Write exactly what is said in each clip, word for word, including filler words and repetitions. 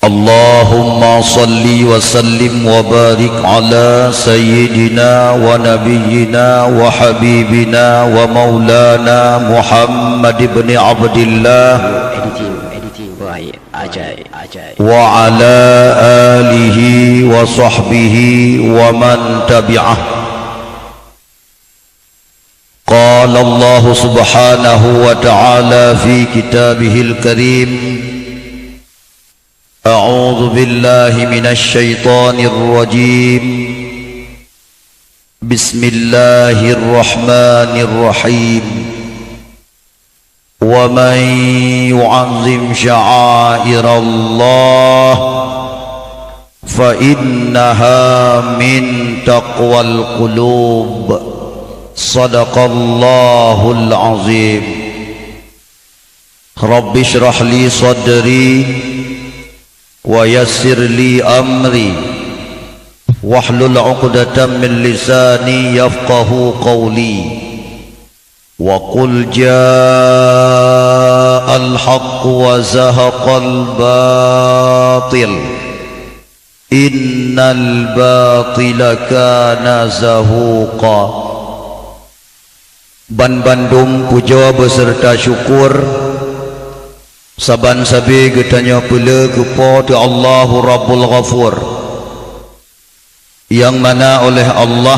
اللهم صل وسلم وبارك على سيدنا ونبينا وحبيبنا ومولانا محمد بن عبد الله وعلى آله وصحبه ومن تبعه. قال الله سبحانه وتعالى في كتابه الكريم: أعوذ بالله من الشيطان الرجيم. بسم الله الرحمن الرحيم. ومن يعظم شعائر الله فإنها من تقوى القلوب. صدق الله العظيم. رب اشرح لي صدري ويسر لي أمري واحلل عقدة من لساني يفقهوا قولي. وقل جاء الحق وزهق الباطل إن الباطل كان زهوقا. Ban bandum pujoe beuseureuta syukur saban sabe geutanyoe peuleueh keu Po teu Allahu Rabbul Ghafur, nyang mana oleh Allah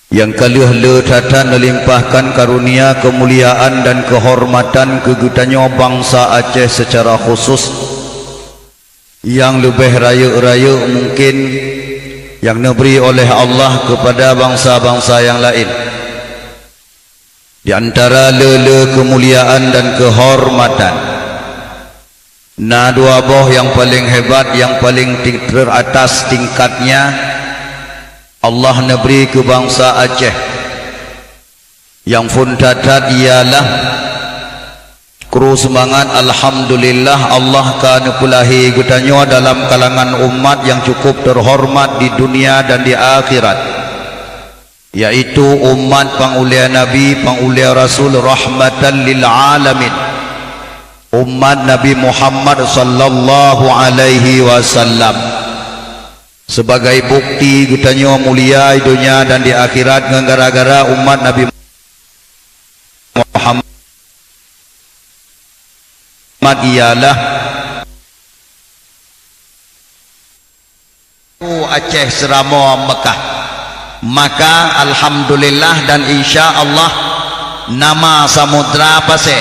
nyang ka lheueh le that-that neulimpahkan karunia keumuliaan dan keuhormatan keu geutanyoe bansa Aceh seucara khusus. Nyang leubeh rayeuk-rayeuk mungken nyang neubri oleh Allah keupada bansa-bansa nyang laén. Di antara le-le keumuliaan dan keuhormatan, na dua boh nyang paleng hebat, nyang paleng ting-, teratas tingkatnya Allah neubri keu bansa Aceh. Nyang phon that-that ialah kru seumangat, alhamdulillah, Allah ka neupeulahé geutanyoe dalam kalangan umat nyang cukup teuhormat di dunia dan di akhirat, yaitu umat pangulia Nabi, pangulia Rasul, rahmatan lil alamin, umat Nabi Muhammad sallallahu alaihi wasallam. Sebagai bukti geutanyoe mulia di dunia dan di akhirat ngon gara-gara umat Nabi Muhammad ialah Aceh Seuramoe Meukah. Maka, alhamdulillah dan insya Allah, nama Samudra Pasé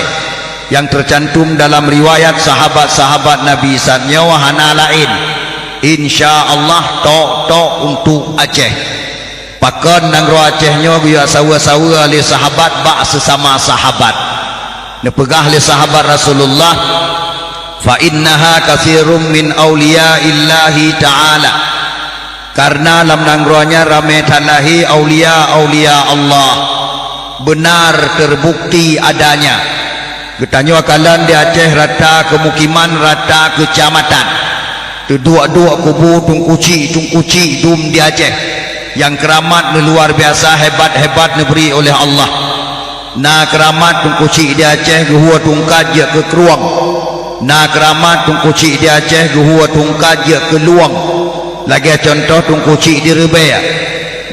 nyang teucantum dalam riwayat sahabat-sahabat Nabi, saat nyoe hana laén, insya Allah, tok-tok untuk Aceh. Pakon nanggroe Aceh nyoe geuyue saweue-saweue lé sahabat bak seusama sahabat? Neupeugah lé sahabat Rasulullah, "Fa innaha katsirun min auliya illahi ta'ala." Karena lam nanggroe nyan ramé that lahé aulia-aulia Allah. Benar terbukti adanya. Geutanyoe kalon di Aceh rata keumukiman, rata keucamatan. Teuduek-duek kubu Teungku Chik, Teungku Chik dum di Aceh. Nyang keuramat meuluar biasa, hebat-hebat neubri oleh Allah. Na keuramat Teungku Chik di Aceh geuhue tungkat jeuet keu krueng. Na keuramat Teungku Chik di Aceh geuhue tungkat jeuet keu lueng. Lagée cuntoh Teungku Chik di Reubée.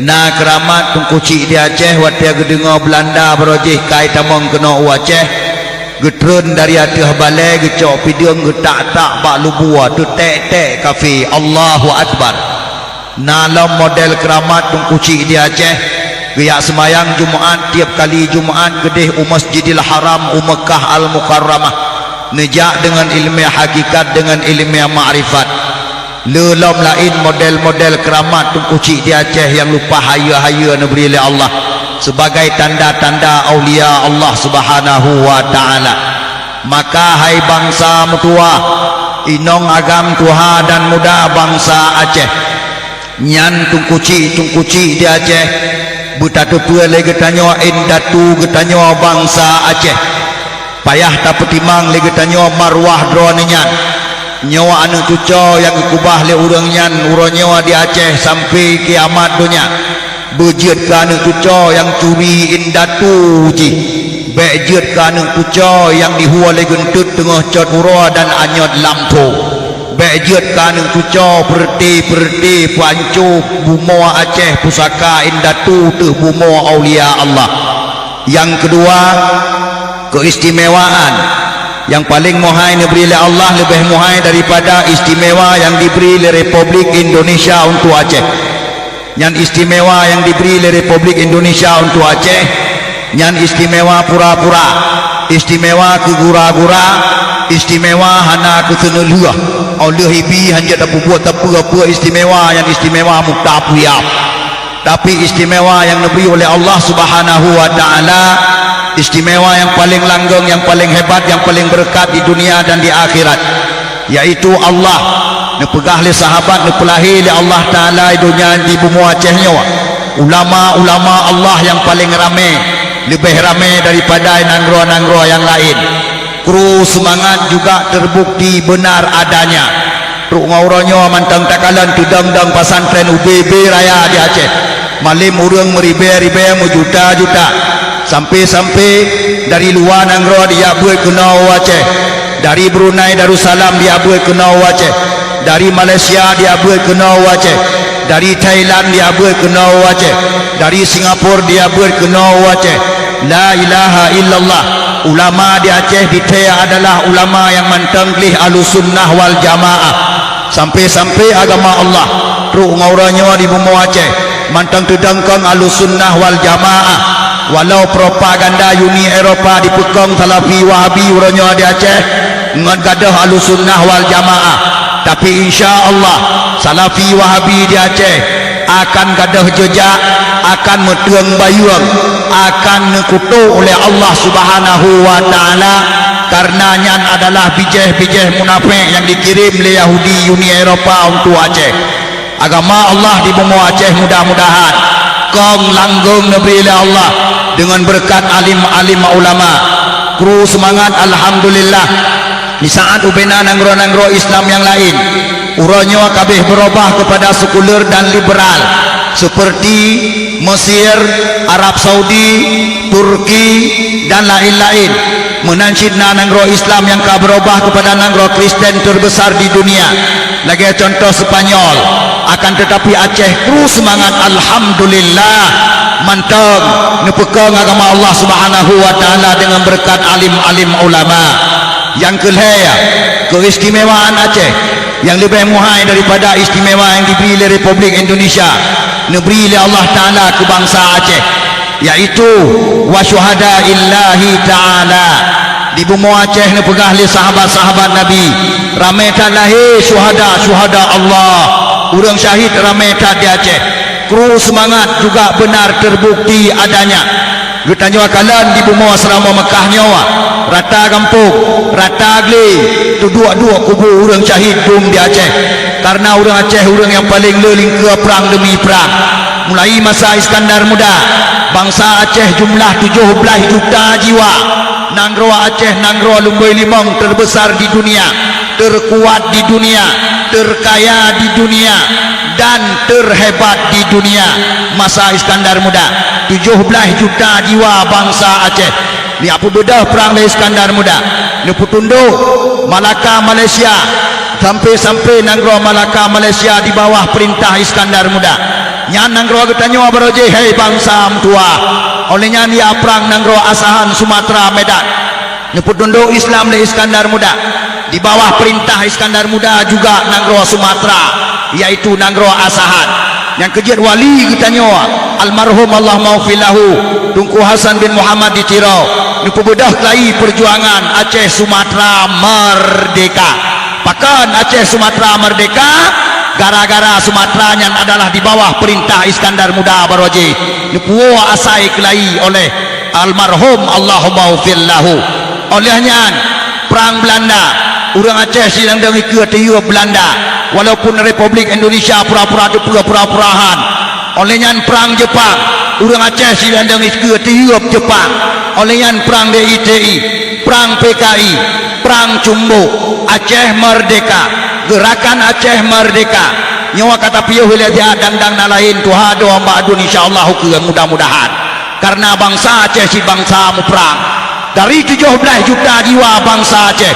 Na keuramat Teungku Chik di Aceh watée geudeungoe Beulanda barô jih kai tamong keunoe u Aceh, geutreun dari ateueh balée geucok pideueng geutak-tak bak lubue teutek-tek kafé. Allahu Akbar! Na lom model keuramat Teungku Chik di Aceh, geujak seumayang Jumat, tieb kali Jumat geudeh u Masjidil Haram u Meukah Al-Mukarramah, neujak deungon iéleumé hakikat, deungon iéleumé makrifat. Le lom laén model-model keuramat Teungku Chik di Aceh nyang leupah hayeue-hayeue neubri lé Allah, sebagai tanda-tanda aulia Allah Subhanahu wa Ta'ala. Maka hai bansa meutuwah, inong agam tuha dan muda bansa Aceh, nyan Teungku Chik, Teungku Chik di Aceh, beutateupeue lé geutanyoe indatu geutanyoe bansa Aceh. Payah tapeutimang lé geutanyoe marwah droeneuh nyan. Nyoe aneuëk cucoe nyang geukeubah lé ureuëng nyan uroe nyoe di Aceh sampoe kiamat donya. Beujeuet keu aneuëk cucoe nyang curi indatu jih. Bék jeuet keu aneuëk cucoe nyang dihue lé geunteut teungoh cot uroe dan anyot lampôh. Bék jeuet keu aneuëk cucoe peureuté-peureuté peuanco bumoe Aceh pusaka indatu teuh bumoe aulia Allah. Nyang keudua, keustimewaan nyang paleng meuhai neubri lé Allah leubeh meuhai daripada istimewa nyang dibri lé Republik Indonesia untuk Aceh. Nyan istimewa nyang dibri lé Republik Indonesia untuk Aceh, nyan istimewa pura-pura, istimewa keu gura-gura, istimewa hana keu seuneulheueh. Óh lheueh ibi hanjeuet tapeubuet sapeue-peue istimewa, nyan istimewa mutap uyap. Tapi istimewa nyang neubri oleh Allah Subhanahu wa Ta'ala, istimewa nyang paleng langgeng, nyang paleng hebat, nyang paleng beureukat di dunia dan di akhirat, yaitu Allah. Neupeugah lé sahabat, neupeulahé lé Allah Ta'ala di dunia, di bumoe Aceh nyoe, ulama-ulama Allah nyang paleng ramé, leubeh ramé daripada nanggroe-nanggroe nyang laén. Kru seumangat juga terbukti benar adanya. Trok ngon uroe nyoe mantong takalon teudong-dong pesantren ubé-bé raya di Aceh. Malém ureuëng meuribée-ribée, meujuta-juta. Sampai-sampai dari luwa nanggroe dijak beuet keunoe u Aceh. Dari Brunei Darussalam dijak beuet keunoe u Aceh. Dari Malaysia dijak beuet keunoe u Aceh. Dari Thailand dijak beuet keunoe u Aceh. Dari Singapura dijak beuet keunoe u Aceh. La ilaha illallah. Ulama di Aceh ditée adalah ulama nyang mantong gleh Ahlussunnah wal Jamaah. Sampai-sampai agama Allah trok ngon uroe nyoe di bumoe Aceh mantong teudong kong Ahlussunnah wal Jamaah. Walau propaganda Uni Eropa dipeukong Salafi Wahabi uroe nyoe di Aceh ngon gadôh Ahlussunnah wal Jamaah, tapi insya Allah Salafi Wahabi di Aceh akan gadôh jeujak, akan meuteung bayeueng, akan neukutok uleh Allah Subhanahu wa Ta'ala, karena nyan adalah bijéh-bijéh munafék nyang dikirém lé Yahudi Uni Eropa untuk Aceh. Agama Allah di bumoe Aceh mudah-mudahan kong langgeng neubri lé Allah deungon beureukat alim-alim ulama. Kru seumangat, alhamdulillah. Di saat ubena nanggroe-nanggroe Islam nyang laén, uroe nyoe ka abéh beurubah keupada sekuler dan liberal, seperti Mesir, Arab Saudi, Turki, dan laén-laén. Meunan cit na nanggroe Islam nyang ka beurubah keupada nanggroe Kristen terbesar di dunia, lagée contoh Spanyol. Akan tetapi Aceh kru seumangat, alhamdulillah, mantong neupeukong agama Allah Subhanahu wa Ta'ala deungon beureukat alim-alim ulama. Nyang keu lhée, keistimewaan Aceh nyang leubeh meuhai daripada istimewa nyang dibri lé Republik Indonesia, neubri lé Allah Ta'ala keu bansa Aceh, yaitu wa syuhadaillahi ta'ala. Di bumoe Aceh neupeugah lé sahabat-sahabat Nabi, ramé that lahé syuhada-syuhada Allah, ureuëng syahid ramé that di Aceh. Kru seumangat juga benar terbukti adanya. Geutanyoe kalon di bumoe Seuramoe Meukah nyoe, rata gampông, rata glé, teuduek-duek kubu ureuëng syahid dum di Aceh. Karena ureuëng Aceh ureuëng nyang paleng le lingkeue prang demi prang. Mulai masa Iskandar Muda, bansa Aceh jumlah tujoh blaih juta jiwa. Nanggroe Aceh nanggroe lumbôi limong terbesar di dunia, terkuat di dunia, terkaya di dunia, dan terhebat di dunia. Masa Iskandar Muda, tujoh blaih juta jiwa bansa Aceh. Neujak peubeudoh prang lé Iskandar Muda, neupeutundok Malaka Malaysia, sampai-sampai nanggroe Malaka Malaysia di bawah peurintah Iskandar Muda. Nyan nanggroe geutanyoe baroe jih, hei bansa meutuwah. Óh lheueh nyan ya prang nanggroe Asahan, Sumatera, Medan. Neupeutundok Islam lé Iskandar Muda. Di bawah peurintah Iskandar Muda juga nanggroe Sumatera, yaitu nanggroe Asahan. Nyang keu jeuet wali geutanyoe, almarhum Allahumma ghfir lahu, Teungku Hasan bin Muhammad di Tiro, neupeubeudoh keulayi peujuangan Aceh Sumatera merdeka. Pakon Aceh Sumatera merdeka? Gara-gara Sumatera nyan adalah di bawah peurintah Iskandar Muda baroe jih, neupuwoe asai keulayi oleh almarhum Allahumma ghfir lahu. Óh lheueh nyan, Prang Belanda, ureuëng Aceh sidang-dang ikeue teuyue Belanda, walaupun Republik Indonesia pura-pura teupeue pura-pura han. Óh lheueh nyan Prang Jepang, ureuëng Aceh sidang-dang ikeue teuyue Jepang. Óh lheueh nyan Prang D I T I, Prang P K I, Prang Cumbo, Aceh Merdeka, Gerakan Aceh Merdeka, Nyoe ka tapiôh lé siat dang-dang na laén tuha dong bak aduen, insya Allah, ukeue mudah-mudahan. Karena bansa Aceh cit bansa muprang. Dari tujoh blaih juta jiwa bansa Aceh,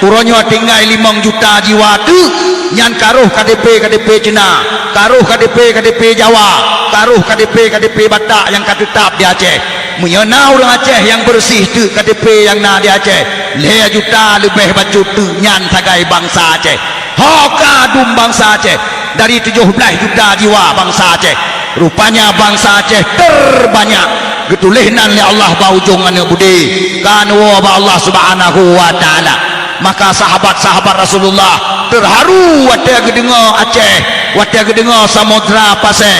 uroe nyoe tinggai limong juta jiwa teuk, nyan ka rôh K T P-K T P Cina, ka rôh K T P-K T P Jawa, ka rôh K T P-K T P Batak nyang ka teutap di Aceh. Meunyoe na ureuëng Aceh nyang beureuséh teuk K T P nyang na di Aceh, lhée juta leubeh bacut teuk, nyan sagai bansa Aceh. Ho ka dum bansa Aceh, dari tujoh blaih juta jiwa bansa Aceh. Rupanya bansa Aceh terbanyak. Geutuléh nan lé Allah bak ujong aneuk budé, ka neuwoe bak Allah Subhanahu wa Ta'ala. Maka sahabat-sahabat Rasulullah terharu watée geudeungoe Aceh, watée geudeungoe Samudra Pasé.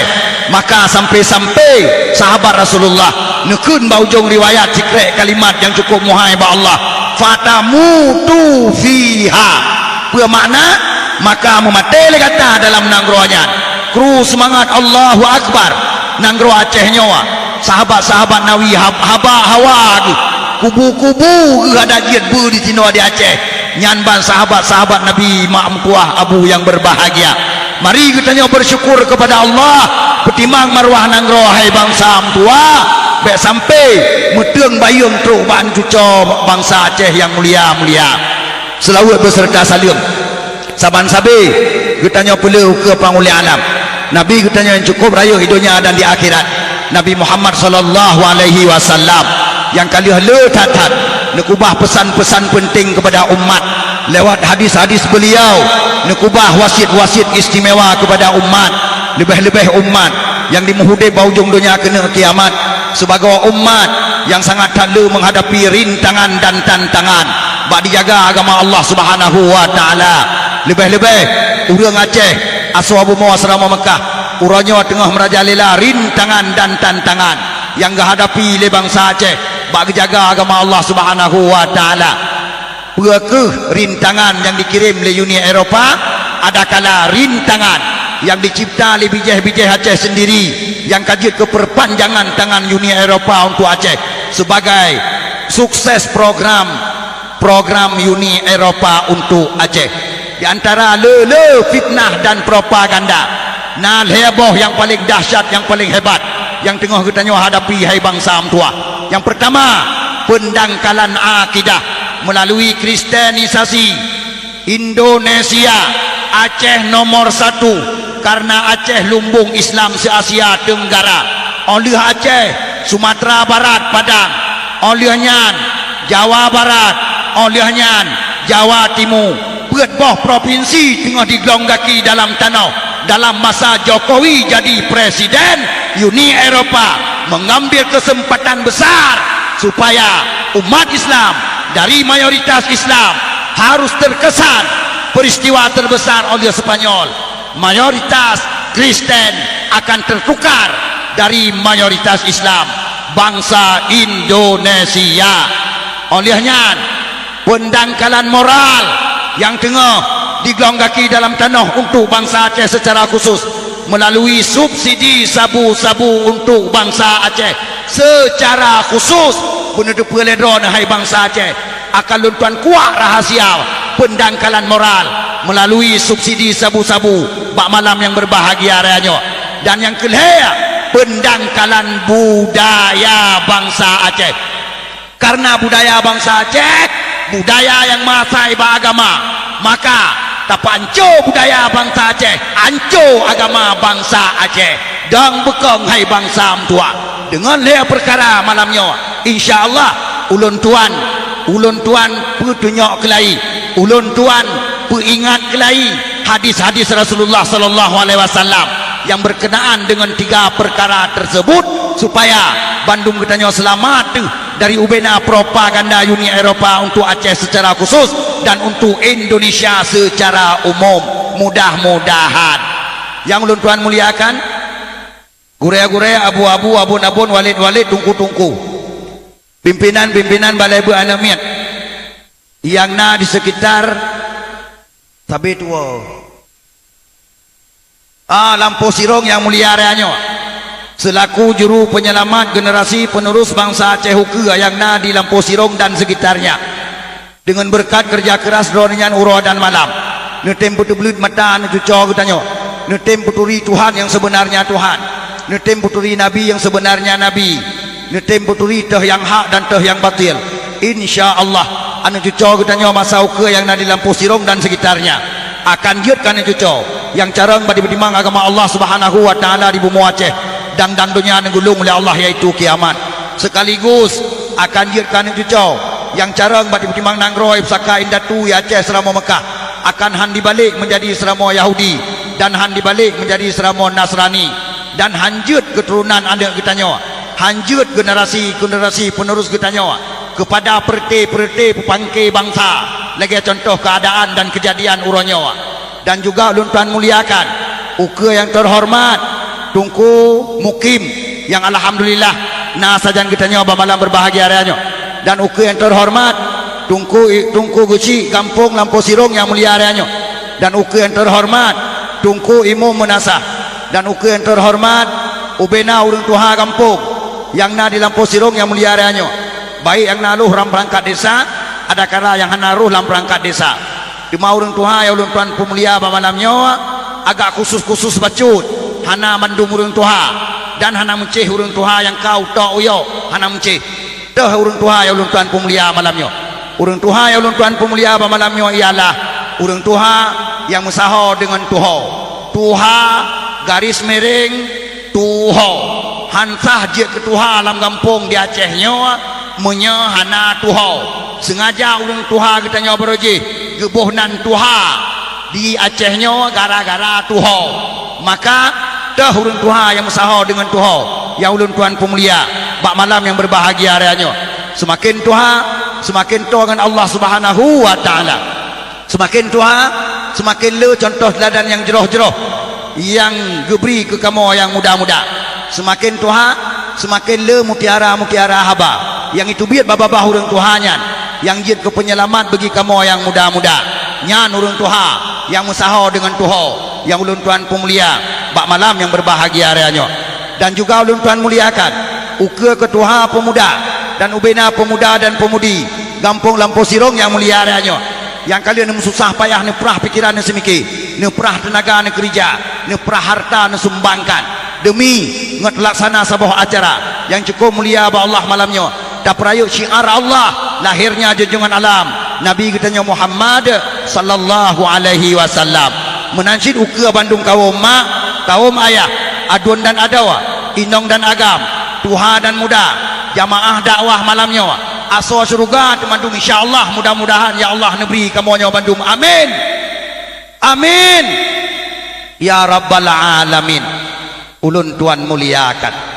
Maka sampai-sampai sahabat Rasulullah neukheun bak ujong riwayat sikrek kalimat nyang cukup muhai bak Allah, "Fatamutu fiha." Peue makna? Maka meumaté lé gata dalam nanggroe nyan. Kru seumangat, Allahu Akbar! Nanggroe Aceh nyoe, sahabat-sahabat Nabi hab-, haba hawa geuh, kubu-kubu geuh adak jeuet beu di sinoe di Aceh. Nyan ban sahabat-sahabat Nabi, mak meutuah, abu nyang berbahagia. Mari geutanyoe bersyukur kepada Allah, peutimang marwah nanggroe hai bansa meutuah, bék sampai meuteung bayeueng trok bak cucoe bansa Aceh nyang mulia-mulia. Seulaweuet beserta saleuem. Saban sabe geutanyoe peuleueh ukeue panghulée alam. Nabi geutanyoe nyang cukup rayeuk di donya dan di akhirat, Nabi Muhammad sallallahu alaihi wasallam, nyang ka lheueh le that-that neukubah peusan-peusan peunteng keupada umat. Lewat hadis-hadis beuliau, neukubah wasiet-wasiet istimewa keupada umat, leubeh-leubeh umat nyang dimeuhudeb bak ujong donya keuneuk kiamat, sibagoe umat nyang sangat that le meuhadapi rintangan dan tantangan bak dijaga agama Allah Subhanahu wa Ta'ala. Leubeh-leubeh ureuëng Aceh, asoe bumoe Asrama Meukah, uroe nyoe teungoh meurajalela rintangan dan tantangan nyang geuhadapi lé bansa Aceh bak geujaga agama Allah Subhanahu wa Ta'ala. Peue kheueh rintangan nyang dikirém lé Uni Eropa? Adakala rintangan nyang dicipta lé bijéh-bijéh Aceh sendiri nyang ka jeuet keu peupanjangan tangan Uni Eropa untuk Aceh sebagai sukses program, program Uni Eropa untuk Aceh. Di antara le-le fitnah dan propaganda, na lhée boh nyang paleng dahsyat, nyang paleng hebat nyang teungoh geutanyoe hadapi hai bansa meutuah. Nyang peurtama, peundangkalan akidah meulalu kristenisasi. Indonesia, Aceh nomor satu, karena Aceh lumbong Islam se-Asia Tenggara. Óh lheueh Aceh, Sumatera Barat, Padang. Óh lheueh nyan, Jawa Barat. Óh lheueh nyan, Jawa Timu. Peuet boh propinsi teungoh diglong gaki dalam tanoh. Dalam masa Jokowi jadi presiden, Uni Eropa mengambil kesempatan besar supaya umat Islam dari mayoritas Islam harus terkesan peristiwa terbesar oleh Spanyol. Mayoritas Kristen akan tertukar dari mayoritas Islam, bangsa Indonesia. Oleh nyan, peundangkalan moral nyang teungoh diglong gaki dalam tanoh untuk bansa Aceh secara khusus, melalui subsidi sabu-sabu untuk bansa Aceh secara khusus, beuneuteupeu lé droeneuh hai bansa Aceh, akan lôn tuan kuak rahasia peundangkalan moral melalui subsidi sabu-sabu bak malam nyang berbahagia raya nyoe. Dan nyang keulhée, peundangkalan budaya bansa Aceh. Karena budaya bansa Aceh, budaya nyang meuasai bak agama, maka tapeuanco budaya bansa Aceh, anco agama bansa Aceh. Dong beukong hai bansa meutuah. Deungon lhée peukara malam nyoe, insya Allah, ulôn tuan, ulôn tuan peutunyok keulai, ulôn tuan peuingat keulai hadis-hadis Rasulullah sallallahu alaihi wasallam yang berkenaan dengan tiga perkara tersebut, supaya bandum geutanyoe seulamat dari ubena propaganda Uni Eropa untuk Aceh secara khusus dan untuk Indonesia secara umum. Mudah-mudahan. Yang ulôn tuan muliakan, gurée-gurée, abu-abu, abon-abon, walét-walét, tungku-tungku, pimpinan-pimpinan balai beuet aneuk miet nyang na di sekitar sabe tuwoe. Ah, lampôh sirong nyang mulia raya nyoe, selaku juru penyelamat generasi penerus bansa Aceh ukeue nyang na di lampôh sirong dan sekitarnya. Deungon beureukat keureuja keuras droeneuh nyan uroe dan malam, neutem peuteubleut mata aneuk cucoe geutanyoe. Neutem peuturi Tuhan nyang seubeunarnya Tuhan. Neutem peuturi Nabi nyang seubeunarnya Nabi. Neutem peuturi teuh nyang hak dan teuh nyang batil. Insya Allah, aneuk cucoe geutanyoe masa ukeue nyang na di lampôh Sirong dan sekitarnya akan jeuet keu aneuk cucoe nyang carông bak jipeutimang agama Allah Subhanahu wa Taala di bumoe Aceh dan, dan donya neugulong lé Allah, yaitu kiamat. Sekaligus akan jeuet keu aneuk cucoe nyang carông bak jipeutimang nanggroe, pusaka indatu di Aceh, Seuramoe Meukah, akan han dibalek meunjadi Seuramoe Yahudi dan han dibalek meunjadi Seuramoe Nasrani, dan han jeuet keuturonan aneuk geutanyoe, han jeuet generasi-generasi penerus geutanyoe keupada peureuté-peureuté peupangké bansa lagée cuntoh keuadaan dan keujadian uroe nyoe. Dan juga ulôn tuan muliakan ukeue nyang teuhoreumat Teungku Mukim nyang alhamdulillah na sajan geutanyoe bak malam beubahgia raya nyoe, dan ukeue nyang teuhoreumat Teungku, Teungku Geuchik gampông lampôh Sirong nyang mulia raya nyoe, dan ukeue nyang teuhoreumat Teungku Imum Meunasah, dan ukeue nyang teuhoreumat ubena ureuëng tuha gampông nyang na di lampôh Sirong nyang mulia raya nyoe, baik nyang na rôh lam peurangkat desa, adakala nyang hana rôh lam peurangkat desa. Teuma ureuëng tuha nyang ulôn tuan peumulia bak malam nyoe agak khusus-khusus bacut, hana mandum ureuëng tuha, dan hana meucéh ureuëng tuha nyang ka utok uyoe, hana meucéh. Teuh ureuëng tuha nyang ulôn tuan peumulia malam nyoe. Ureuëng tuha nyang ulôn tuan peumulia bak malam nyoe ialah ureuëng tuha nyang meusaho deungon tuho. Tuha garis miréng tuho. Han sah jeuet keu tuha lam gampông di Aceh nyoe meunyoe hana tuho. Seungaja ureuëng tuha geutanyoe baroe jih geuboh nan tuha di Aceh nyoe gara-gara tuho. Maka teuh ureuëng tuha nyang meusaho deungon tuho nyang ulôn tuan peumulia bak malam nyang beubahgia raya nyoe. Seumaken tuha, seumaken toe ngon Allah Subhanahu wa Taala. Seumaken tuha, seumaken le cuntoh teuladan nyang jroh-jroh nyang geubri keu kamoe nyang muda-muda. Seumaken tuha, seumaken le mutiara-mutiara haba nyang jiteubiet bak babah ureuëng tuha nyan, nyang jeuet keu peunyeulamat bagi kamoe nyang muda-muda. Nyan ureuëng tuha nyang meusaho deungon tuho nyang ulôn tuan peumulia bak malam nyang beubahgia raya nyoe. Dan juga ulôn tuan muliakan ukeue keu tuha peumuda dan ubena peumuda dan peumudi gampông lampôh Sirong nyang mulia raya nyoe, nyang ka lheueh neumeususah payah neuprah pikeran neuseumiké, neuprah teunaga neukeurija, neuprah harta neusumbangkan deumi ngon teulaksana saboh acara nyang cukôp mulia bak Allah malam nyoe. Tapeurayeuk syiar Allah, lahirnya junjungan alam, Nabi geutanyoe Muhammad sallallahu alaihi wasallam. Meunan cit ukeue bandum kawom mak, kawom ayah, aduen dan adoe, inong dan agam, tuha dan muda, jamaah dakwah malam nyoe, asoe syeuruga teumandum insya Allah, mudah-mudahan ya Allah neubri kamoe nyoe bandum. Amin. Amin. Ya Rabbal Alamin. Ulôn tuan muliakan.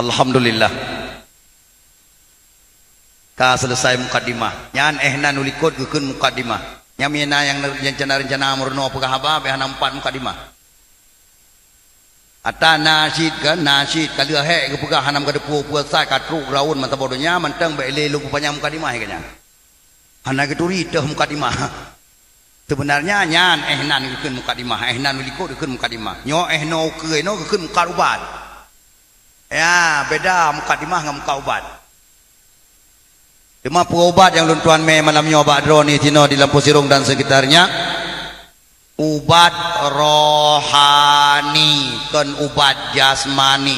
Alhamdulillah. Ka selesai mukadimah. Nyan eh nan ulikot geukheun mukadimah. Nyang mina nyang rencana-rencana meurunoe peugah haba, beh hana empat mukadimah. Ata nasyid kan, nasyid ka lheueh hek geupeugah hana meukadeupue puasa ka trok raun mata bodoh nya mantong bek lé lôn peupanyang mukadimah ka nyan. Hana geuturi teuh mukadimah. Sebenarnya nyan eh nan geukheun mukadimah, eh nan likot geukheun mukadimah. Nyoe eh no ukeue no geukheun mukat ubat. Ya, beda mukadimah ngon mukat ubat. Teuma peue ubat nyang lôn tuan mé malam nyoe bak droeneuh tinoe di Lampôh Sirong dan sekitarnya? Ubat rohani, kon ubat jasmani.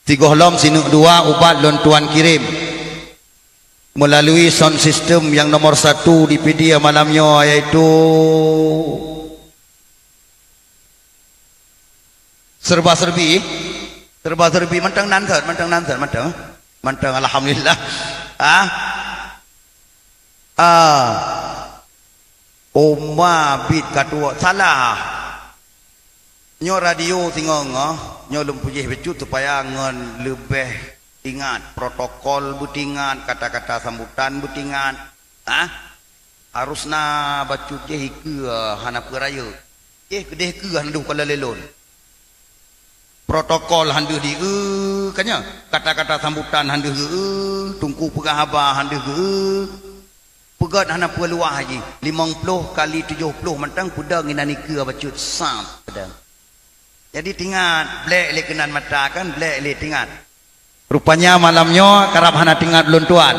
Sigohlom sineuk dua ubat lôn tuan kirém melalui sound system nyang nomor satu di Pidie malam nyoe, yaitu serba serbi. Serba serbi mantong nan set, mantong nan set, mantong. Mantong alhamdulillah. Ah. Ah. Oma bit katuek salah. Nyoe radio singoh-ngoh, nyoe lôn peujih bacut supaya ngon leubeh ingat protokol beutingat, kata-kata sambutan beutingat. Ah. Harusna bacut jih ikeue hana peue rayeuk. Jih keudeh keue hana deuh kala lé lôn. Protokol han deuh di eu, ka nyan. Kata-kata sambutan han deuh geu, teungku peugah haba han deuh geu. Peugét hana peue luwah jih. Limong ploh kali tujoh ploh mantong peudong inan ikeue bacut sab peudong. Jadi tingat, blek lé keunan mata kan, blek lé tingat. Rupanya malam nyoe karab hana teuingat ulôn tuan.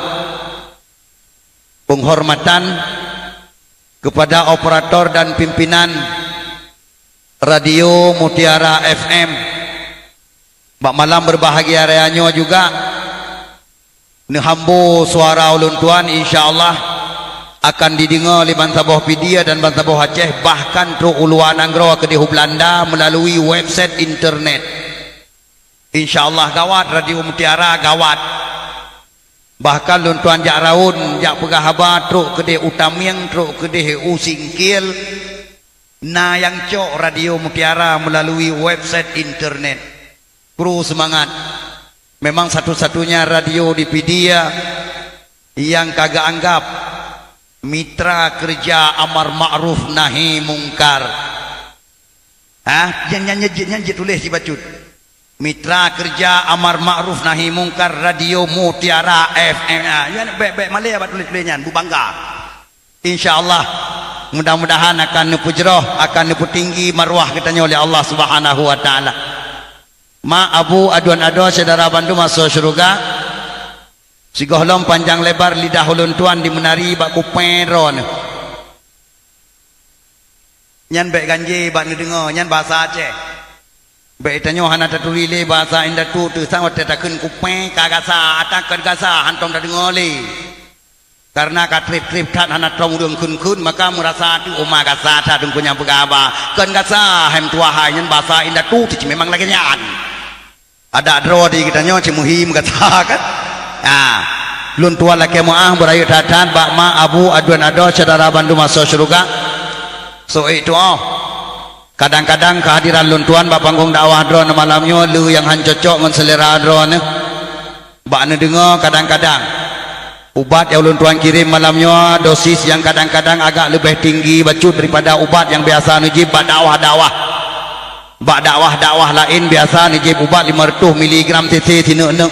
Penghormatan kepada operator dan pimpinan Radio Mutiara F M. Bak malam berbahagia raya nyoe juga, neuhambo suara ulôn tuan, insya Allah akan dideungoe lé bansaboh Pidie dan bansaboh Aceh, bahkan trok u luwa nanggroe keudeh u Belanda melalui website internet. Insya Allah gawat Radio Mutiara, gawat. Bahkan lôn tuan jak raun, jak peugah haba trok keudeh u Tamieng, trok keudeh u Singkil, na nyang cok Radio Mutiara melalui website internet. Kru seumangat. Memang satu-satunya radio di Pidie nyang ka geuanggab mitra kerja amar ma'ruf nahi mungkar. Hah? Nyan, nyan, nyan jeuet, nyan jeuet tuléh sibacut. Mitra kerja amar ma'ruf nahi mungkar Radio Mutiara F M. Ah, nyan bèk, bèk malèe bak tuléh-tuléh nyan, beubangga. Insya Allah, mudah-mudahan akan neupeujroh, akan neupeutinggi marwah geutanyoe lé Allah Subhanahu wa Taala. Mak, abu, aduen adoe, syedara bandum asoe syeuruga, sigohlom panjang lebar lidah ulôn tuan dimeunari bak kupèe droeneuh. Nyan bèk ganjé bak neudeungoe, nyan bahasa Aceh. Bèk tanyoe hana taturi lé bahasa indatu teuh, sang watèe takheun kupèe ka gasa, ata kon gasa, hántom tadeungoe lé. Karena ka trép-trép that hana tom ureueng kheun-kheun, maka meurasa teuh, "Oh, ma gasa that teungku nyang peugah haba." Kon gasa, hai meutuah hai, nyan bahasa indatu teuh cit memang lagèe nyan. Adak droe di geutanyoe cit muhi meugasa kan? Nah, lôn tuan lakèe meu'ah beurayeuk that-that bak mak, abu, aduen adoe, syedara bandum asoe syeuruga. Soe tuoh. Kadang-kadang kehadiran lôn tuan bak panggong dakwah droeneuh malam nyoe le nyang han cocok ngon selera droeneuh. Bak neudeungoe kadang-kadang ubat nyang ulôn tuan kirém malam nyoe dosis nyang kadang-kadang agak leubeh tinggi bacut daripada ubat nyang biasa neujieb bak dakwah-dakwah. Bak dakwah-dakwah laén biasa neujieb ubat lima reutôh miligram cc sineuk-neuk.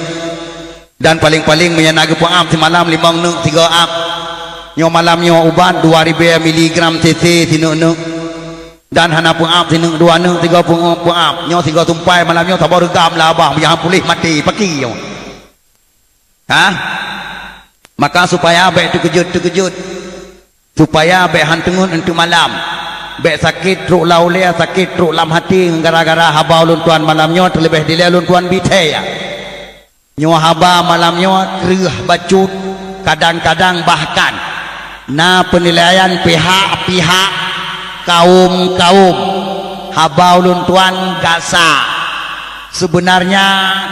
Dan paleng-paleng meunyo na geupeu'ab simalam limong neuk sigoe ab. Nyoe malam nyoe ubat dua ribèe miligram cc sineuk-neuk. Dan hana peu'ab sineuk dua neuk sigoe peu'ab. Nyoe sigoe sumpai malam nyoe saboh reugam lah babah, meujah puléh maté paki nyoe. Hah? Maka supaya bèk teukeujot-teukeujot. Supaya bèk han teungeut eunteuk malam. Bèk sakét trok lam ulèe, sakét trok lam até gara-gara haba ulôn tuan malam nyoe, teuleubeh dilèe ulôn tuan bithèe. Nyoe haba malam nyoe kreueh bacut, kadang-kadang bahkan na peunilaian pihak-pihak, kaum-kaum. Haba ulôn tuan gasa. Seubeunarnya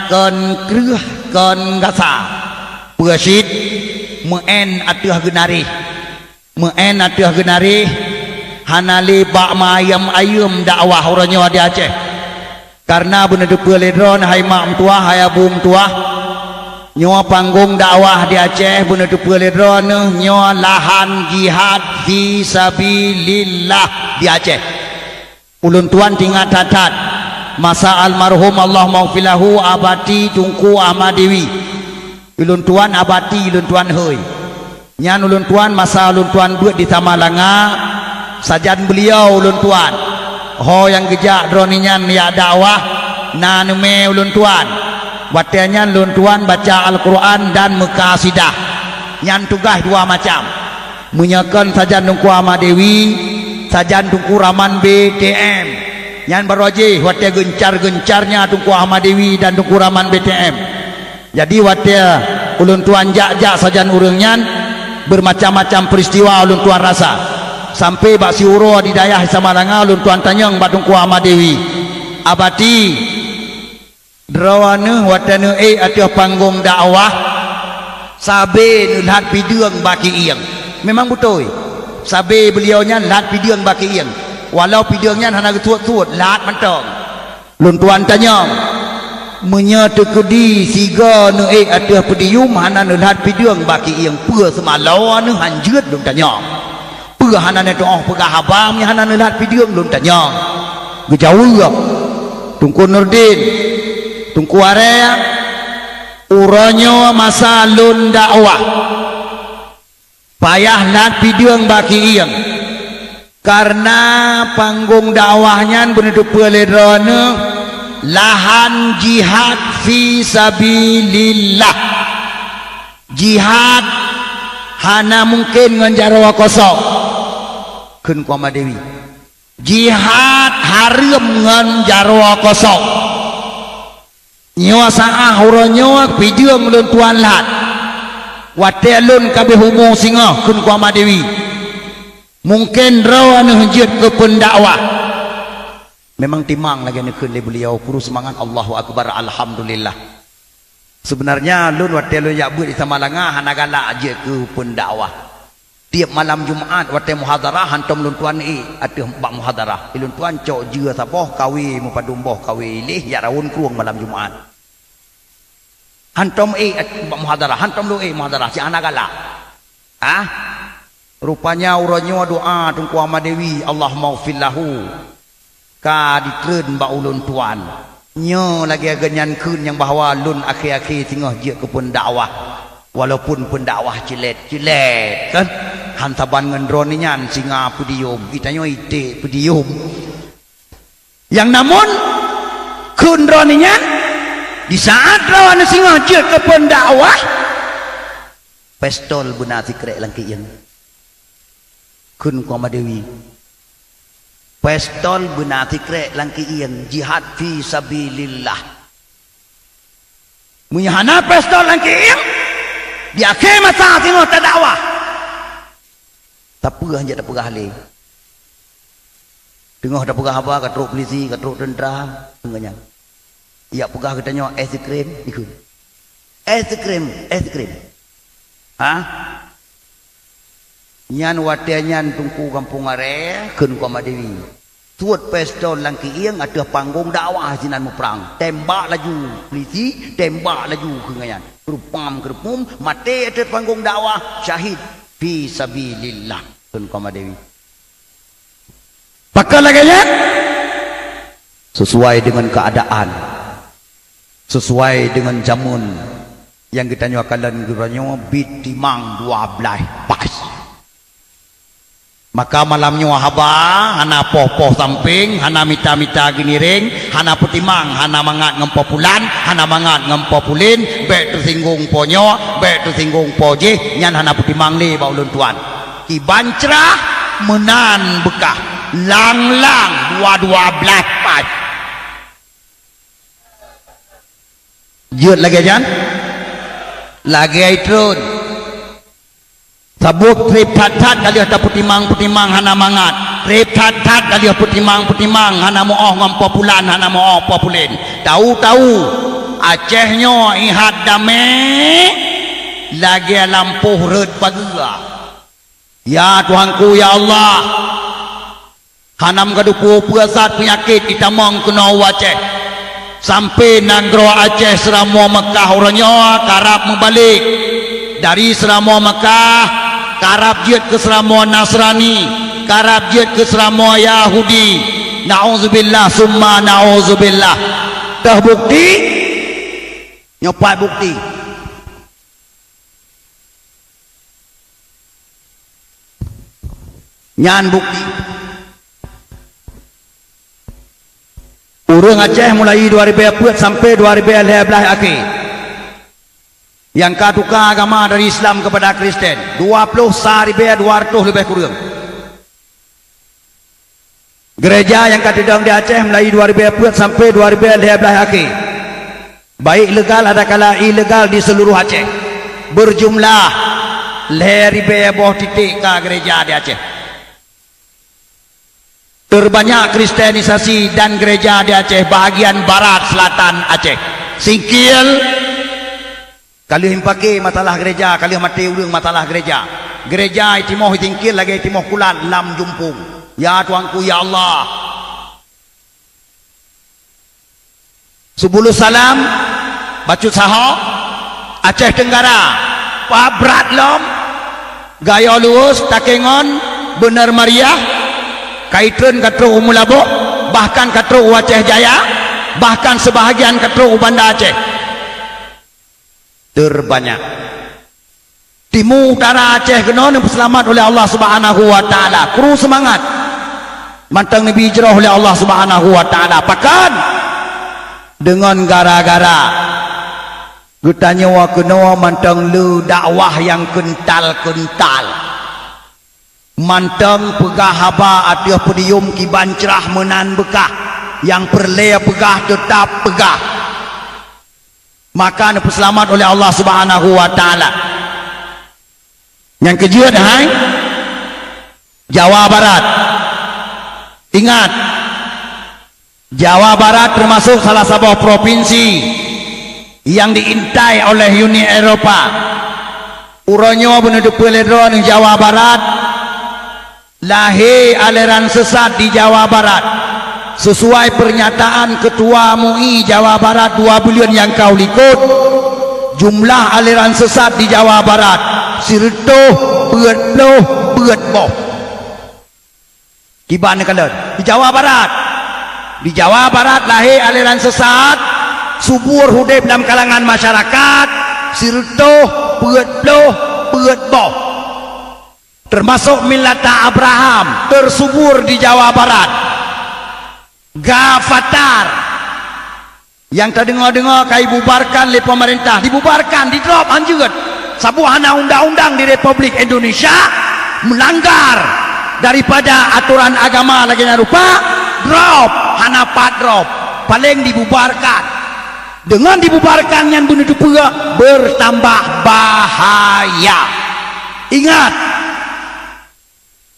kon kreueh, kon gasa. Peue cit, meu'en ateueh geunaréh. Meu'en ateueh geunaréh, hana lé bak meuayeuem-ayeuem dakwah uroe nyoe di Aceh. Kareuna beuneuteupeu lé droeneuh hai mak meutuwah, hai abu meutuwah, nyoe panggong dakwah di Aceh beuneuteupeu lé droeneuh nyoe lahan jihad fi sabilillah di Aceh. Ulôn tuan teuingat that-that masa almarhum Allahummaghfir lahu Abati Teungku Ahmad Dewi. Ulôn tuan Abati, ulôn tuan hôi. Nyan ulôn tuan masa ulôn tuan beuet di Samalanga, sajan beuliau ulôn tuan. Ho nyang geujak droeneuh nyan jak dakwah na neumè ulôn tuan. Watèe nyan ulôn tuan baca Al-Qur'an dan meukasidah. Nyan tugaih dua macam. Meunyoe kon sajan Teungku Ahmad Dewi, sajan Teungku Raman B T M. Nyan barô jih watèe geuncar-geuncarnya Teungku Ahmad Dewi dan Teungku Raman B T M. Jadi watèe ulôn tuan jak-jak sajan ureueng nyan, beumacam-macam peuristiwa ulôn tuan rasa. Sampai bak siuroe di dayah Samalanga ulôn tuan tanyong bak Teungku Ahmad Dewi, "Abati, droeneuh watèe neuék ateueh panggong dakwah, sabe neulat pideueng bak iéng." Memang beutôi, sabe beuliau nyan lat pideueng bak iéng. Walau pideueng nyan hana geusuet-suet, lat mantong. Lôn tuan tanyong, "Meunyoe teukeudi sigoe neuék ateueh podium hana neulat pideueng bak iéng, peue seumaloe neuh hanjeuet?" Lôn tanyong. "Peue hana neutu'oh peugah haba meunyoe hana neulat pideueng?" Lôn tanyong. Geujaweueb, "Teungku Nurdin, Teungku Aree, uroe nyoe masa lôn dakwah, payah lat pideueng bak iéng. Kareuna panggong dakwah nyan beuneuteupeu lé droeneuh lahan jihad fi sabilillah. Jihad hana mungken ngon jaroe kosong. Kheun Ku Amadewi, jihad hareuem ngon jaroe kosong. Nyoe saát uroe nyoe pideueng lôn tuan lhat. Watée lôn ka abéh umu singoh, kheun Ku Amadewi, mungken droeneuh jeuet keu peundakwah. Memang timang lagée neukheun lé beuliau, kuru seumangat, Allahu Akbar, Alhamdulillah. Seubeunarnya lôn watée lôn jak beuet di Samalanga hana galak jeuet keu peundakwah. Tieb malam Jumat watée muhadharah hantom lôn tuan ék ateueh bak muhadharah. Lôn tuan cok jeue saboh kawé meupadum boh kawé ileh jak rawon krueng malam Jumat. Hantom ék bak muhadharah, hantom lôn ék muhadharah, cit hana galak. Ah, rupanya uroe nyoe doa Teungku Amadewi, Allahummaghfir lahu, ka jitreun bak ulôn tuan. Nyoe lagée geuhnyan kheun nyang bahwa lôn akhé-akhé singoh jeuet keu peundakwah. Walaupun peundakwah ceulet-ceulet kan, han saban ngon droeneuh nyan singa podium, geutanyoe iték podium. Nyang namun kheun droeneuh nyan, di saát droeneuh singoh jeuet keu peundakwah, pistol beuna sikrek lam keuieng. Kheun Ku Amadewi, pistol beuna sikrek lam keuieng, jihad fi sabilillah. Meunyoe hana pistol lam keuieng, di akhé masa singoh tadakwah, tapeue han jeuet tapeugah lé. Teungoh tapeugah haba ka trok polisi, ka trok teuntra, teungoh nyan. Jak peugah geutanyoe es krim, ikheun. Es krim, es krim. Ha? Nyan watée nyan Teungku Gampông Aré kheun Ku Amadewi, suet pistol lam keuieng ateueh panggong dakwah sinan muprang. Tembak laju polisi, tembak laju kheun nyan. Keurupam-keurupum, maté ateueh panggong dakwah, syahid fi sabilillah, kheun Ku Amadewi. Pakon lagée nyan? Sesuai dengan keadaan, sesuai dengan jameun nyang geutanyoe kalon geutanyoe bit timang dua blaih pas. Maka malam nyoe haba hana poh-poh sampéng, hana mita-mita geuniréng, hana peutimang, hana mangat ngon po pulan, hana mangat ngon po pulen, bék teusinggong po nyoe, bék teusinggong po jéh, nyan hana peutimang lé bak ulôn tuan. Kiban crah meunan beukah, lang-lang dua-dua blaih pas. Jeuet lagée nyan? Lagée itrôn. Sabab treb that-that ka lheueh tapeutimang-peutimang hana mangat. Treb that-that ka lheueh peutimang-peutimang hana meuoh ngon po pulan, hana meuoh po pulen. Tahu-tahu Aceh nyoe ihat damé lagée lampôh rhot pageue. Ya Tuhanku, ya Allah, hana meugadôh peue-peue zat peunyakét itamong keunoe u Aceh. Sampoe nanggroe Aceh Seuramoe Meukah uroe nyoe karab meubalek. Dari Seuramoe Meukah karab jeuet keu Seuramoe Nasrani, karab jeuet keu Seuramoe Yahudi. Nauzubillah summa nauzubillah. Teuh bukti? Nyoe pat bukti. Nyan bukti. Ureuëng Aceh mulai dua ribée peuet sampoe dua ribée lhée blaih akhé, nyang ka tuka agama dari Islam keupada Kristen, dua ploh sa ribée dua reutôh leubeh kureueng. Geureja nyang ka teudong di Aceh mulai dua ribée peuet sampoe dua ribée lhée blaih akhé, baik legal adakala ilegal di seuluruh Aceh, beujumlah lhée ribée boh titek ka geureja di Aceh. Terbanyak kristenisasi dan geureja di Aceh bahagian barat selatan Aceh. Singkil, ka lheueh ipaké masalah geureja, ka lheueh maté ureuëng masalah geureja. Geureja itimoh isingkil lagée itimoh kulat lam jumpung. Ya Tuhanku, ya Allah. Subulus Salam, Bacut Saho, Aceh Tenggara, pabrat lom, Gayo Luweueh, Takengon, Beuner Mariah, ka itrön ka trok u Meulaboh, bahkan ka trok u Aceh Jaya, bahkan seubahagian ka trok u Banda Aceh. Terbanyak. Timu Utara Aceh keunoe neupeuseulamat uleh Allah Subhanahu wa Taala. Kru seumangat. Mantong neubri jroh uleh Allah Subhanahu wa Taala. Pakon? Deungon gara-gara geutanyoe keunoe mantong le dakwah nyang keuntal-keuntal. Mantong peugah haba ateueh podium kiban crah meunan beukah, nyang peureulée peugah teutab peugah. Maka neupeuseulamat oleh Allah Subhanahu wa Taala. Nyang keujeuet hai, Jawa Barat. Ingat, Jawa Barat termasuk salah saboh provinsi nyang diintai oleh Uni Eropa. Uroe nyoe beuneuteupeu lé droeneuh Jawa Barat, lahé aliran sesat di Jawa Barat. Sesuai pernyataan Ketua MUI Jawa Barat dua buleuen nyang ka u likot, jumlah aliran sesat di Jawa Barat sireutôh peuet ploh peuet boh. Kiban neukalon di Jawa Barat. Di Jawa Barat lahé aliran sesat, subur udeb lam kalangan masyarakat, sireutôh peuet ploh peuet boh. Termasuk millata Abraham tersubur di Jawa Barat. Gafatar. Nyang tadeungoe-deungoe ka ibubarkan lé pemerintah, dibubarkan, didrop hanjeuet. Saboh hana undang-undang di Republik Indonesia, melanggar daripada aturan agama lagée nyan rupa, drop, hana pat drop, paleng dibubarkan. Deungon dibubarkan nyan beuneuteupeu bertambah bahaya. Ingat,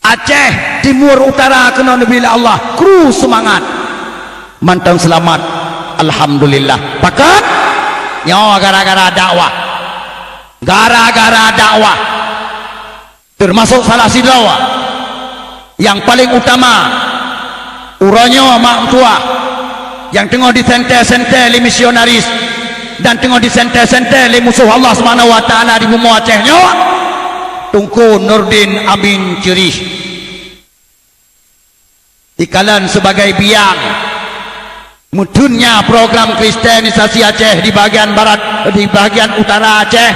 Aceh Timur Utara keunoe neubri lé Allah, kru seumangat. Mantong seulamat, alhamdulillah. Pakon? Nyoe gara-gara dakwah. Gara-gara dakwah. Teumasok salah sidroe nyang paleng utama, uroe nyoe mak meutuwah nyang teungoh disentée-sentée lé misionaris dan teungoh disentée-sentée lé musoh Allah Subhanahu wa Taala di bumoe Aceh nyoe, Teungku Nurdin Amin Ceurih. Ikalon sibagai biang meuteunnya program kristenisasi Aceh di bagian barat, di bagian utara Aceh,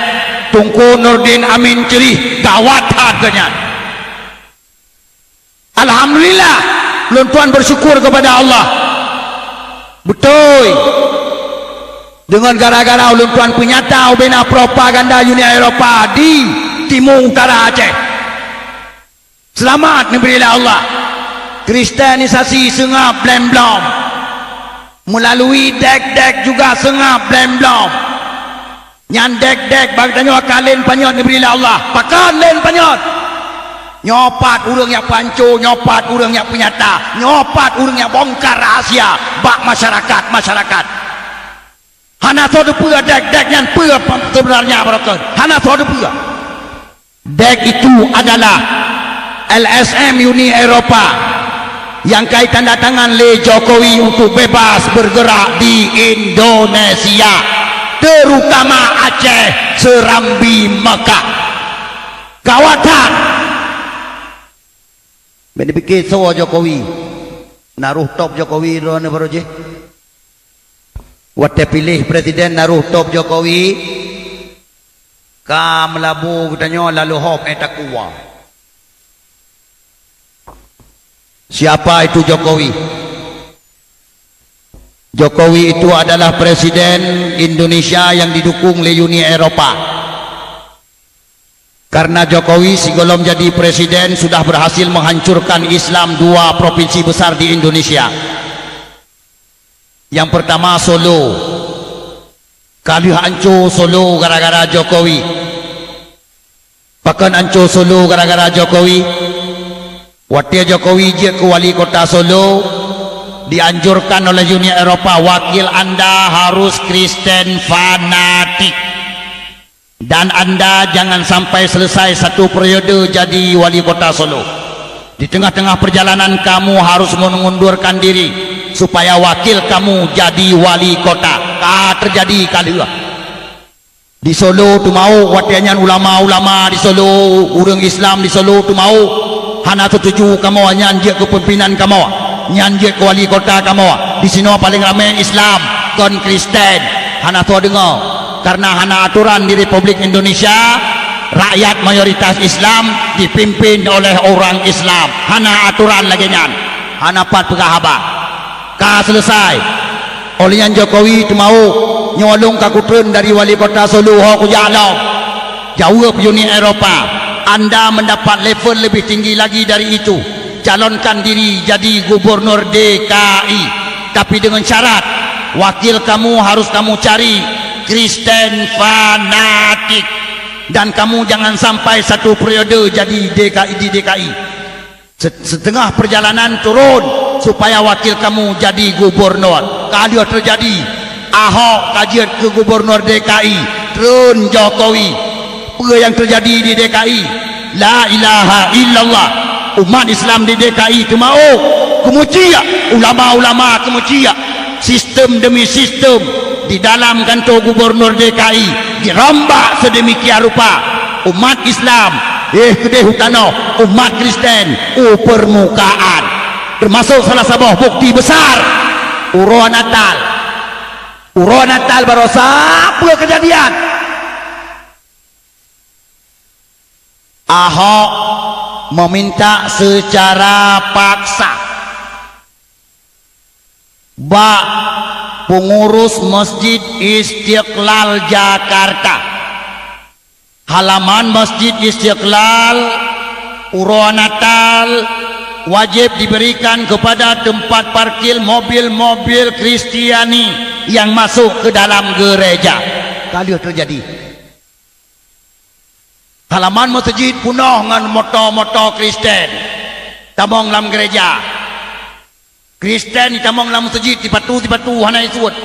Teungku Nurdin Amin Ceurih gawat that geuh nyan. Alhamdulillah, lôn tuan bersyukur kepada Allah. Beutôi, deungon gara-gara ulôn tuan peunyata ubena propaganda Uni Eropa di timu utara Aceh. Seulamat neubri lé Allah. Kristenisasi seungab blém blom. Meulalui dek-dek juga seungab blém blom. Nyan dek-dek bak tanyoe ka lén panyöt neubri lé Allah. Pakon lén panyöt? Nyoe pat ureuëng nyang peuhanco, nyoe pat ureuëng nyang peunyata, nyoe pat ureuëng nyang bongkar rahasia bak masyarakat-masyarakat. Hana soe teupeue dek-dek nyan peue seubeunarnya barokon. Hana soe teupeue. Dek itu adalah L S M Uni Eropa yang ka itandatangan lé Jokowi untuk bebas bergerak di Indonesia, terutama Aceh Serambi Mekah. Gawat that! Bèk neupike soe Jokowi. Na rooftop Jokowi droeneuh baroe jih. Watèe piléh presiden na rooftop Jokowi, ka meulabu geutanyoe lalu hop, eh, takue. Siapa itu Jokowi? Jokowi itu adalah presiden Indonesia yang didukung lé Uni Eropa. Karena Jokowi sigohlom jadi presiden sudah berhasil menghancurkan Islam dua provinsi besar di Indonesia. Yang pertama Solo. Ka lheueh anco Solo gara-gara Jokowi. Pakon anco Solo gara-gara Jokowi? Watèe Jokowi jeuet keu wali kota Solo, dianjurkan oleh Uni Eropa, wakil Anda harus Kristen fanatik. Dan Anda jangan sampai selesai satu periode jadi wali kota Solo. Di tengah-tengah perjalanan kamu harus mengundurkan diri supaya wakil kamu jadi wali kota. Ka terjadi ka lheueh. Di Solo teumawök watèe nyan ulama-ulama di Solo, ureuëng Islam di Solo teumawök. Hana seutuju kamoe nyan jeuet keu pimpinan kamoe, nyan jeuet keu wali kota kamoe. Disinoe paleng ramè Islam, kon Kristen. Hana soe deungoe, karena hana atoran di Republik Indonesia, rakyat mayoritas Islam dipimpin oleh orang Islam. Hana atoran lagèe nyan. Hana pat peugah haba. Ka selesai. Óh lheueh nyan Jokowi teumawök, "Nyoe lôn ka kutreun dari wali kota Solo ho kujak lom." Jaweueb Uni Eropa, "Anda mendapat level lebih tinggi lagi dari itu. Calonkan diri jadi gubernur D K I. Tapi dengan syarat, wakil kamu harus kamu cari Kristen fanatik. Dan kamu jangan sampai satu periode jadi D K I di D K I." Se-, setengah perjalanan turun supaya wakil kamu jadi gubernur. Ka lheueh teujadi, Ahok ka jeuet keu gubernur D K I, treun Jokowi. Peue nyang teujadi di D K I? La ilaha illallah. Umat Islam di D K I teumawök, keumuciak, ulama-ulama keumuciak. Sistem demi sistem di dalam kantor gubernur D K I dirombak sedemikian rupa. Umat Islam, eh, keudeh u tanoh, umat Kristen u permukaan. Termasuk salah saboh bukti besar, uroe Natal. Uroe Natal barosa, peue keujadian? Ahok meminta secara paksa bak pengurus Masjid Istiqlal Jakarta. Halaman Masjid Istiqlal, uroe Natal, wajib diberikan kepada tempat parkir mobil-mobil Kristiani yang masuk ke dalam gereja. Ka lheueh teujadi. Halaman meuseujid peunoh ngon moto-moto Kristen tamong lam gereja. Kristen jitamong lam meuseujid, sipatu-sipatu hana jisuet.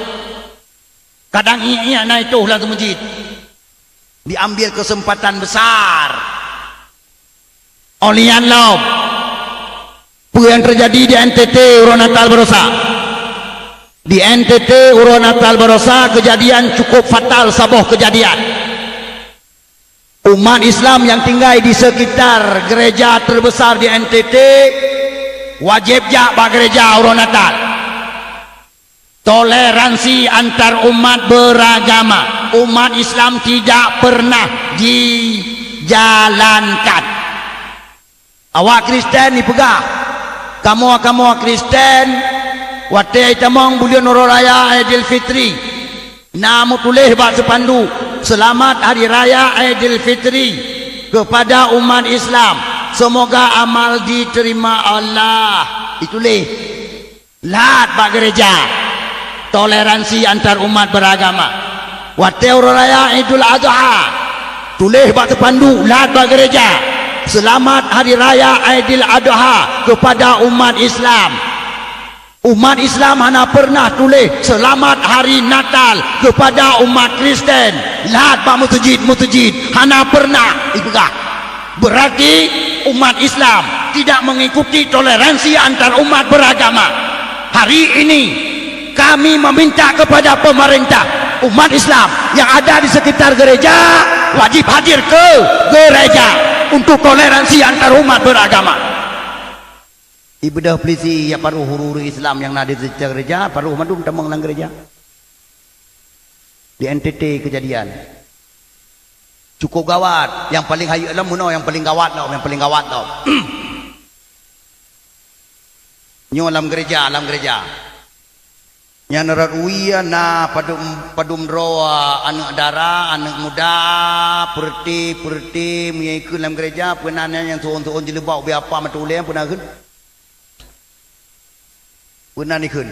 Kadang iék-iék na jitoh lam meuseujid. Diambil kesempatan besar. Óh lheueh nyan lom, peue nyang teujadi di N T T uroe Natal barosa? Di N T T uroe Natal barosa keujadian cukup fatal, saboh keujadian. Umat Islam nyang tinggai di sekitar gereja terbesar di N T T wajéb jak bak gereja uroe Natal. Toleransi antar umat beragama, umat Islam tidak pernah dijalankan. Awak Kristen jipeugah, "Kamoe-kamoe Kristen, watée jitamong buleuen uroe raya Aidilfitri, na meutuléh bak seupanduk, 'Selamat Hari Raya Aidilfitri kepada umat Islam. Semoga amal diterima Allah.'" Jituléh. Lat bak gereja, toleransi antar umat beragama. Watée uroe raya Idul Adha, tuléh bak seupanduk, lat bak gereja, "Selamat Hari Raya Aidil Adha kepada umat Islam." Umat Islam hana pernah tuléh, "Selamat Hari Natal kepada umat Kristen." Lat bak meuseujid-meuseujid, hana pernah jipeugah. Berarti umat Islam tidak mengikuti toleransi antar umat beragama. Hari ini, kami meminta kepada pemerintah, umat Islam yang ada di sekitar gereja wajib hadir ke gereja untuk toleransi antar umat beragama. Ibeudôh peulisi nyang paroh ureuëng Islam nyang na di sekitar gereja, paroh mandum tamong lam gereja. Di N T T keujadian. Cukup gawat. Nyang paleng hayeu lom meunoe, nyang paleng gawat lom, nyang paleng gawat lom. Nyoe lam gereja, lam gereja. Nyan rot wie na padum, padum droe aneuëk dara, aneuëk muda, peureuti-peureuti, meunyoe ikheun lam gereja, peue na nyan nyang suon-suon jilbab ubé apa mata ulée, peue na kheun? Peue na ikheun?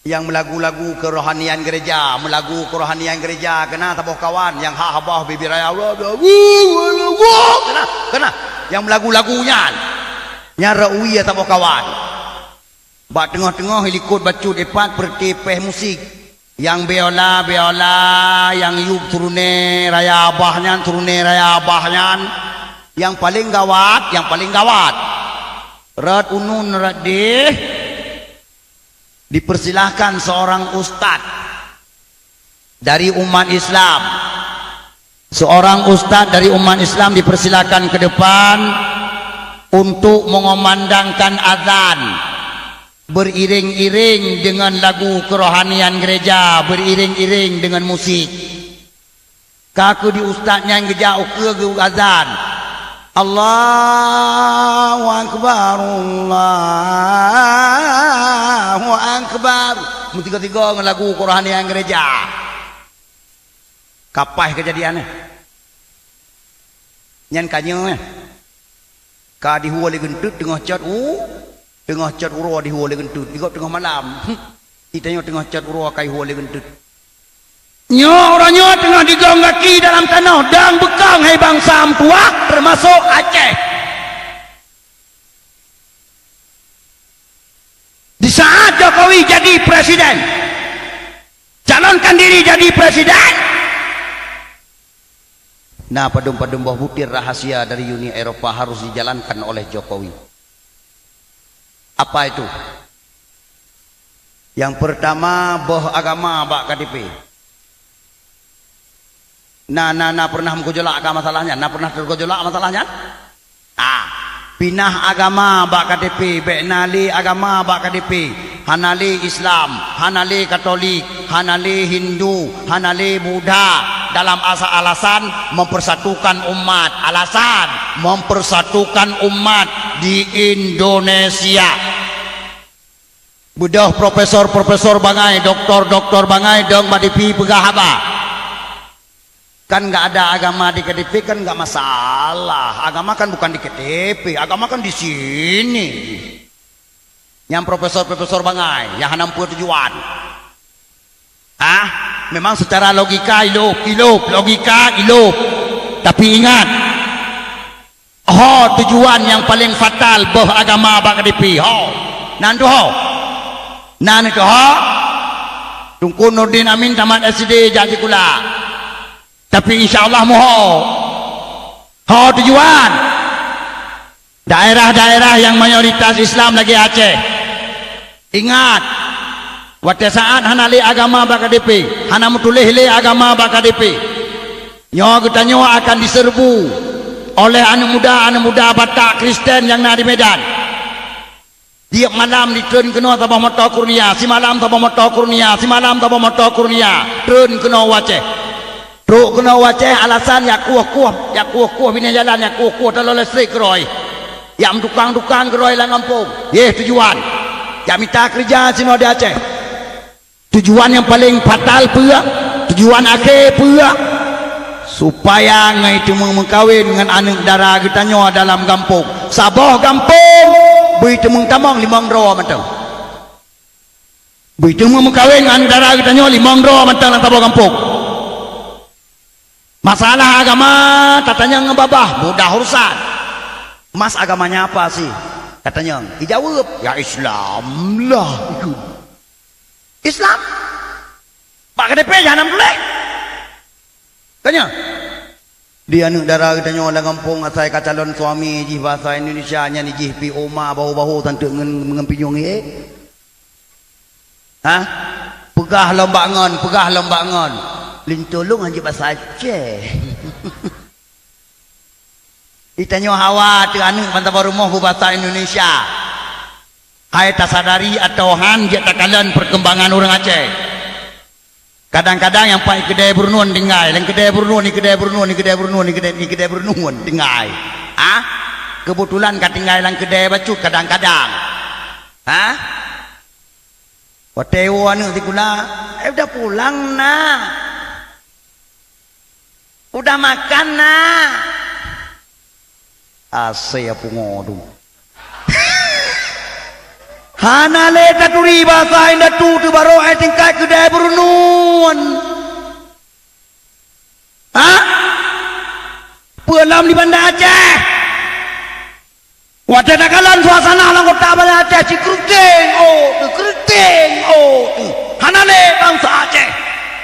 Nyang meulagu-lagu kerohanian gereja, meulagu kerohanian gereja, keunan saboh kawan nyang hah babah bibir raya, keunan, keunan, nyang meulagu-lagu nyan, nyang rot wie saboh kawan. Bak teungoh-teungoh ilikot bacut ipat peureuti péh musik. Nyang biola-biola, nyang yueb suruné raya babah nyan, suruné raya babah nyan. Nyang paleng gawat, nyang paleng gawat. Rot uneun rot deh, dipersilahkan seorang ustaz dari umat Islam. Seorang ustaz dari umat Islam dipersilakan ke depan untuk mengumandangkan azan beriring-iring dengan lagu kerohanian gereja, beriring-iring dengan musik. Ka keuh di ustaz nyan geujak ukeue geu azan. Allahu Akbar, Allahu Akbar. Meutiga-tiga ngon lagu kerohanian gereja. Ka paih keujadian nyan. Nyan ka nyoe, eh. Ka dihue lé geunteut teungoh cot u-, teungoh cot uroe dihue lé geunteut. Di gob teungoh malam. Itanyoe teungoh cot uroe ka ihue lé geunteut. Nyoe uroe nyoe teungoh digong gaki dalam tanoh, dang beukong hai bansa meutuwah, teumasok Aceh. Di saat Jokowi jadi presiden, calonkan diri jadi presiden, na padum-padum boh butir rahasia dari Uni Eropa harus dijalankan oleh Jokowi. Apa itu? Nyang peurtama, boh agama bak K T P. Na, na, na pernah meugojolak ka masalah nyan? Na pernah teugojolak masalah nyan? Ah, pinah agama bak K T P, bèk na lé agama bak K T P. Hana lé Islam, hana lé Katolik, hana lé Hindu, hana lé Buddha. Dalam asa-, alasan mempersatukan umat. Alasan mempersatukan umat di Indonesia. Beudôh profesor-profesor bangai, doktor-doktor bangai dong bak T V peugah haba. Kan nggak ada agama di K T P kan nggak masalah. Agama kan bukan di K T P, agama kan di sini. Nyang profesor-profesor bangai, nyang hana meupeue tujuan. Ah, memang secara logika ilôp, ilôp, logika ilôp. Tapi ingat, ho tujuan nyang paleng fatal boh agama bak K T P, ho. Nan tu ho. Nan tu ho. Teungku Nurdin Amin tamat S D jak sikula. Tapi insya Allah muho. Ho tujuan. Daerah-daerah nyang mayoritas Islam lagèe Aceh. Ingat, watèe saat hana lé agama bak K T P, hana meutuléh lé agama bak K T P, nyoe geutanyoe akan diseureubu oleh aneuk muda-aneuk muda Batak Kristen nyang na di Medan. Tiep malam ditreun keunoe saboh moto Kurnia, simalam saboh moto Kurnia, simalam saboh moto Kurnia, treun keunoe u Aceh. Trok keunoe u Aceh alasan jak kueh-kueh, jak kueh-kueh binéh jalan, jak kueh-kueh taloe listrik keudroe. Jak meutukang-tukang keudroe lam gampông. Yeh tujuan. Jak mita keureuja sinoe di Aceh. Tujuan nyang paleng fatal peue? Tujuan akhé peue? Supaya ngai teumeu meukawen ngon aneuk dara geutanyoe dalam gampông. Saboh gampông bri teumeu tamong limong droe mantong. Bri teumeu meukawen ngon aneuk dara geutanyoe limong droe mantong lam saboh gampông. Masalah agama tatanyong ngon babah, mudah urusan. "Mas, agamanya apa sih?" katanyong. Ijaweueb, "Ya Islam lah ikut." Islam? Bak K T P jahanam tuléh. Tanya. Di aneuk dara geutanyoe lam gampông asai ka calon suami jih bahasa Indonesia nyan jih pi oma bahu-bahu tanteuk ngon, ngon pinyueng ié. Hah? Peugah lom bak ngon, peugah lom bak ngon. Linto lôn hanjeuet bahasa Aceh. Itanyoe hawa teu aneuk ban saboh rumoh beubahasa Indonesia. Hai tasadari atawa han jeuet takalon perkembangan ureuëng Aceh. Kadang-kadang nyang pat i keudè beureunuan tinggai, lam keudè beureunuan, i keudè beureunuan, i keudè beureunuan, i keudè, i keudè beureunuan tinggai. Ah? Keubeutulan ka tinggai lam keudè bacut kadang-kadang. Hah? Watèe woe aneuk sikula, "Eh, udah pulang, Nak? Udah makan, Nak?" Asai pungo tu. Hana lé taturi bahasa indatu teubarô ai tingkat keudè beureunuan. Hah? Peue lom di Banda Aceh? Watèe takalon suasana lam kota Banda Aceh, ci keureuteng, oh, teuh, keureuteng, oh, teuh. Hana lé bansa Aceh.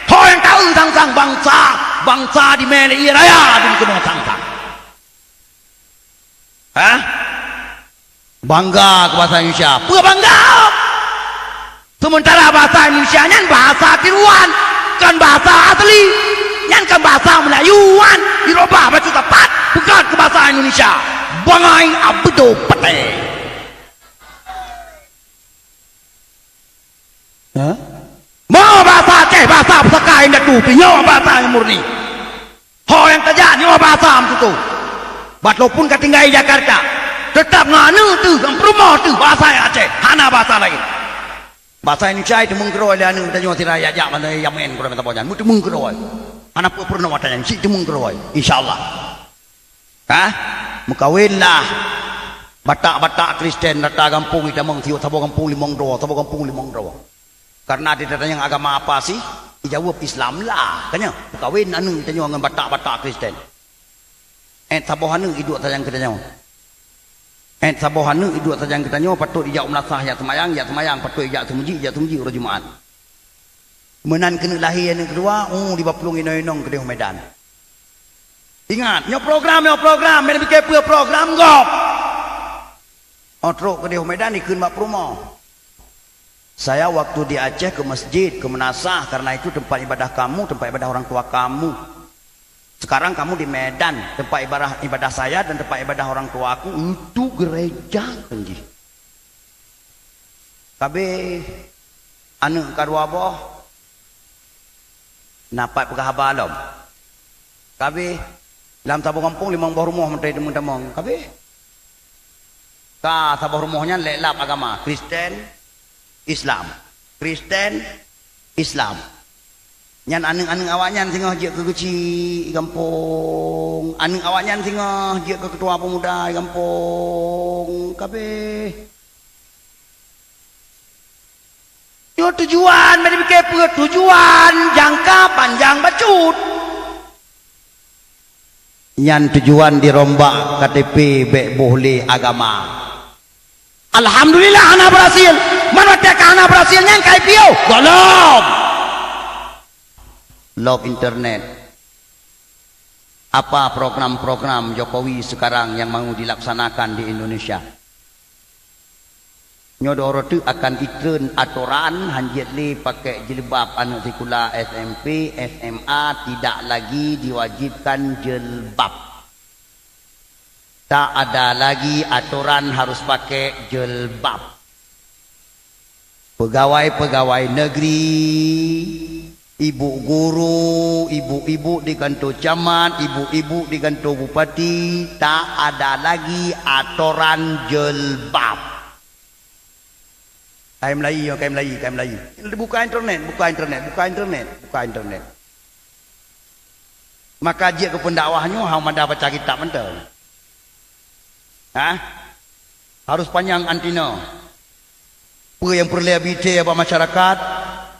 Ho nyang taeu sang-sang bansa, bansa dimé lé ie raya dum keunoe sang-sang. Hah? Bangga keu bahasa Indonesia. Peue bangga? Sementara bahasa Indonesia nyan bahasa tiruan, kon bahasa asli. Nyan kon bahasa Meulayu nyan, dirubah bacut sapat, peugah keu bahasa Indonesia. Bangai abeudoh patéh. Hah? Mo bahasa Aceh, bahasa pusaka indatu, nyoe bahasa nyang murni. Ho nyang tajak nyoe bahasa meututoe. Bah lôn pun ka tinggai di Jakarta, teutap ngon aneuk teuh, ngon peurumoh teuh bahasa Aceh, hana bahasa laén. Basa Indonesia teumeung keudroe lé aneuk tanyoe sira jak-jak basa Yamen keudroe meusaboh nyan. Meuteumeukeudroe. Hana peue peurunoe watée nyan, cit teumeung keudroe. Insya Allah. Hah? Meukawenlah. Batak-Batak Kristen rata gampông itamong siyoe, saboh gampông limong droe, saboh gampông limong droe. Karena ditanyong agama apa sih? Dijaweueb Islam lah. Kan nyan? Meukawen aneuk tanyoe ngon Batak-Batak Kristen. Ét saboh aneuk iduek sajan keu tanyoe. Ét saboh aneuk iduek sajan keu tanyoe, patôt ijak u meulasah jak seumayang, jak seumayang patôt ijak seumeujik, ijak seumeujik uroe Jumat. Meunan keuneuk lahé aneuk keudua, uh, diba plueng inong-inong keudeh u Medan. Ingat, nyoe program, nyoe program, meunan pike peue program gob. Oh, trok keudeh u Medan ikheun bak peurumoh. Saya waktu di Aceh ke masjid, ke meunasah, karena itu tempat ibadah kamu, tempat ibadah orang tua kamu. Sekarang kamu di Medan, tempat ibadah, ibadah saya dan tempat ibadah orang tua aku, itu gereja kan jih. Kabeh aneuk ka dua boh, na pat peugah haba lom. Kabeh lam saboh gampông limong boh rumoh meutai teumon tamong. Kabeh ka saboh rumoh nyan lhèe lap agama, Kristen, Islam. Kristen, Islam. Nyan aneuk-aneuk awaknyan singoh jeuet keu keuchik gampông, aneuk awaknyan singoh jeuet keu keutua peumuda gampông, kabeh. Nyoe tujuan, bak pike peue tujuan jangka panjang bacut. Nyan tujuan dirombak K T P bèk boh lé agama. Alhamdulillah hana berhasil. Man watèe ka hana berhasil nyan ka I P O. Gohlom. Lom internet. Apa program-program Jokowi sekarang yang mau dilaksanakan di Indonesia? Nyoe dua uroe teuk akan itreun atoran, hanjeuet lé pakai jilbab aneuk sikula S M P, S M A, tidak lagi diwajibkan jilbab. Tak ada lagi atoran harus pakai jilbab. Pegawai-pegawai negeri, ibu guru, ibu-ibu di kantor camat, ibu-ibu di kantor bupati, tak ada lagi atoran jilbab. Kai Melayu, kai Melayu, kai Melayu. Buka internet, buka internet, buka internet, buka internet. Maka jeuet keu pendakwah nyoe hana mada baca kitab mantong. Ha? Harus panyang antina. Peue nyang peureulée bri bak masyarakat,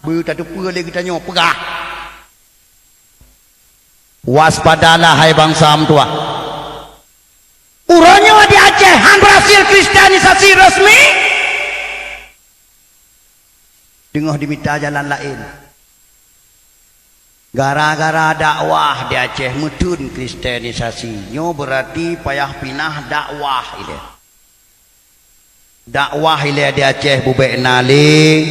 beu tateupeue lé geutanyoe peugah. Waspadalah hai bansa meutuwah. Uroe nyoe di Aceh han berhasil kristenisasi resmi. Teungoh dimita jalan laén. Gara-gara dakwah di Aceh meuteun kristenisasi, nyoe beurati payah pinah dakwah ilée. Dakwah ilée di Aceh bubek na lé.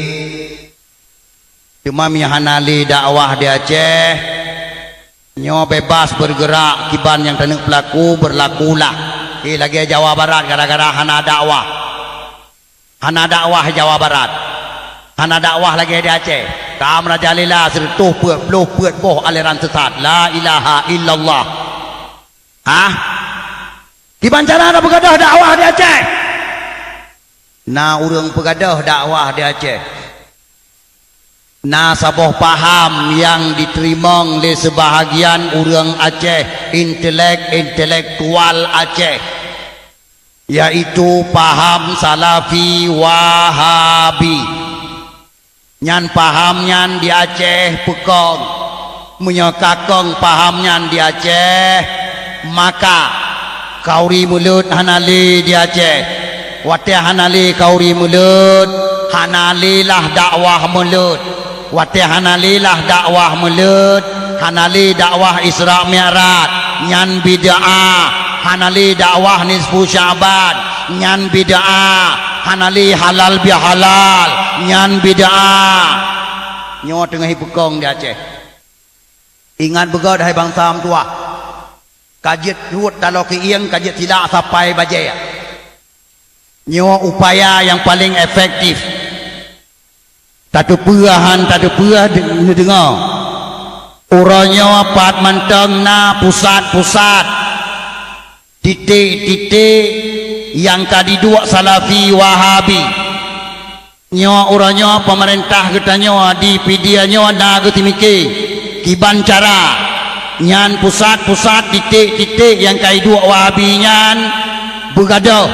Teuma meunyo hana lé dakwah di Aceh, nyoe bebas bergerak kiban nyang taneuk peulaku, berlakulah. Eh, lagée Jawa Barat gara-gara hana dakwah. Hana dakwah Jawa Barat. Hana dakwah lagée di Aceh. Ka meurajalela sireutôh peuet ploh peuet boh aliran sesat. La ilaha illallah. Hah? Kiban cara na peugadôh dakwah di Aceh? Na ureuëng peugadôh dakwah di Aceh. Na saboh paham nyang jiteurimong lé seubahagian ureuëng Aceh, intelek-intelektual Aceh, yaitu paham Salafi Wahabi. Nyan paham nyan di Aceh peukong. Meunyoe ka kong paham nyan di Aceh, maka khauri meuleuet hana lé di Aceh. Watée hana lé khauri meuleuet, hana lé lah dakwah meuleuet. Watée hana lé lah dakwah meuleuet, hana lé dakwah Isra Mi'raj, nyan bid'ah. Hana lé dakwah nisfu Sya'ban, nyan bid'ah. Hana lé halal bihalal, nyan bid'ah. Nyoe teungoh ipeukong di Aceh. Ingat beugét hai bansa meutuwah. Ka jeuet rhot taloe keuieng, ka jeuet silak sapai bajée. Nyoe upaya nyang paleng efektif. Tateupeue han tateupeue de-, neudeungoe. Uroe nyoe pat mantong na pusat-pusat, titik-titik nyang ka jiduek Salafi Wahabi. Nyoe uroe nyoe peumeurintah geutanyoe di Pidie nyoe na geuteumike kiban cara nyan pusat-pusat titék-titék nyang ka iduek Wahabi nyan beugadôh,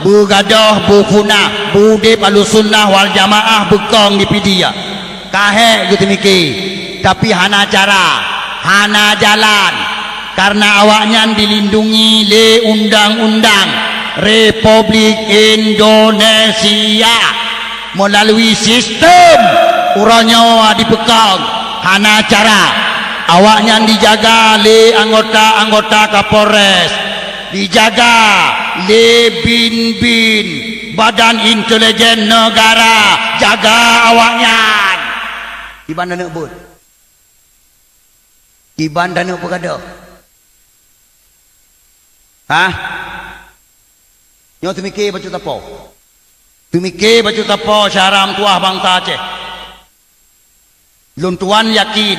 beugadôh, beupunah, beu-udeb Ahlussunnah wal Jamaah beukong di Pidie. Ka hék geuteumike, tapi hana cara, hana jalan, kareuna awaknyan dilindungi lé undang-undang Republik Indonesia. Meulalui sistem uroe nyoe dipeukong, hana cara. Awaknyan dijaga lé anggota-anggota Kapolres, dijaga lé bin-bin Badan Intelijen Negara, jaga awaknyan. Kiban taneuk beuet? Kiban taneuk peugadôh? Hah? Nyoe teumike bacut tapo. Teumike bacut tapo syara meutuwah bansa Aceh. Lôn tuan yakin,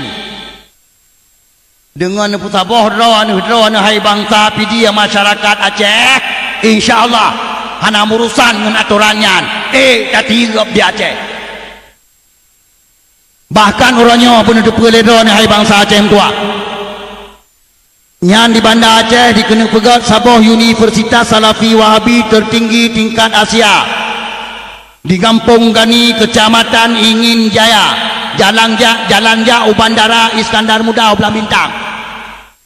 deungon neupeusaboh droe aneuk droe aneuk hai bansa Pidie masyarakat Aceh, insya Allah hana meurusan ngon atoran nyan. Eh, tatireup di Aceh. Bahkan uroe nyoe beuneuteupeu lé droe hai bansa Aceh meutuwah. Nyan di Banda Aceh dikeuneuk peugét saboh universitas Salafi Wahabi tertinggi tingkat Asia. Di Gampông Gani, Kecamatan Ingin Jaya, jalan jak, jalan jak u Bandara Iskandar Muda u Blang Bintang.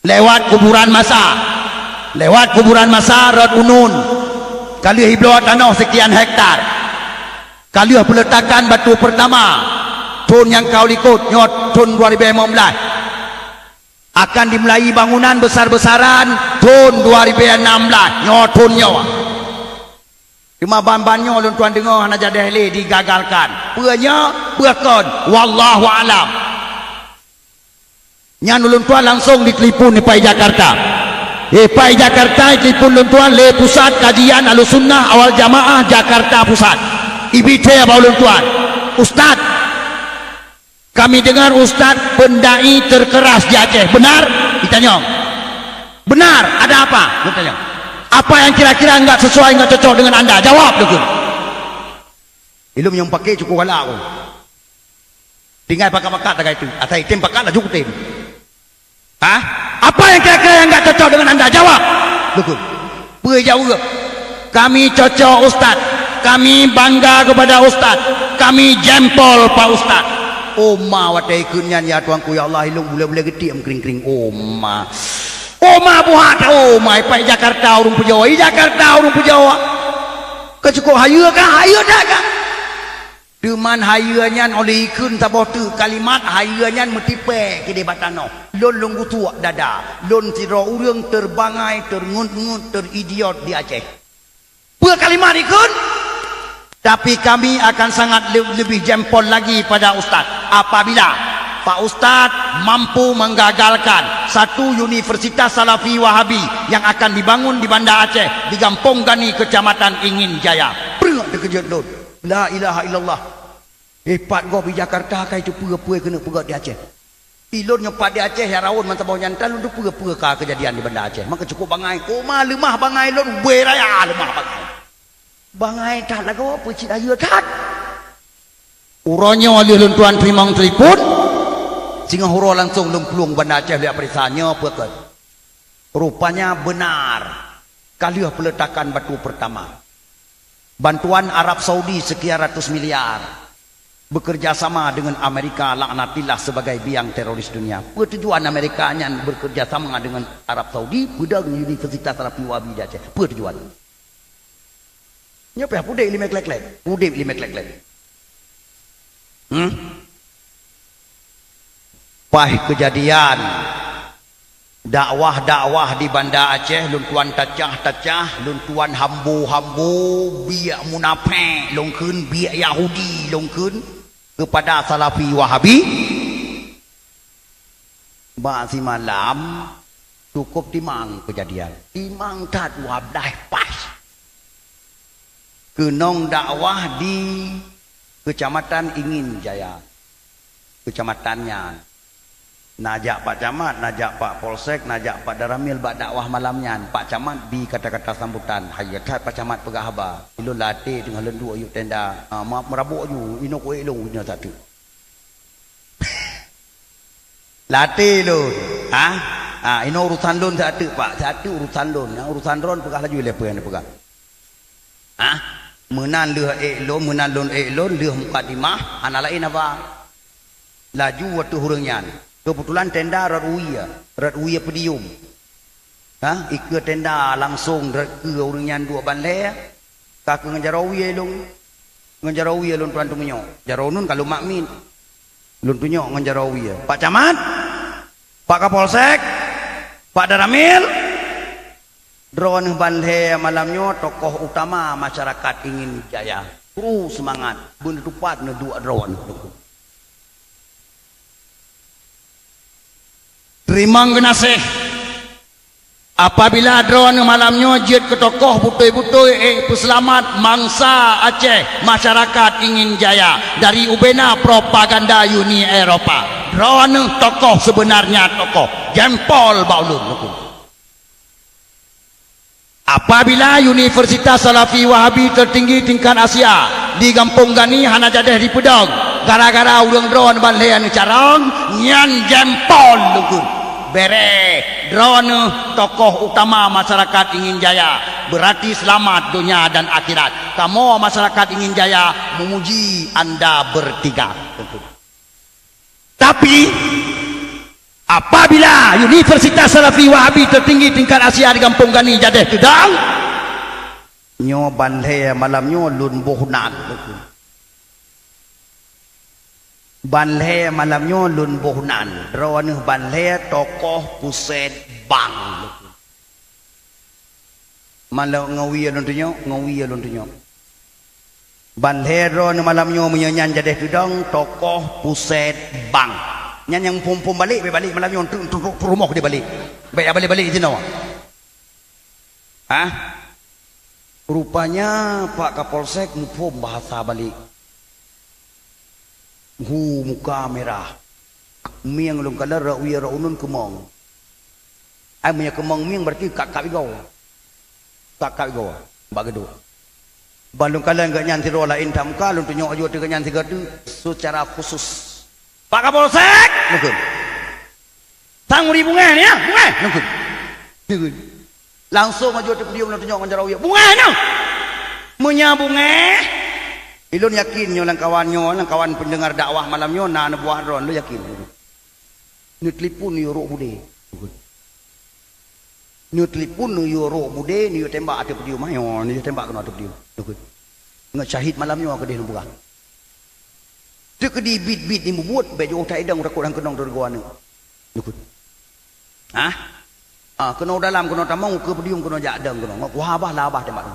Lewat kuburan masa. Lewat kuburan masa rot unun. Ka lheueh ibloe tanoh sekian hektar. Ka lheueh peuletakan batu pertama. Thon nyang ka likot nyoe thon dua ribu lima belas. Akan dimulai bangunan besar-besaran thon dua ribu enam belas, nyoe thon nyoe. Teuma ban-ban nyoe lôn tuan deungoe hana jadeh lé digagalkan. Peue nyoe? Peue kon? Wallahu alam. Nyan ulôn tuan langsong ditelepon ipai Jakarta. Ipai Jakarta itelepon lôn tuan lé Pusat Kajian Ahlussunnah Wal Jamaah Jakarta Pusat. Ibit bak ulôn tuan, "Ustaz, kami dengar Ustaz pendai terkeras di Aceh. Benar?" Ditanyong. "Benar, ada apa?" Ditanyong. "Apa yang kira-kira enggak sesuai, enggak cocok dengan anda? Jawab," dikheun. Ilôn nyang pakai cukup galak aku. Tinggai pakat-pakat lagèe itu. Asai tem pakat laju kutem. Hah? Apa yang kira-kira yang enggak cocok dengan anda? Jawab. Betul. Peue jaweueb? Kami cocok Ustaz. Kami bangga kepada Ustaz. Kami jempol Pak Ustaz. Oma watèe ikheun nyan, ya Tuhanku, ya Allah, ilôn bulèe-bulèe geuti meukeurieng-keurieng. Oma. Oma buhat, oma ipai Jakarta ureueng peujawa. I Jakarta ureueng peujawa. Keu cukup hayeue kah? Hayeue that kah? Teuma hayeue nyan oleh ikheun saboh teuk kalimat, hayeue nyan meutipèe keudéh bak tanoh. Lôn, lôn geutuek dada. Lôn sidroe ureueng terbangai, teungeut-ngeut, teridiot di Aceh. Peue kalimat ikheun? Tapi kami akan sangat le-, lebih jempol lagi pada Ustaz apabila Pak Ustaz mampu menggagalkan satu universitas Salafi Wahabi yang akan dibangun di Banda Aceh, di Gampông Gani, Kecamatan Ingin Jaya. Preuek teukeujot lôn. La ilaha illallah. Eh, pat gob i Jakarta ka iteupeue-peue keuneuk peugöt di Aceh. Ilôn nyoe pat di Aceh, ya rawon mantong boh nyan tan lôn teupeue-peue ka keujadian di Banda Aceh. Maka cukup bangai. Oma leumah bangai lôn, ubé raya leumah bangai. Bangai that lagoe, peucit hayeue that. Uroe nyoe lheueh lôn tuan teurimong telepon, singoh uroe langsong lôn plueng Banda Aceh lé peuriksa nyoe peue keuh. Rupanya benar, ka lheueh peuletakan batu pertama. Bantuan Arab Saudi sekian ratus miliar, bekerja sama dengan Amerika laknatillah sebagai biang teroris dunia. Peue tujuan Amerika nyan bekerja sama dengan Arab Saudi, peudong Universitas Salafi Wahabi di Aceh? Peue tujuan? Nyoe pih udeb limai klek-klek. Udeb limai klek-klek. Hmm? Paih keujadian dakwah-dakwah di Banda Aceh, lôn tuan tacah-tacah, lôn tuan hambo-hambo, biek munafék lôn kheun, biek Yahudi lôn kheun keupada Salafi Wahabi. Bak simalam, cukup timang keujadian. Timang that dua blaih paih. Keunong dakwah di Kecamatan Ingin Jaya. Kecamatan nyan. Najak Pak Camat, najak Pak Polsek, najak Pak Danramil bak dakwah malam nyan. Pak Camat bi kata-kata sambutan. Hai that Pak Camat peugah haba. Ilôn lam até teungoh lôn duek yub tenda. Ha, ma-, meurabok ju, inoe kuék lôn nyoe satu. Lam até lôn. Ha? Ha, inoe urusan lôn satu, Pak. Satu urusan lôn. Nyang urusan droen peugah laju lé peue nyang peugah. Ha? Meunan lheueh ék lôn, meunan lôn ék lôn, lheueh mukadimah, hana laén haba. Laju ateueh ureuëng nyan. Keubeutulan tenda rot wie, rot wie podium. Ha? Ikeue tenda langsong rot keue ureuëng nyan duek ban lhée. Ka keuh ngon jaroe wie lôn. Ngon jaroe wie lôn tuan teumeunyoe. Jaroe nun ka lôn mak miet. Lôn tunyok ngon jaroe wie. Pak Camat, Pak Kapolsek, Pak Danramil, droeneuh ban lhée malam nyoe tokoh utama masyarakat Ingin Jaya. Kru seumangat, beuneutupat neuduek droeneuh. Teurimong geunaséh. Apabila droeneuh malam nyoe jeuet keu tokoh beutôi-beutôi ék peuseulamat bansa Aceh, masyarakat Ingin Jaya dari ubena propaganda Uni Eropa, droeneuh tokoh seubeunarnya tokoh, jempol bak ulôn. Apabila Universitas Salafi Wahabi tertinggi tingkat Asia di Gampong Gani hana jadeh dipeudong gara-gara ureuëng droeneuh ban lhée neucarông, nyan jempol lôn. Béréh, droeneuh tokoh utama masyarakat Ingin Jaya, beurati seulamat donya dan akhirat. Kamoe masyarakat Ingin Jaya memuji anda bertiga. Tapi, apabila Universitas Salafi Wahabi tertinggi tingkat Asia di Gampong Gani jadeh teudong, nyoe ban lhée malam nyoe lôn boh nan. Ban lhée malam nyoe lôn boh nan, droeneuh ban lhée tokoh pusét bank. Malam ngon wie lôn tunyok, ngon wie lôn tunyok. Ban lhée droeneuh malam nyoe meunyoe nyan jadeh teudong tokoh pusét bank. Nyan nyang phom-phom balek, bék balek malam nyoe, tu, tu, tu, tu rumoh deh balek. Bék ya balek-balek sinoe. Hah? Rupanya Pak Kapolsek muphom bahasa balek. Hu muka mirah. Mieng lôn kalon rot wie rot uneun keumong. Ai meunyoe keumong mieng berarti kab-kab igoe. Kab-kab igoe bak geuduek. Ban lôn kalon gobnyan sidroe laén that muka, lôn tunyok aju ateueh gobnyan sigoe teuk secara khusus. Pak Kapolsek! Nukon. Sang uri bungéh ni ya, bungéh! Nukon. Nukon. Langsong aju ateueh podium lôn tunyok ngon jaroe wie. Bungéh nyoe! Meunyoe bungéh, ilôn yakin nyoe lam kawan nyoe, lam kawan pendengar dakwah malam nyoe na neubuah droen, lôn yakin. Neutelepon neuyue rôk budé. Neutelepon neuyue rôk budé, neuyue tembak ateueh podium. Ayo, neuyue tembak keunoe ateueh podium. Ngon syahid malam nyoe keudeh lôn peugah. Teukeudi bit-bit ni mubuet, bék jiôh that idong takot han keunong teureugôh aneuk. Nukon. Hah? Ah, keunoe dalam, keunoe tamong, keu podium, keunoe jak dong, keunoe. Ngon kuha bah, labah tembak.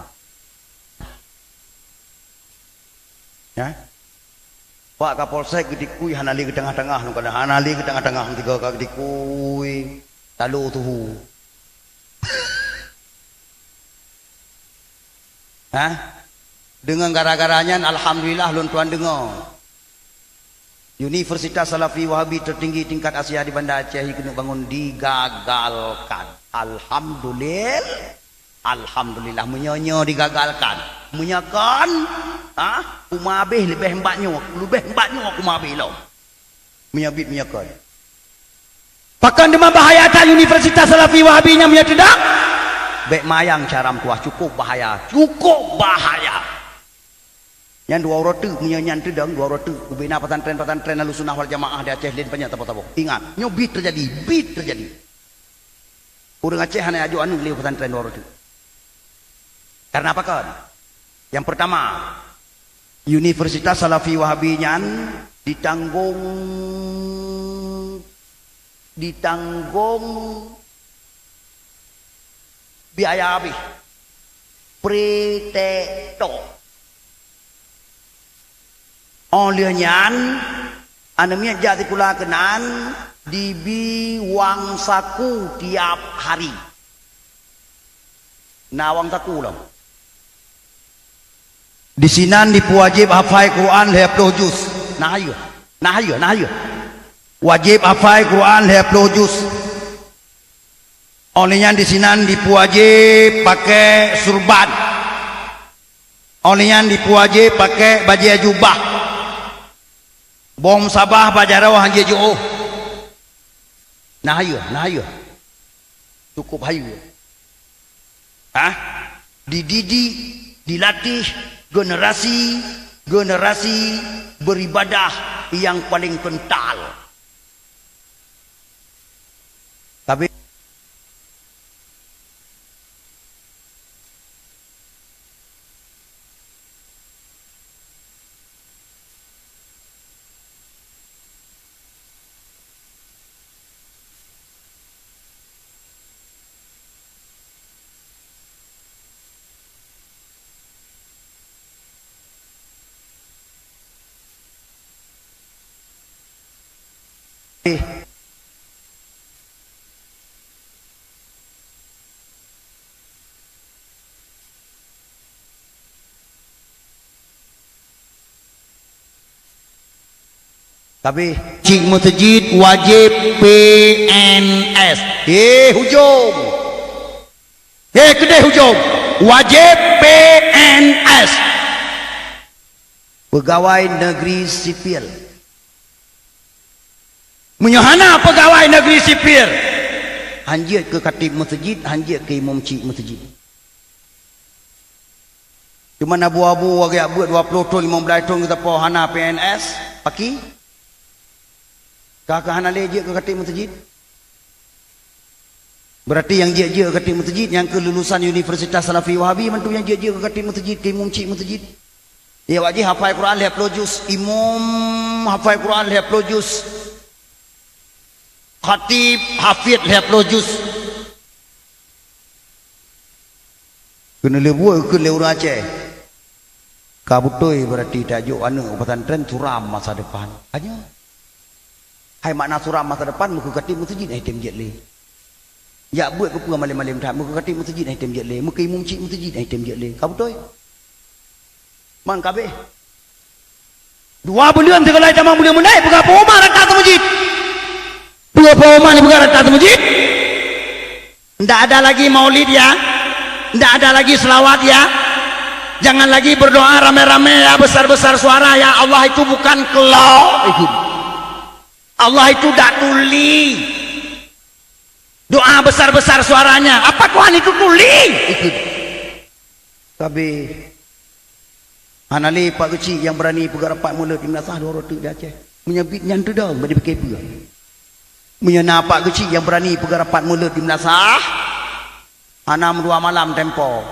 Ya? Pak Kapolsek geutikui hana lé geuteungoh-teungoh, nukon hana lé geuteungoh-teungoh, tiga ka geutikui. Talo tuhu. Hah? Deungon gara-gara nyan, alhamdulillah, lôn tuan deungoe. Universitas Salafi Wahabi tertinggi tingkat Asia di Banda Aceh keuneuk bangun digagalkan. Alhamdulil-, alhamdulillah, meunyoe nyoe digagalkan. Meunyoe kon, ha, kuma abéh leubeh mbak nyoe, leubeh mbak nyoe kuma abéh lom. Meunyoe bit meunyoe kon. Pakon teuma bahaya that Universitas Salafi Wahabi nyan meunyoe teudak? Bék mayang cara meutuah, cukup bahaya, cukup bahaya. Nyan dua uroe teuk, meunyoe nyan teudong dua uroe teuk, ubena pesantren-pesantren Ahlussunnah wal Jamaah di Aceh laén panyang saboh-saboh. Ingat, nyoe bit teujadi, bit teujadi. Ureuëng Aceh hana aju aneuk lé pesantren dua uroe teuk. Karena apa kon? Yang pertama, Universitas Salafi Wahabi nyan ditanggong, ditanggong biaya abéh. Pré teuh tok. Óh lheueh nyan, aneuk miet jak sikula keunan dibi wang saku tiap hari. Na wang saku lom. Disinan dipeuwajéb hafai Quran lhée ploh juz. Na hayeu, na hayeu, na hayeu. Wajéb hafai Quran lhée ploh juz. Óh lheueh nyan disinan jipeuwajéb pakai surban. Óh lheueh nyan jipeuwajéb pakai bajée jubah. Boh sabah bak jaroe han jeuet jiôh. Na hayeu, na hayeu. Cukup hayeu. Hah? Dididik, dilatih generasi, generasi beribadah yang paling kental. Tapi Tapi cik meuseujid wajéb P N S. Eh, hujông. Eh, keudeh hujông. Wajéb P N S. Peugawai Negeri Sipil. Meunyoe hana peugawai negeri sipil, han jeuet keu khatib meuseujid, han jeuet keu imum cik meuseujid. Teuma abu-abu wagée beuet dua ploh thon, limong blaih thon geutanyoe hana P N S, paki? Ka keu hana lé jeuet keu khatib meuseujid? Berarti nyang jeuet-jeuet keu khatib meuseujid, nyang keu lulusan Universitas Salafi Wahabi, mantu nyang jeuet-jeuet keu khatib meuseujid, keu imum cik meuseujid. Ya, wajéb hafai Quran lhée ploh juz, imum hafai Quran lhée ploh juz, khatib hafid lhée ploh juz. Keuneulheueh buet keu lé ureuëng Aceh. Ka beutôi berarti tajok aneuëk u pesantren suram masa depan. Hanya. Hai makna suram masa depan, meukeu khatib meuseujid hai tem jeuet lé. Jak beuet keu peue malém-malém that, meukeu khatib meuseujid hai tem jeuet lé, meukeu imum cik meuseujid hai tem jeuet lé. Ka beutôi? Man kabeh. Dua buleuen sigohlom tamong buleuen meunai peugah peuma rata teumeujid. Peue peuma ni peugah rata teumeujid? Ndak ada lagi maulid ya. Ndak ada lagi selawat ya. Jangan lagi berdoa rame-rame ya, besar-besar suara ya. Allah itu bukan kelo. Allah itu dak tuli. Doa besar-besar suaranya. Apa Tuhan itu tuli? Itu. Tapi hana lé Pak Geuchik nyang beurani peugah rapat mulod di meunasah dua uroe teuk di Aceh. Meunyoe biet nyan teudong, bak jipike peue? Meunyoe na Pak Geuchik nyang beurani peugah rapat mulod di meunasah, hana meudua malam tempo.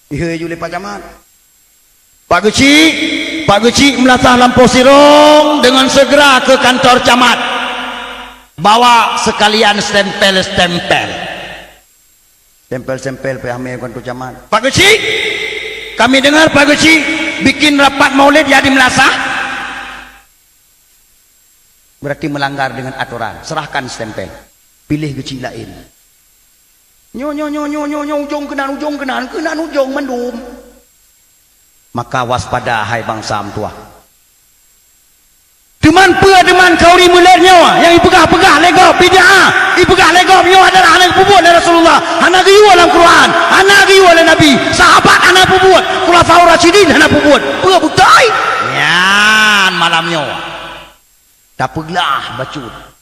Ihé ju lé Pak Camat. Pak Geuchik, Pak Geuchik meulasah lampôh sirong dengan segera ke kantor camat. Bawa sekalian stempel-stempel. Stempel-stempel payah mé kantor camat. Pak Geuchik, kami dengar Pak Geuchik bikin rapat maulid ya di Melasah. Berarti melanggar dengan aturan. Serahkan stempel. Pilih geuchik laén. Nyoe, nyoe, nyoe, nyoe, nyoe, nyoe, ujong keunan, ujong keunan, keunan ujong mandum. Maka waspada, hai bansa meutuwah. Teuman peue teuman khauri mulod nyoe nyang ipeugah-peugah lé gob bid'ah, ipeugah lé gob nyoe adalah hana geupeubuet lé Rasulullah, hana geuyue lam Quran, hana geuyue lé Nabi, sahabat hana peubuet, khulafaur rasyidin hana peubuet. Peue beutôi? Nyan malam nyoe. Tapeuglah bacut.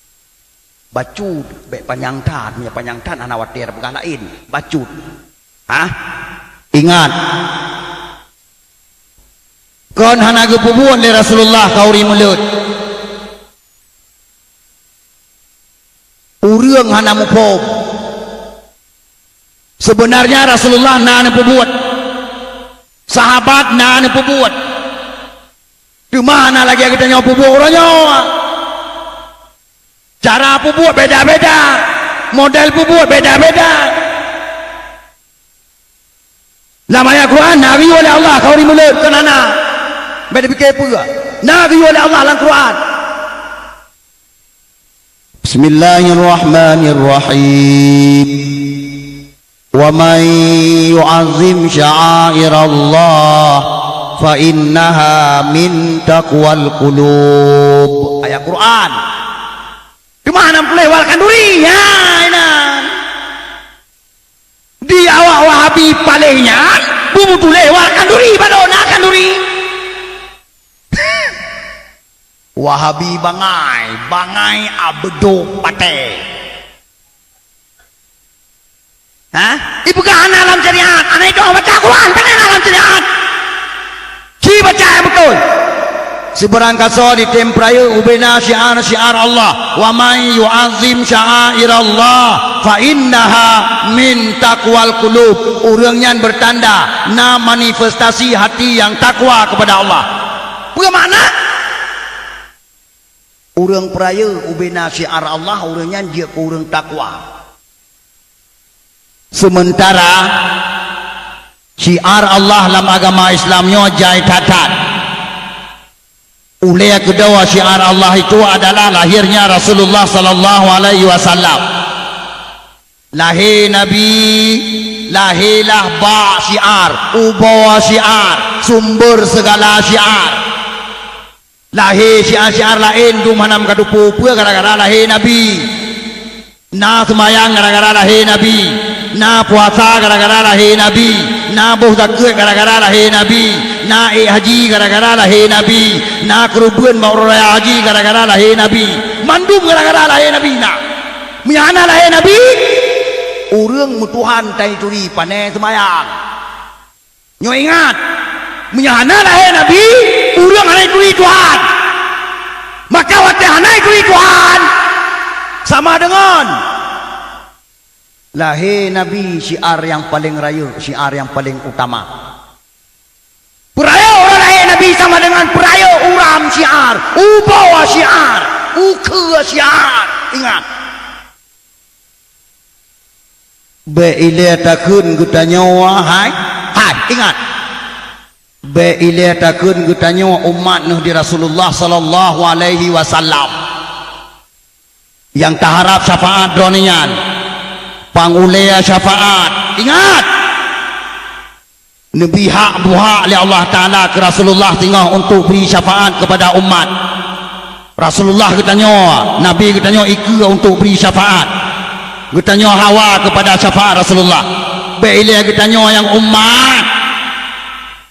Bacut, bék panyang that, meunyoe panyang that hana watée tapeugah laén. Bacut. Hah? Ingat. Kon hana geupeubuet lé Rasulullah khauri mulod. Ureuëng hana muphom. Seubeunarnya Rasulullah na neupeubuet. Sahabat na neupeubuet. Teuma hana lagée geutanyoe peubuet uroe nyoe. Cara peubuet beda-beda. Model peubuet beda-beda. Lam ayat Quran, na geuyue lé Allah khauri mulod, kon hana. Bék tapike peue. Na geuyue lé Allah lam Quran. Bismillahirrahmanirrahim. Wa man yu'azzim sya'airallah fa innaha min taqwal qulub. Ayat Quran. Teuma hana meutuléh wal khanduri, nyan inan. Di awak Wahabi paléh nyan, beumeutuléh wal khanduri, padum na khanduri. Wahabi bangai, bangai abeudoh patéh. Ha? Ipeugah hana lam syariat, hana itu baca Quran, hana lam syariat. Ci baca nyang beutôi. Sibarang kasoe di tem peurayeuk ubena syiar-syiar Allah. Wa man yu'azzim sya'airallah fa innaha min taqwal qulub. Ureuëng nyan bertanda na manifestasi hati yang takwa kepada Allah. Peue makna? Ureuëng peurayeuk ubena syiar Allah, ureuëng nyan jeuet keu ureuëng takwa. Sementara syiar Allah lam agama Islam nyoe jai that-that. Ulée keudua syiar Allah itu adalah lahirnya Rasulullah sallallahu alaihi wasallam. Lahé Nabi, lahé lah bak syiar, uboe syiar, sumber segala syiar. Lahé syiar-syiar laén dum hana meukateupeu peue gara-gara lahé Nabi. Na seumayang gara-gara lahé Nabi. Na puasa gara-gara lahé Nabi. Na boh zakeuet gara-gara lahé Nabi. Na ék haji gara-gara lahé Nabi. Na keureubeuen bak uroe raya haji gara-gara lahé Nabi. Mandum gara-gara lahé Nabi na. Meunyo hana lahé Nabi, ureuëng meutuhan tan ituri, pané seumayang. Nyoe ingat, meunyo hana lahé Nabi, ureuëng hana ituri Tuhan. Maka watée hana ituri Tuhan, sama deungon lahé Nabi syiar nyang paleng rayeuk, syiar nyang paleng utama. Peurayeuk uroe lahé Nabi sama deungon peurayeuk uram syiar, uboe syiar, ukeue syiar. Ingat. Bék ilée takheun geutanyoe, hai, hai, ingat. Bék ilée takheun geutanyoe umat neuh di Rasulullah sallallahu alaihi wasallam. Nyang taharab syafaat droeneuh nyan, pang ulée syafaat. Ingat! Neubri hak buhak lé Allah Taala keu Rasulullah singoh untuk bri syafaat keupada umat. Rasulullah geutanyoe, Nabi geutanyoe ikeue untuk bri syafaat. Geutanyoe hawa keupada syafaat Rasulullah. Bék ilée geutanyoe nyang umat.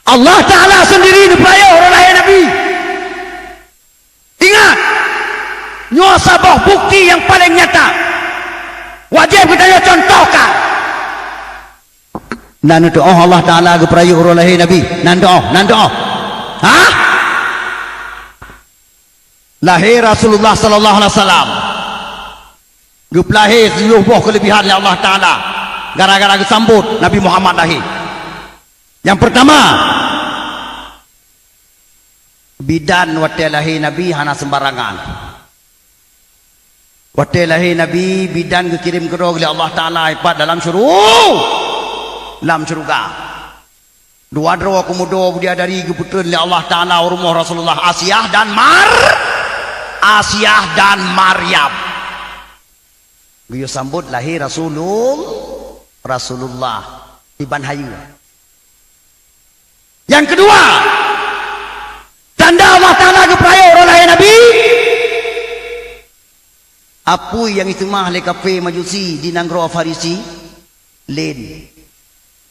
Allah Taala seundiri neupeurayeuk uroe lahé Nabi. Ingat, nyoe saboh bukti nyang paleng nyata. Wajéb geutanyoe contohkan. Na neutuoh Allah Taala geupeurayeuk uroe lahé Nabi? Na neutuoh, na neutuoh. Hah? Lahé Rasulullah sallallahu alaihi wasallam. Geupeulahé siyoh boh keuleubihan lé Allah Taala gara-gara geusambot Nabi Muhammad lahé. Nyang peurtama, bidan watée lahé Nabi hana seumbarangan. Watée lahé Nabi, bidan geukirém keudroe lé Allah Taala ipat dalam syuru-, lam syeuruga. Dua droe keumudo bidadari geupeutreun lé Allah Taala u rumoh Rasulullah, Asiah dan Mar-, Asiah dan Maryam. Geuyue sambot lahé Rasulul-, Rasulullah diban hayeue. Nyang keudua, tanda Allah Taala geupeurayeuk uroe lahé Nabi, apui nyang jiseumah lé kafé Majusi di nanggroe Farisi, lén.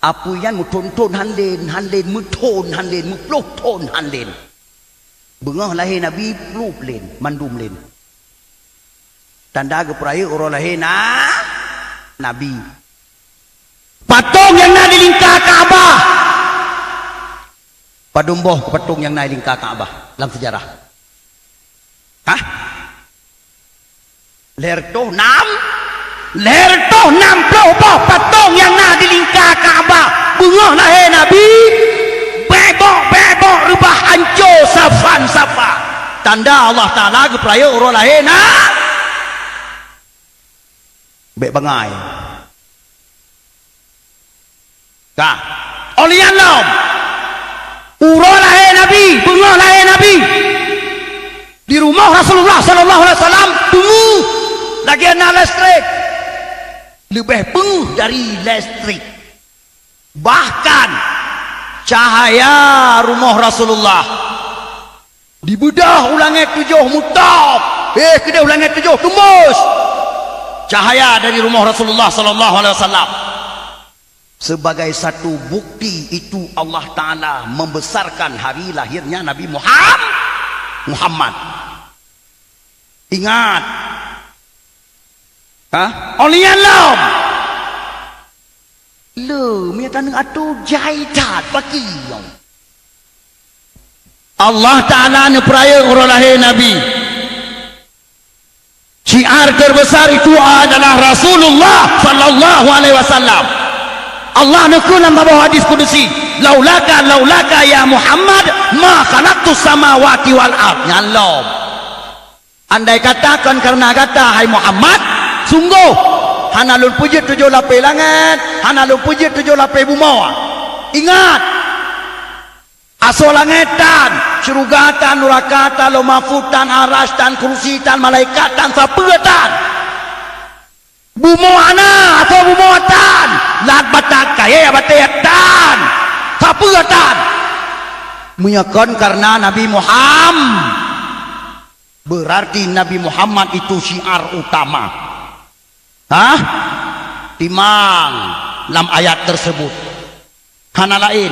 Apui nyan meuthon-thon han lén, han lén, meuthon han lén, meuploh thon han lén. Beungoh lahé Nabi, ploh lén, mandum lén. Tanda geupeurayeuk uroe lahé na-, Nabi. Patong nyang na di lingka Ka'bah. Padum boh patong nyang na di lingka Ka'bah lam seujarah? Hah? Lhèe reutôh nam, lhèe reutôh nam ploh boh patong nyang na di lingka Ka'bah. Beungoh lahé Nabi, bèk bok, bèk bok reubah hanco sapan-sapan. Tanda Allah Taala geupeurayeuk uroe lahé na-, bèk bangai. Ka. Óh lheueh nyan lom, uroe lahé Nabi, beungoh lahé Nabi, di rumoh Rasulullah sallallahu alaihi wasallam peungeuh lagèe na listrik, leubeh peungeuh dari listrik. Bahkan Cahaya rumoh Rasulullah dibeudah u langét tujoh, mutôb, eh, keudeh u langét tujoh, teumbus cahaya dari rumoh Rasulullah sallallahu alaihi wasallam. Sebagai satu bukti itu Allah Ta'ala membesarkan hari lahirnya Nabi Muham-, Muhammad. Ingat. Hah? Óh lheueh nyan lom. Le, meunyo taneuk atô jai that, pakri nyang. Allah Ta'ala neupeurayeuk uroe lahé Nabi. Syiar terbesar itu adalah Rasulullah sallallahu alaihi wasallam. Allah neukheun lam saboh hadis kudusi, "Laulaka, laulaka ya Muhammad, ma khalaqtus samawati wal ard." Nyan lom. Andai kata kon kareuna gata, hai Muhammad, sunggoh hana lôn peujeuet tujoh lapée langét, hana lôn peujeuet tujoh lapée bumoe. Ingat, asoe langét tan, syeuruga tan, nuraka tan, Lauh Mahfuz tan, Arasy tan, Kursi tan, malaikat tan, sapeue tan. Bumoe hana, asoe bumoe tan, lat batat kayée batée tan, sapeue tan. Meunyo kon kareuna Nabi Muham-, Berarti Nabi Muhammad itu syiar utama. Hah? Timang lam ayat tersebut. Hana laén,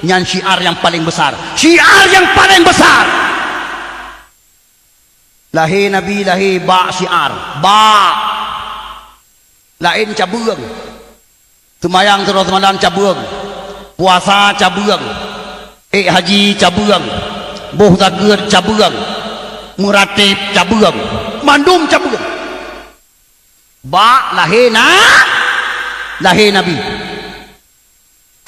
nyan syiar nyang paleng besar. Syiar nyang paleng besar. Lahé Nabi lahé bak syiar, bak. Laén cabeueng. Seumayang sidroe seumalam cabeueng. Puasa cabeueng. Ék haji cabeueng. Boh zakeuet cabeueng. Meuratéb cabeueng. Mandum cabeueng. Bak lahé na-, lahé Nabi.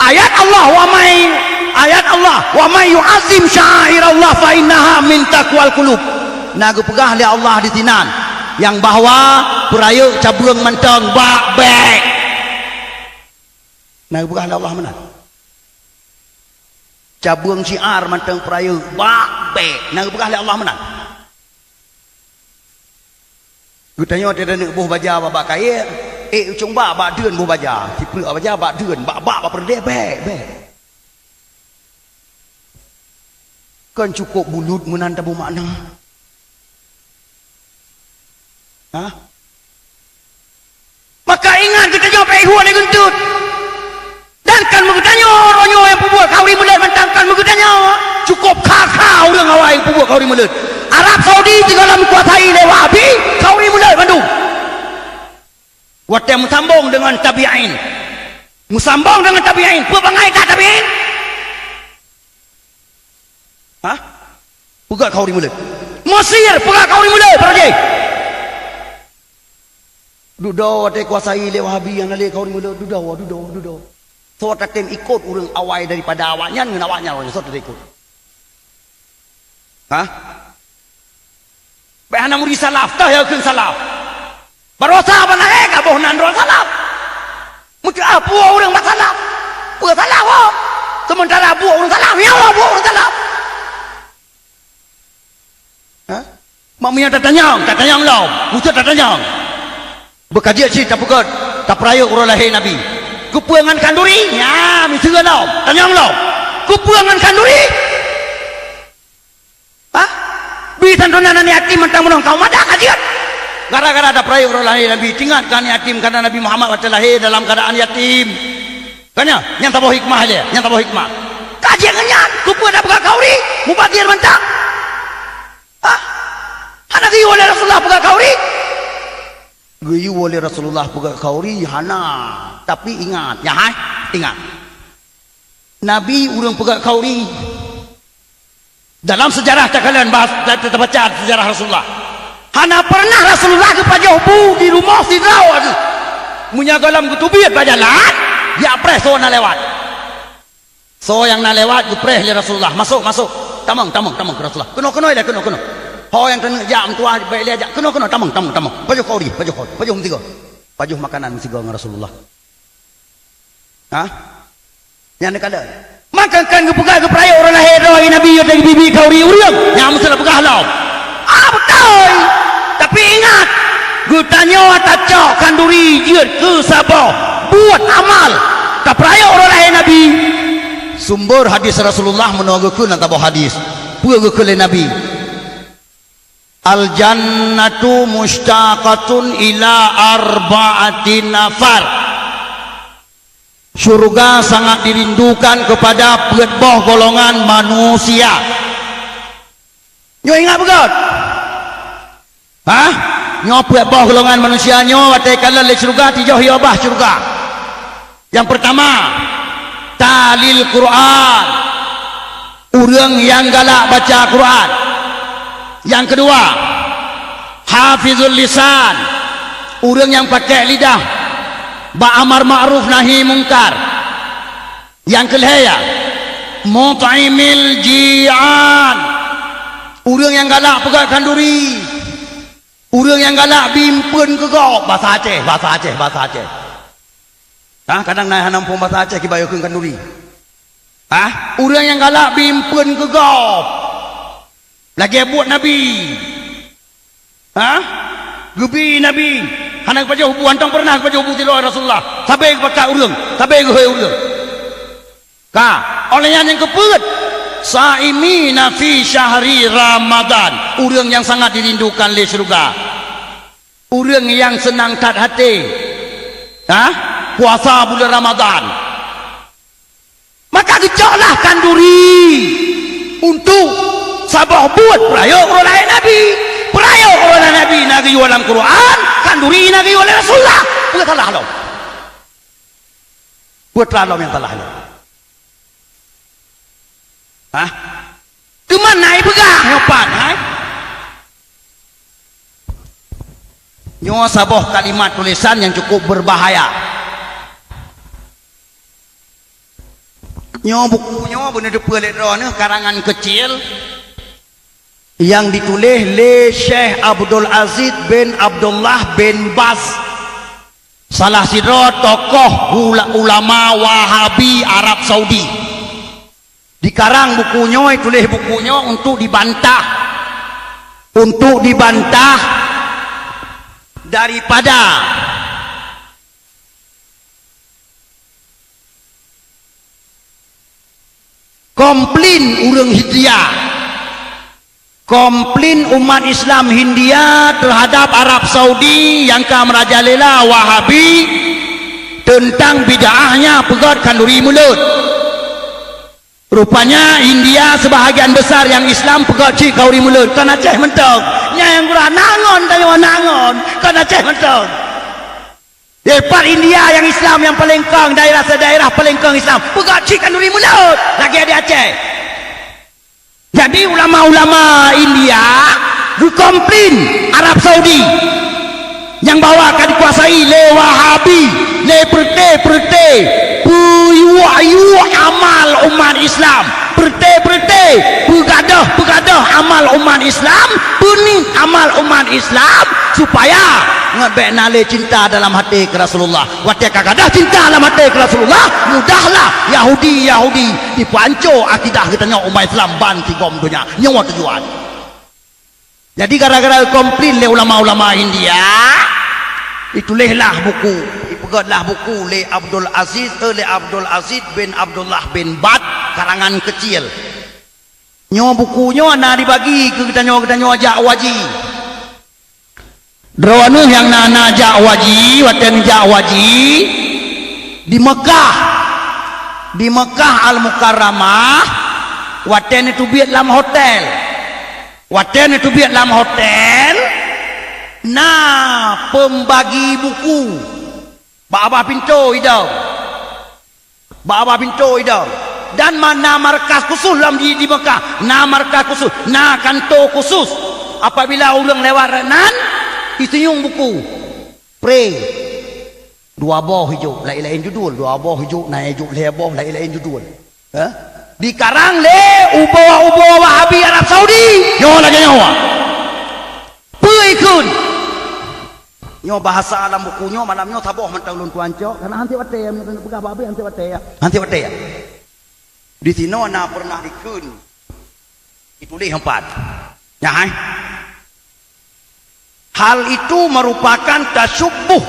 Ayat Allah, "Wa may," ayat Allah, "Wa may yu'azzim sya'airallah fa innaha min taqwal qulub." Na geupeugah lé Allah disinan, nyang bahwa peurayeuk cabeueng mantong bak bék. Na geupeugah lé Allah meunan. Cabeueng syiar mantong peurayeuk bak bék. Na geupeugah lé Allah meunan. Geutanyoe teudeuneuek boh baja bak-bak kayée, ék ucong bak, bak deuen boh baja, sipreuk baja bak deuen, bak-bak bak peureudée, bék, bék. Kon cukôp bulut meunan tabeumakna. Hah? Maka ingat geutanyoe bék ihue lé geunteut. Dan kan meugeutanyoe, uroe nyoe nyang peubuet khauri meuleuet mantong kan meugeutanyoe. Cukôp kha-kha ureuëng awai peubuet khauri meuleuet. Arab Saudi sigohlom meukuasai lé Wahabi, khauri meuleuet mandum. Watée meusambong deungon tabi'in. Meusambong deungon tabi'in. Peue bangai that tabi'in? Hah? Peugah khauri meuleuet. Mesir peugah khauri meuleuet, para jih. Dudoe watée kuasai lé Wahabi nyang na lé khauri meuleuet, dudoe, dudoe, dudoe. Soe tatem ikot ureuëng awai daripada awaknyan ngon awaknyan, soe tatem ikot? Hah? Bék hana muri salaf, toh ya kheun salaf. Barosa ban lahé ka boh nan droe salaf. Meucue ah peue ureuëng bak salaf. Peue salaf oh? Sementara buet ureuëng salaf, nyawa buet ureuëng salaf. Hah? Mak meunyoe tatanyong, tatanyong lom. Meucue tatanyong. Beukajiet cit tapeugét, tapeurayeuk uroe lahé Nabi. Keupeue ngon khanduri? Nya, miseue lom. Tanyong lom. Keupeue ngon khanduri? Hah? Bi santunan aneuk yatim mantong meunong kaum madah ka jeuet. Gara-gara ada peurayeuk uroe lahé Nabi, teuingat keu aneuk yatim karena Nabi Muhammad watée lahé dalam keuadaan yatim. Kan nyan, nyan saboh hikmah lé, nyan saboh hikmah. Ka jeuet ngon nyan, keupeue na peugah khauri, mubazir mantong. Hah? Hana geuyue lé Rasulullah peugah khauri? Geuyue lé Rasulullah peugah khauri, hana. Tapi ingat, nyan hai, ingat. Nabi ureuëng peugah khauri. Dalam sejarah takalon bahas, ta-, ta-, tabaca sejarah Rasulullah. Hana pernah Rasulullah geupajoh bu di rumoh sidroe geuh. Meunyoe gohlom geuteubiet bak jalan, jak preh soe na lewat. Soe nyang na lewat geupreh lé Rasulullah, "Masuk, masuk. Tamong, tamong, tamong," kheun Rasulullah. "Keunoe, keunoe ilée, keunoe, keunoe." Ho nyang keuneuk jak meutuah, bék ilée jak, "Keunoe, keunoe, tamong, tamong, tamong. Pajoh khauri, pajoh khauri, pajoh meusigoe. Pajoh makanan meusigoe ngon Rasulullah." Hah? Nyan neukalon. Maka kan geupeugah geupeurayeuk uroe lahé droe Nabi, nyoe teuk bibi khauri ureuëng. Nyan meusalah peugah lom. Ah, beutôi. Tapi ingat, geutanyoe tacok khanduri jeuet keu saboh buet amal. Tapeurayeuk uroe lahé Nabi. Sumber hadis Rasulullah meunoe geukheun lam saboh hadis. Peue geukheun lé Nabi? "Al-jannatu musytaqatun ila arba'ati nafar." Syurga sangat dirindukan kepada peuet boh golongan manusia. Nyoe ingat beugöt. Hah? Nyoe peuet boh golongan manusia nyoe watée kalon lé syeuruga, tijoh yoh bah syeuruga. Nyang peurtama, talil Quran, ureuëng nyang galak baca Quran. Nyang keudua, hafizul lisan, ureuëng nyang pakai lidah bak amar ma'ruf nahi mungkar. Nyang keulhée, mut'imil ji'an, ureuëng nyang galak peugöt khanduri, ureuëng nyang galak bimpeuen keu gob, basa Aceh, basa Aceh, basa Aceh. Nah, kadang na hana muphom basa Aceh kiban geukheun khanduri. Hah? Ureuëng nyang galak bimpeuen keu gob. Lagée buet Nabi. Hah? Geubi Nabi. Hana geupajoh bu, hántom peureunah geupajoh bu sidroe Rasulullah. Sabe geupakat ureuëng, sabe geuhôi ureuëng. Ka, óh lheueh nyan nyang keupeuet, saimina fi syahri Ramadan, ureuëng nyang sangat dirindukan lé syeuruga. Ureuëng nyang seunang that até. Hah? Puasa buleuen Ramadan. Maka geucoklah khanduri untuk saboh buet peurayeuk uroe lahé Nabi. Peurayeuk uroe lahé Nabi na geuyue lam Quran, khanduri na geuyue lé Rasulullah. Peue salah lom? Peue salah lom nyang salah nyoe? Hah? Teuma na ipeugah nyoe pat, hai? Nyoe saboh kalimat tulésan nyang cukup berbahaya. Nyoe buku nyoe beuneuteupeu lé droeneuh karangan keucil nyang dituléh lé Syekh Abdul Aziz bin Abdullah bin Baz, salah sidroe tokoh ula-, ulama Wahabi Arab Saudi. Dikarang buku nyoe, tuléh buku nyoe untuk dibantah, untuk dibantah daripada komplain ureuëng Hindia, komplain umat Islam Hindia terhadap Arab Saudi nyang ka meurajalela Wahabi teuntang bid'ahnya peugöt khanduri mulod. Rupanya India sebahagian besar nyang Islam peugöt cit khanduri mulod, kon Aceh mantong. Nyan nyang gura na ngon, tanyoe na ngon, kon Aceh mantong. Di pat India nyang Islam nyang paleng kong, daerah-daerah paleng kong Islam, peugöt cit khanduri mulod lagée di Aceh. Jadi ulama-ulama India geukomplain Arab Saudi nyang bahwa ka dikuasai lé Wahabi, lé peureute-peureute peuyuek-yuek amal umat Islam, peureute-peureute peugadôh-peugadôh amal umat Islam, peuniet amal umat Islam, supaya ngon bék na lé cinta dalam até keu Rasulullah. Watée ka gadôh cinta lam até keu Rasulullah, mudahlah Yahudi-Yahudi jipeuhanco akidah geutanyoe umat Islam ban sigom donya. Nyoe tujuan. Jadi gara-gara geukomplain lé ulama-ulama India, dituléhlah buku, dipeugötlah buku lé Abdul Aziz, eh, lé Abdul Aziz bin Abdullah bin Baz, karangan keucil. Nyoe buku nyoe na dibagi keu geutanyoe-geutanyoe jak u haji. Droeneuh nyang na, na jak u haji, watée neujak u haji di Mekah, di Mekah Al-Mukarramah, watée neuteubiet lam hotel. Watée neuteubiet lam hotel, na peumbagi buku bak babah pintoe idong. Bak babah pintoe idong. Dan ma-, na markas khusus lam di, di Mekah. Na markas khusus. Na kantô khusus. Apabila ureuëng lewat nan, iseunyueng buku. Pre. Dua boh ijok, laén-laén judul. Dua boh ijok, na ijok lhée boh, laén-laén judul. Eh? Dikarang lé ubé-ubé Wahabi Arab Saudi. Nyoe lagée nyoe. Peue ikheun? Nyoe bahasa lam buku nyoe malam nyoe saboh mantong lôn tuan cok, karena hanté watée ya, meunyoe peugah babé hanté watée ya. Hanté watée ya. Di sinoe na pernah dikheun. Dituléh empat. Nyan hai. Hal itu merupakan tasyubbuh.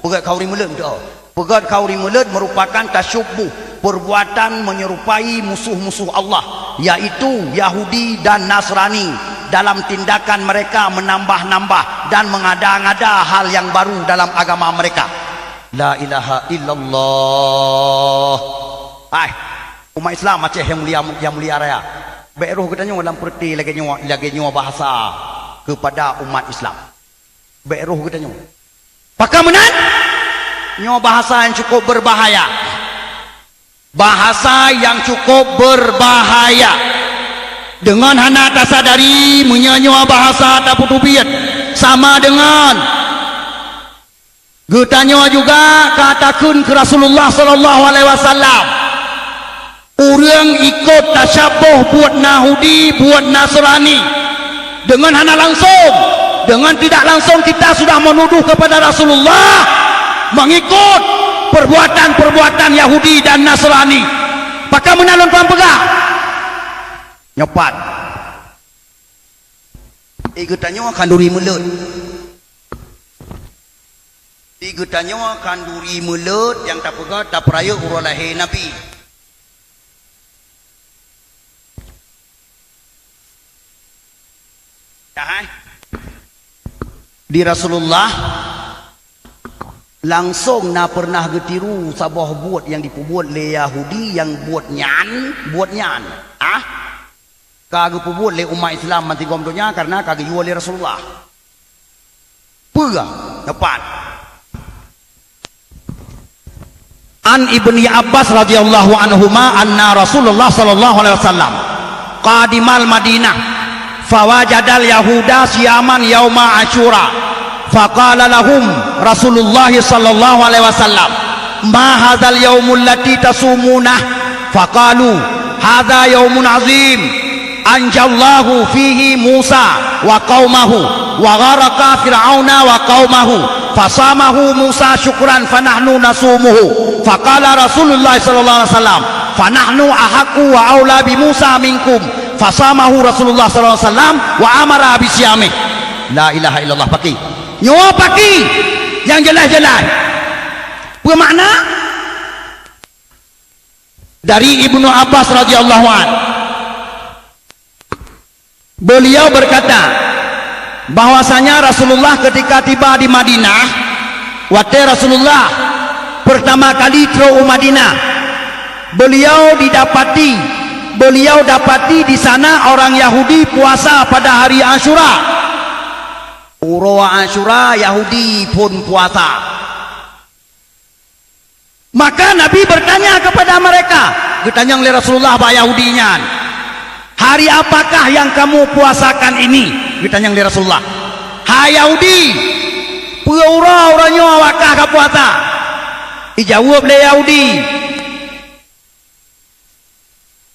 Peugét khanduri mulod tu. Peugét khanduri mulod merupakan tasyubbuh. perbuatan menyerupai musuh-musuh Allah, yaitu Yahudi dan Nasrani, dalam tindakan mereka menambah-nambah dan mengada-ngada hal yang baru dalam agama mereka. La ilaha illallah. Hai, umat Islam Aceh yang mulia, yang mulia raya. Bèk roh geutanyoe lam peureuté lagèe nyoe, lagèe nyoe bahasa kepada umat Islam. Bèk roh geutanyoe. Pakon meunan? Nyoe bahasa yang cukup berbahaya. Bahasa yang cukup berbahaya. Deungon hana tasadari, meunyoe nyoe bahasa tapeuteubiet, sama deungon geutanyoe juga ka takheun keu Rasulullah sallallahu alaihi wasallam, ureueng ikot tasyaboh buet Yahudi, buet Nasrani. Deungon hana langsung, deungon tidak langsung kita sudah menuduh kepada Rasulullah mengikut perbuatan-perbuatan Yahudi dan Nasrani. Pakon meunan lôn paham peugah? Nyoe pat. Eh, geutanyoe khanduri meuleuet. Di geutanyoe khanduri meuleuet nyang tapeugah tapeurayeuk uroe lahé Nabi. Dah, eh? Di Rasulullah langsong na pernah geutiru saboh buet nyang dipeubuet lé Yahudi nyang buet nyan, buet nyan. Ah? Ka geupeubuet lé umat Islam bansigom donya karena ka geuyue lé Rasulullah. Peue? Dapat. An Ibni Abbas radhiyallahu anhuma anna Rasulullah sallallahu alaihi wasallam qadimal Madinah fawajadal yahuda siyaman yauma Asyura, faqala lahum Rasulullah sallallahu alaihi wasallam, "Ma hadzal yaumul lati tasumunah?" Faqalu, "Hadza yaumun azim, anjallahu fihi Musa wa qaumahu, wa gharaqa Fir'auna wa qaumahu, fasamahu Musa syukran fa nahnu nasumuhu." Faqala Rasulullah sallallahu alaihi wasallam, "Fa nahnu ahaqqu wa aula bi Musa minkum." Fasamahu Rasulullah sallallahu alaihi wasallam wa amara bi siyamih. La ilaha illallah, paki. Nyoe paki nyang jeulaih-jeulaih. Peue makna? Dari Ibnu Abbas radhiyallahu an, beliau berkata bahwasanya Rasulullah ketika tiba di Madinah, watèe Rasulullah pertama kali trok u Madinah, beliau didapati, beliau dapati di sana orang Yahudi puasa pada hari Asyura. Uroe Asyura Yahudi phon puasa. Maka Nabi bertanya kepada mereka, geutanyong lé Rasulullah bak Yahudi nyan, "Hari apakah yang kamu puasakan ini?" Geutanyong lé Rasulullah, "Hai Yahudi, peue uroe-uroe nyoe awak kah ka puasa?" Ijaweueb lé Yahudi,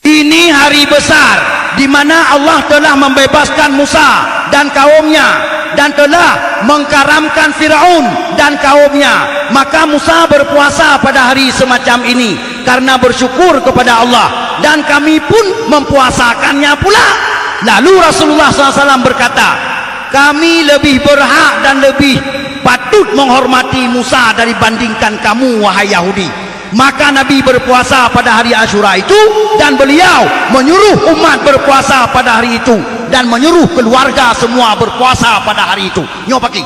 "Ini hari besar, di mana Allah telah membebaskan Musa dan kaumnya, dan telah mengkaramkan Firaun dan kaumnya. Maka Musa berpuasa pada hari semacam ini, karena bersyukur kepada Allah, dan kami pun mempuasakannya pula." Lalu Rasulullah sallallahu alaihi wasallam berkata, "Kami lebih berhak dan lebih patut menghormati Musa dari bandingkan kamu, wahai Yahudi." Maka Nabi berpuasa pada hari Asyura itu, dan beliau menyuruh umat berpuasa pada hari itu, dan menyuruh keluarga semua berpuasa pada hari itu. Nyoe paki.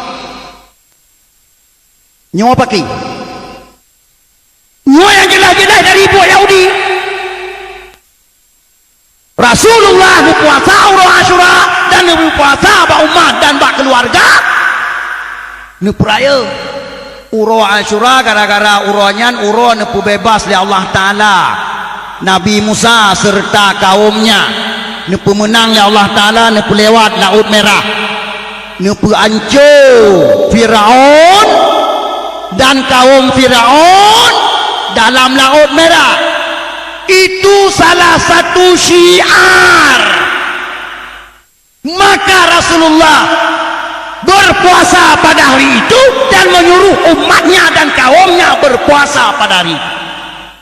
Nyoe paki. Nyoe nyang jeulaih-jeulaih dari buet Yahudi. Rasulullah geupuasa uroe Asyura dan geupeupuasa bak umat dan bak keuluwarga. Neupeurayeuk uroe Asyura gara-gara uroe nyan uroe neupeubeubaih lé Allah Taala Nabi Musa seureuta kawömnya. Neupeumeunang lé Allah Taala neupeulewat Laôt Meurah. Neupeuanco Firaun dan kawöm Firaun dalam Laôt Meurah. Itu salah satu syiar. Maka Rasulullah berpuasa pada hari itu dan menyuruh umatnya dan kawömnya berpuasa pada hari itu.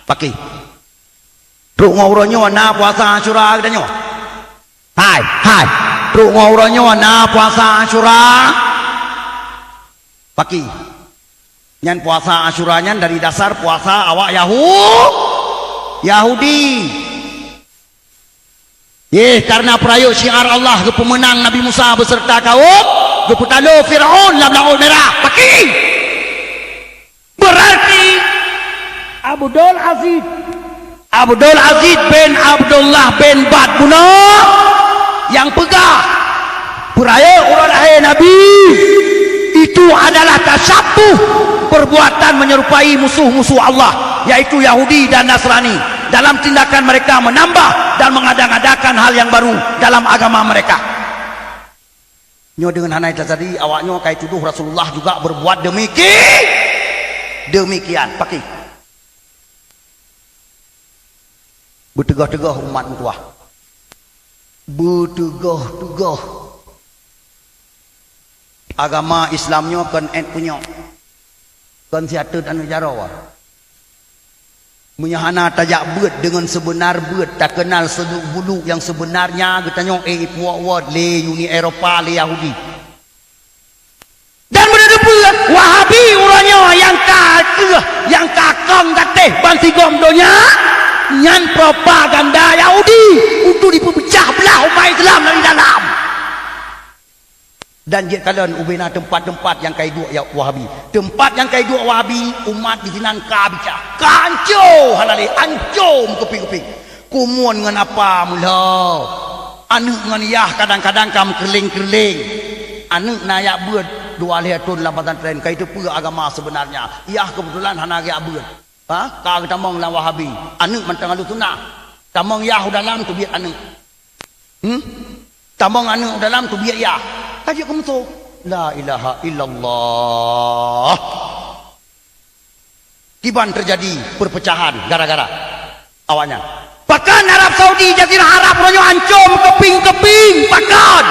Paki. Trok ngon uroe nyoe na puasa Asyura geutanyoe? Hai, hai. Trok ngon uroe nyoe na puasa Asyura? Paki. Nyan puasa Asyura nyan dari dasar puasa awak Yahu-, Yahudi. Yeh, karena peurayeuk syiar Allah geupeumeunang Nabi Musa beserta kaum, geupeutalo Firaun lam Laôt Mirah. Pakri! Berarti Abdul Aziz, Abdul Aziz bin Abdullah bin Bad bunoe nyang peugah, peurayeuk uroe lahé Nabi itu adalah tasyabuh, perbuatan menyerupai musuh-musuh Allah, yaitu Yahudi dan Nasrani, dalam tindakan mereka menambah dan mengada-ngadakan hal yang baru dalam agama mereka. Nyoe deungon hana tajadi, awaknyoe ka jituduh Rasulullah juga berbuat demiki-, demikian. Pakri. Beuteugah-teugah umat meutuwah. Beuteugah-teugah. Agama Islam nyoe kon èt punyok. Kon siateut aneuk jaroe. Meunyoe hana tajak beuet deungon seubeuna beuet, takeunal seluk-buluk nyang seubeunarnya, geutanyoe éh ipuwok-wot lé Uni Eropa, lé Yahudi. Dan beuna teupeue, Wahabi uroe nyoe nyang ka keuh, nyang ka kong gatéh bansigom donya, nyan propaganda Yahudi untuk dipeupeucah beulah umat Islam dari dalam. Dan jeuet kalon ubena teumpat-teumpat nyang ka iduek ya Wahabi. Teumpat nyang ka iduek Wahabi, umat disinan ka bicah. Ka anco, hana lé anco meukeuping-keuping. Kumuen ngon apa meulhô. Aneuk ngon yah kadang-kadang ka meukeureuléng-keureuléng. Aneuk na jak beuet dua lhèe thôn lam pesantren, ka jiteupeue agama seubeunarnya. Yah keubeutulan hana jak beuet. Ha? Ka geutamong lam Wahabi. Aneuk mantong Ahlussunnah. Tamong yah u dalam teubiet aneuk. Hmm? Tamong aneuk u dalam teubiet yah. Ka jeuet keu musoh. La ilaha illallah. Kiban teujadi perpecahan gara-gara awaknyan. Pakon Arab Saudi, Jazirah Arab, uroe nyoe anco meukeuping-keuping? Pakon?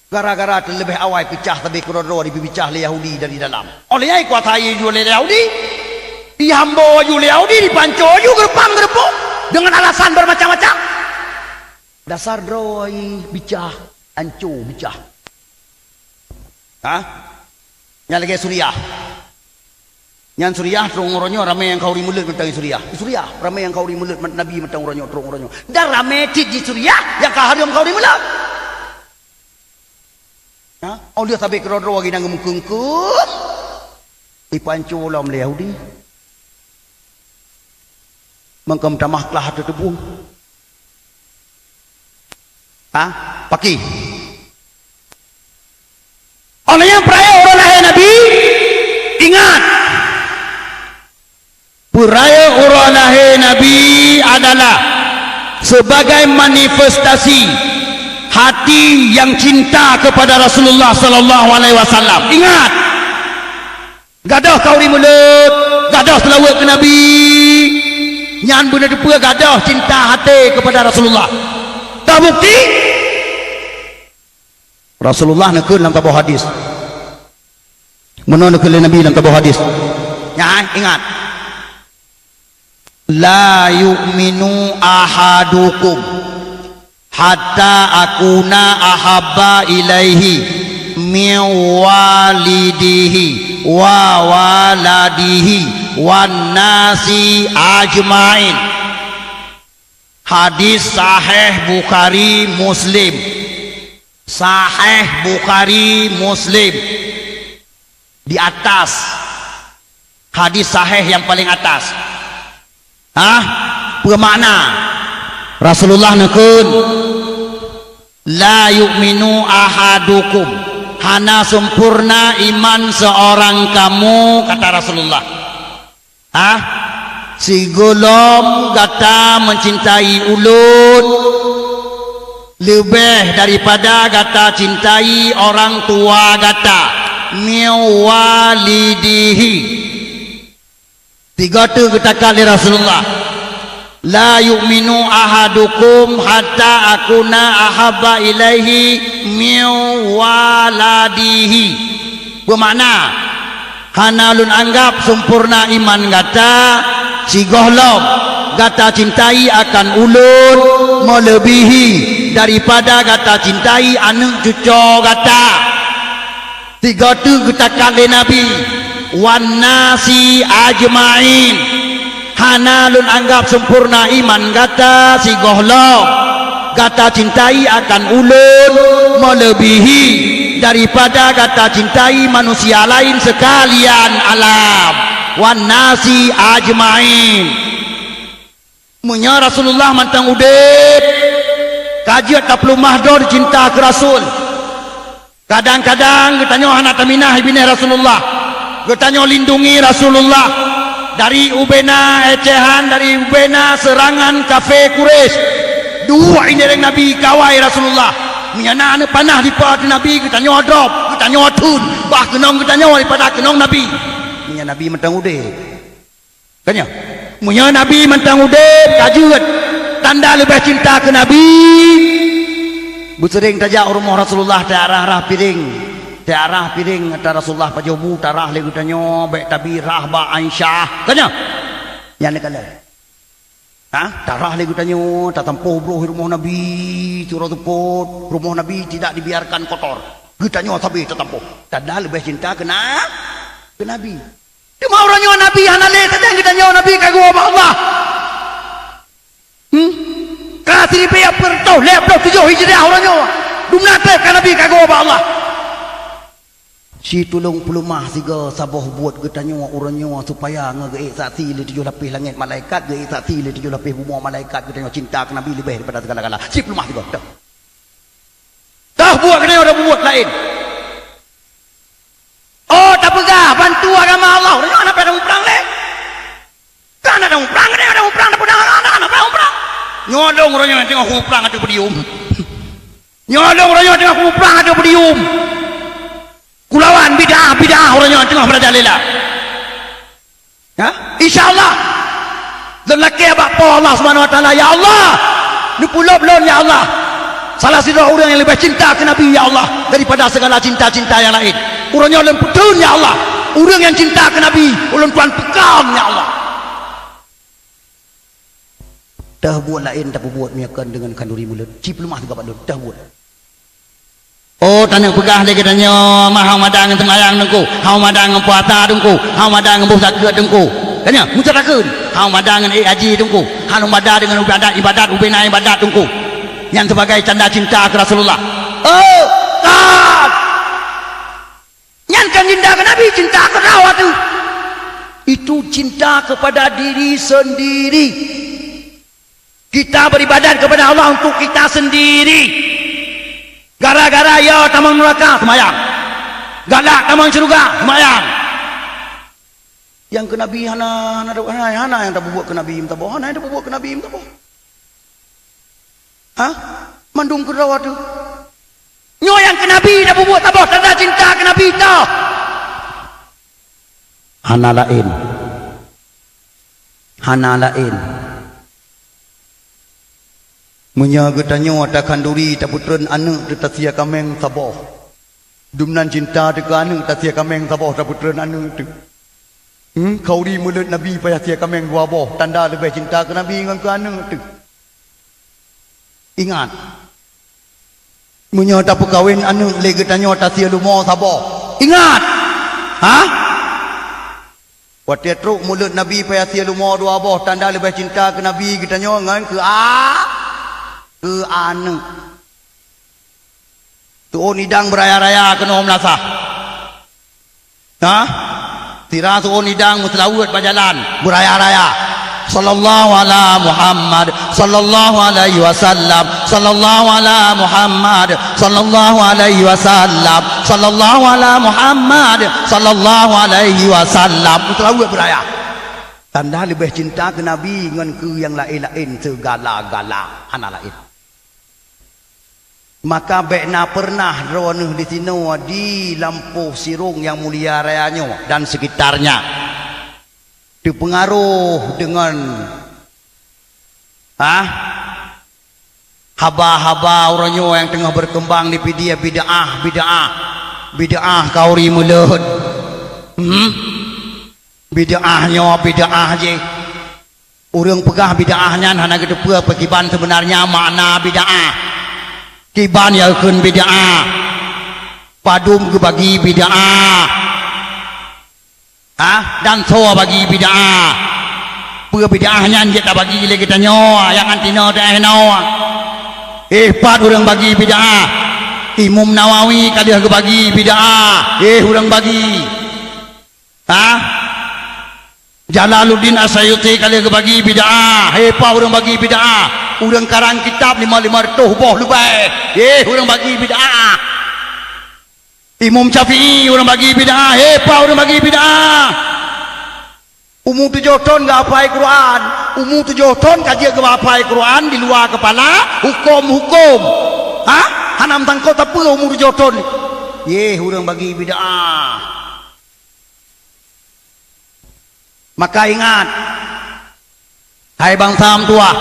Gara-gara teuleubeh awai peucah sabe keudroe-droe dipeubicah lé Yahudi dari dalam. Óh lheueh nyan ikuasai laju lé Yahudi, dihambo laju lé Yahudi, dipanco laju geureupang-geureupok deungon alasan bermacam-macam. Dasar droe bicah, anco bicah. Ha? Nyang lagèe Suriah. Nyan Suriah, trok uroe nyoe ramè nyang khauri mulod mantong di Suriah. Di Suriah, ramè nyang khauri mulod mat-, Nabi mantong uroe nyoe, trok uroe nyoe. Dan ramè cit di Suriah nyang ka hareuem khauri mulod. Ha? Óh lheueh sabe keudroe-droe geuh na geumeukeung-keung. Ipanco lom lé Yahudi. Mangkém tamah klah teuteubueng. Ha? Pakri. Óh lheueh nyan peurayeuk uroe lahé Nabi, ingat. Peurayeuk uroe lahé Nabi adalah sebagai manifestasi hati yang cinta kepada Rasulullah sallallahu alaihi wasallam. Ingat. Gadôh khauri mulod, gadôh seulaweuet keu Nabi, nyan beuneuteupeu gadôh cinta até keupada Rasulullah. Teubukti, Rasulullah neukheun lam saboh hadis. Meunoe neukheun lé Nabi lam saboh hadis. Nyan, ingat. "La yu'minu ahadukum hatta akuna ahabba ilaihi min walidihi wa waladihi wan nasi ajmain." Hadis sahih Bukhari Muslim. Sahih Bukhari Muslim. Di atas. Hadis sahih nyang paléng atas. Hah? Peue makna? Rasulullah neukheun, "La yu'minu ahadukum." Hana sempurna iman seorang kamu, kata Rasulullah. Hah? Sigohlom gata mencintai ulôn leubeh daripada gata cintai orang tua gata, min walidihi. Tiga teuk geutakat lé Rasulullah, "La yu'minu ahadukum hatta akuna ahabba ilaihi min waladihi." Beumakna, hana lôn anggab sempurna iman gata sigohlom gata cintai akan ulôn meuleubihi daripada gata cintai aneuëk cucoe gata. Tiga teuk geutakat lé Nabi, "Wan nasi ajmain." Hana lôn anggab sempurna iman gata sigohlom gata cintai akan ulôn melebihi daripada gata cintai manusia laén seukalian alam, wan nasi ajmain. Meunyoe Rasulullah mantong udeb, ka jeuet tapeuleumah droe cinta keu Rasul. Kadang-kadang geutanyoe hana taminah binéh Rasulullah. Geutanyoe lindungi Rasulullah dari ubena ecehan, dari ubena seurangan kafé Quraisy. Duek indereng Nabi kawai Rasulullah. Meunyoe na aneuk panah dipa ateueh Nabi, geutanyoe drop, geutanyoe thon, bah keunong geutanyoe daripada keunong Nabi. Meunyoe Nabi mantong udeb. Ka nyoe, meunyoe Nabi mantong udeb ka jeuet, tanda leubeh cinta keu Nabi. Beuseuring tajak u rumoh Rasulullah, tarah-rah piréng, tarah piréng ata Rasulullah pajoh bu, tarah lé geutanyoe, bék tabi rah bak Aisyah. Ka nyoe, nyan neukalon. Ha? Tarah lé geutanyoe, tatampôh broh rumoh Nabi, sidroe seupôt, rumoh Nabi tidak dibiarkan kotor. Geutanyoe sabe tatampôh. Tanda leubeh cinta keu na-, keu Nabi. Teuma uroe nyoe Nabi hana lé, sajan geutanyoe Nabi ka geuwoe bak Allah. Hmm? Ka siribèe peuet reutôh lhèe plôh tujoh Hijriah uroe nyoe. Dumna trép ka Nabi ka geuwoe bak Allah. Situlông peuleumah sigoe saboh buet geutanyoe uroe nyoe supaya ngon geuék saksi lé tujoh lapéh langét malaikat, geuék saksi lé tujoh lapéh bumoe malaikat geutanyoe cinta keu Nabi leubeh daripada segala-gala. Sipeuleumah sigoe. Toh. Toh buet geutanyoe ada buet laén. Oh, tapeugah bantu agama Allah. Uroe nyoe hana payah muprang lé. Kan ada muprang, ada, ada muprang, ada muprang, ada, ada, ada muprang. Nyoe dong uroe nyoe teungoh muprang ateueh podium. Nyoe dong uroe nyoe teungoh muprang ateueh podium. Kulawan bid'ah, bid'ah uroe nyoe teungoh merajalela. Ya, insya Allah. Lôn lakèe bak Po Allah Subhanahu Wa Taala, "Ya Allah, neupeulob lôn, ya Allah. Salah sidroe ureueng nyang leubeh cinta keu Nabi, ya Allah, daripada segala cinta-cinta nyang laén. Uroe nyoe lôn peutheun, ya Allah, ureueng nyang cinta keu Nabi, ulôn tuan peukon, ya Allah." Teuh buet laén tapeubuet meunyoe kon deungon khanduri mulod, ci peuleumah sigoe bak lôn, teuh buet. Oh, taneuk peugah lé geutanyoe, mah hana mada ngon seumayang Teungku, hana mada ngon puasa Teungku, hana mada ngon boh zakeuet Teungku. Tanyoe, meusatakheun, hana mada ngon ék haji Teungku, hana mada deungon ibadat-ibadat, ubena ibadat Teungku. Nyan sebagai tanda cinta keu Rasulullah. Oh, kan! Nyan kan cinta keu Nabi, cinta keu droe teuh. Itu cinta kepada diri sendiri. Kita beribadat kepada Allah untuk kita sendiri. Gara-gara ya tamong nuraka, seumayang. Galak tamong syeuruga, seumayang. Nyang keu Nabi hana, hana, hana, hana nyang tapeubuet keu Nabi meusaboh, hana nyang tapeubuet keu Nabi meusaboh. Ha? Mandum keudroe teuh. Nyoe nyang keu Nabi tapeubuet saboh tanda cinta keu Nabi toh. Hana laén. Hana laén. Meunyoe geutanyoe takhanduri tapeutreun aneuëk teuh tasie kaméng saboh. Dumnan cinta teuh keu aneuëk tasie kaméng saboh tapeutreun aneuëk teuh. Hmm, khanduri mulod Nabi payah sie kaméng dua boh, tanda leubeh cinta keu Nabi ngon keu aneuëk teuh. Ingat, meunyoe tapeukawen aneuëk lé geutanyoe tasie lumoe saboh. Ingat! Ha? Watée trok mulod Nabi payah sie lumoe dua boh, tanda leubeh cinta keu Nabi geutanyoe ngon keu a-, keu aneuëk. Tuôn idang beuraya-raya keunoe meulasah. Nah, sira tuôn idang meuseulaweuet bak jalan, beuraya-raya. Sallallahu ala Muhammad, sallallahu alaihi wasallam, sallallahu ala Muhammad, sallallahu alaihi wasallam, sallallahu ala Muhammad, sallallahu alaihi wasallam. Meuseulaweuet beuraya. Tanda leubeh cinta keu Nabi ngon keu nyang laén-laén seugala-gala, hana laén. Maka bék na peureunah droeneueh disinoe di lampôh sirông nyang mulia raya nyoe dan sekitarnya teupeungaroh deungon, ah, haba-haba uroe nyoe nyang teungoh beukeumbang di media, bid'ah, bid'ah, bid'ah khanduri mulod. Hmm? Bid'ah nyoe, bid'ah jih. Ureuëng peugah bid'ah nyan hana geuteupeue pakriban seubeunarnya makna bid'ah. Kiban nyang geukheun bid'ah. Padum geubagi bid'ah. Ha? Dan soe bagi bid'ah. Peue bid'ah nyan jeuet tabagi lé geutanyoe nyang anti noe teuh hinoe. Eh, pat ureuëng bagi bid'ah? Imam Nawawi ka lheueh geubagi bid'ah. Eh, ureuëng bagi. Ha? Jalaluddin As-Suyuti ka lheueh geubagi bid'ah. Eh, pat ureuëng bagi bid'ah? Ureuëng karang kitab lima, lima reutôh boh leubeh. Eh, ureuëng bagi bid'ah. Imam Syafi'i ureuëng bagi bid'ah. Eh, pat ureuëng bagi bid'ah? Umu tujoh thon geuhafai Quran. Umu tujoh thon ka jeuet geuhafai Quran di luwa keupala, huköm-huköm. Ha? Hana meusangkot sapeue umu tujoh thon. Yeh, ureuëng bagi bid'ah. Maka ingat, hai bansa meutuwah,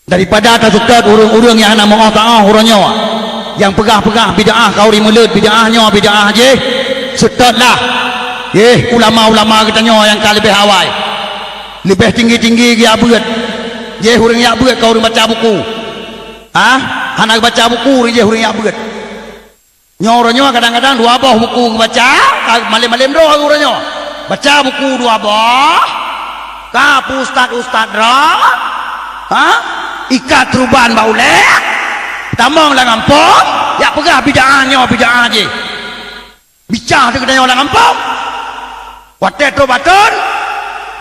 daripada taseutôt ureuëng-ureuëng nyang hana meuoh taoh uroe nyoe, nyang peugah-peugah bid'ah kauri meuleuet, bid'ah nyoe, bid'ah jéh, seutôt lah. Yeh, ulama-ulama geutanyoe nyang ka leubeh awai, leubeh tinggi-tinggi geujak beuet. Jéh ureuëng jak beuet kauri baca buku. Ha? Hana baca buku, jéh ureuëng jak beuet. Nyoe uroe nyoe kadang-kadang dua boh buku geubaca, ka malem-malem droe uroe nyoe. Baca buku dua boh, ka peue ustaz-ustaz droe, ha? Ikat ruban bak ulèe, tamong lam gampông, jak peugah bid'ah nyoe bid'ah jéh. Bicah teuh geutanyoe lam gampông. Watée troh baton,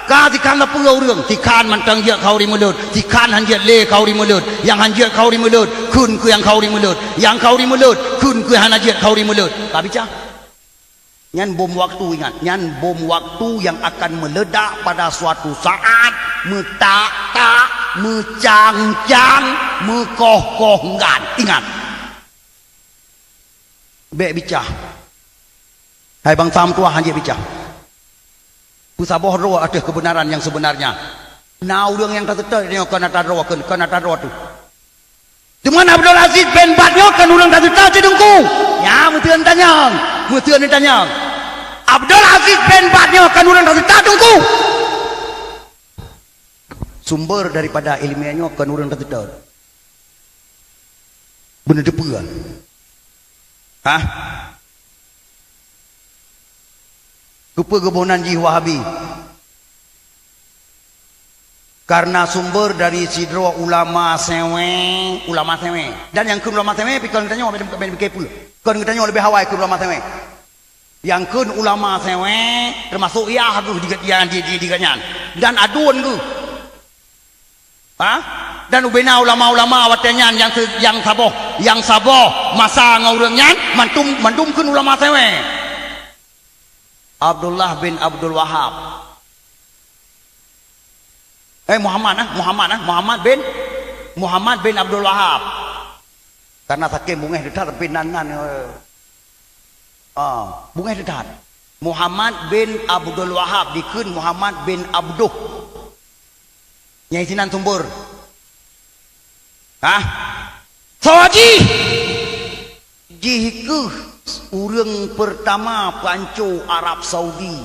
ka sikhan sapeue ureuëng, sikhan mantong jeuet kauri meuleuet, sikhan han jeuet lé kauri meuleuet, nyang han jeuet kauri meuleuet, kheun keu nyang kauri meuleuet, nyang kauri meuleuet, kheun keu hana jeuet kauri meuleuet. Ka bicah. Nyan bom waktu, ingat, nyan bom waktu yang akan meledak pada suatu saat, meutak-tak, meucang-cang, meukoh-koh ngan. Ingat. Bék bicah. Hai bansa meutuwah, han jeuet bicah. Peusaboh droe ateueh keubeunaran nyang seubeunarnya. Na ureuëng nyang taseutôt nyoe kon atra droe, kon, kon atra droe teuh. Teuma Abdul Aziz bin Baz nyoe kon ureuëng taseutôt cit Teungku. Nyan meuteun tanyong, meuteun tanyong. Abdul Aziz bin Baz nyoe kon ureuëng taseutôt Teungku. Sumber daripada iéleumé nyoe kon ureuëng taseutôt. Beuneuteupeu. Hah? Keupeue geuboh nan jih Wahabi? Karena sumber dari sidroe ulama sewé, ulama sewé. Dan nyang kheun ulama sewé, pi kon geutanyoe, ben, ben, ben, kon geutanyoe leubeh awai kheun ulama sewé. Nyang kheun ulama sewé, teumasok yah geuh di, di, di, di, di gobnyan. Dan aduen geuh. Ha? Dan ubena ulama-ulama watée nyan nyang se-, nyang saboh, nyang saboh masa ngon ureuëng nyan, mantum, mandum kheun ulama sewé. Abdullah bin Abdul Wahab. Eh, Muhammad, ah, Muhammad, ah, Muhammad bin, Muhammad bin Abdul Wahab. Karena saking bungéh that, tapi nan, nan, eh, ah, bungéh that. Muhammad bin Abdul Wahab, dikheun Muhammad bin Abduh. Nyang sinan sumber. Hah? Soe jih? Jih keuh ureuëng pertama panco Arab Saudi.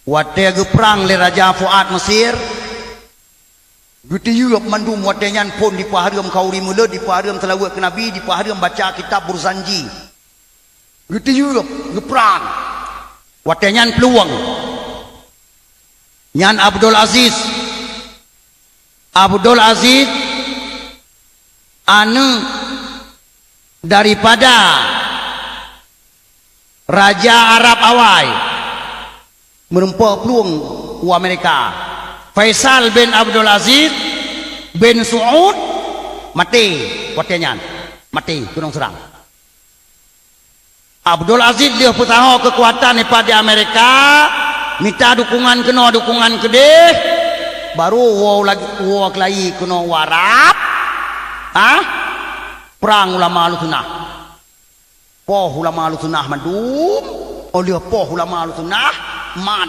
Watée geuprang lé Raja Fuad Mesir, geutiyueb mandum watée nyan phon dipeuhareuem khauri meuleuet, dipeuhareuem seulaweuet keu Nabi, dipeuhareuem baca kitab Burzanji. Geutiyueb, geuprang. Watée nyan peuluwang. Nyan Abdul Aziz. Abdul Aziz, aneuëk daripada Raja Arab awai, meureumpok plueng u Amerika. Faisal bin Abdul Aziz bin Saud maté watée nyan. Maté keunong seurang. Abdul Aziz lheueh peusaho keukuatan ipat di Amerika, mita dukungan keunoe dukungan keudeh, baru woe lagi, woe keulayi keunoe u Arab, ha? Prang ulama Ahlussunnah. Poh ulama Ahlussunnah mandum, oh lheueh poh ulama Ahlussunnah mat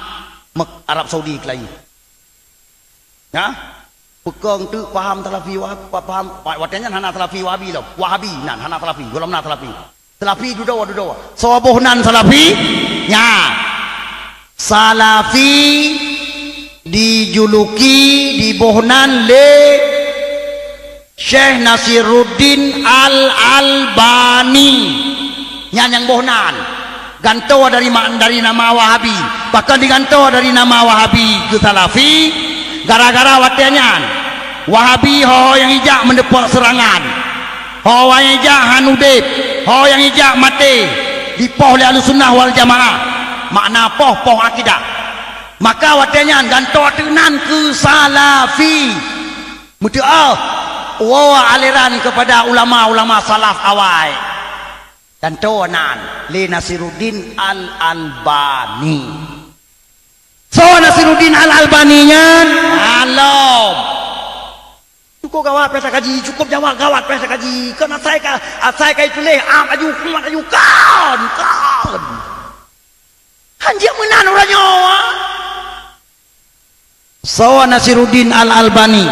Mek-, Arab Saudi keulayi. Ya? Peukong teuk paham Salafi Wahab-, pa-, paham, pa-, watée nyan hana Salafi Wahabi lom. Wahabi nan, hana Salafi, gohlom na Salafi. Salafi dudoe, dudoe. Soe boh nan Salafi? Nyan. Salafi dijuluki, diboh nan lé Syekh Nasiruddin Al-Albani. Nyan nyang boh nan. Gantoe dari ma-, dari nama Wahabi. Pakon digantoe dari nama Wahabi keu Salafi? Gara-gara watée nyan, Wahabi ho nyang ijak meudeupat seurangan. Ho nyang ijak han udeb, ho nyang ijak maté, dipoh lé Ahlussunnah wal Jamaah. Makna poh, poh akidah. Maka watée nyan gantoe teuk nan keu Salafi. Meuteuk, woe aliran kepada ulama-ulama salaf awai. Gantoe nan lé Nasiruddin Al-Albani. Soe Nasiruddin Al-Albani nyan? Alom. Cukup gawat pesta kaji, cukup gawat pesta kaji. Kon asai ka, asai ka ituléh, am aju, kumat aju, kon, kon. Hanjeuet meunan uroe nyoe. Soe Nasiruddin Al-Albani?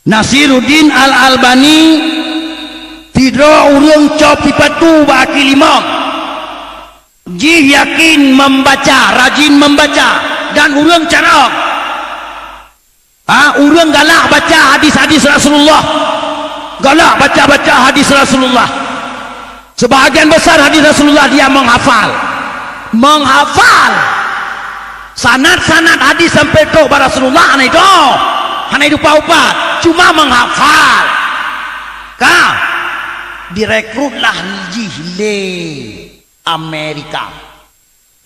Nasiruddin Al-Albani sidroe ureuëng cop sipatu bak kaki limong. Jih yakin membaca, rajin membaca, dan ureuëng carông. Ha, ureuëng galak baca hadis-hadis Rasulullah. Galak baca-baca hadis Rasulullah. Sebahagian besar hadis Rasulullah dia menghafal. Menghafal. Sanad-sanad hadis sampai trok bak Rasulullah hana itu. Hana itu upat-upat. Cuma menghafal. Ka direkrutlah jih lé Amerika.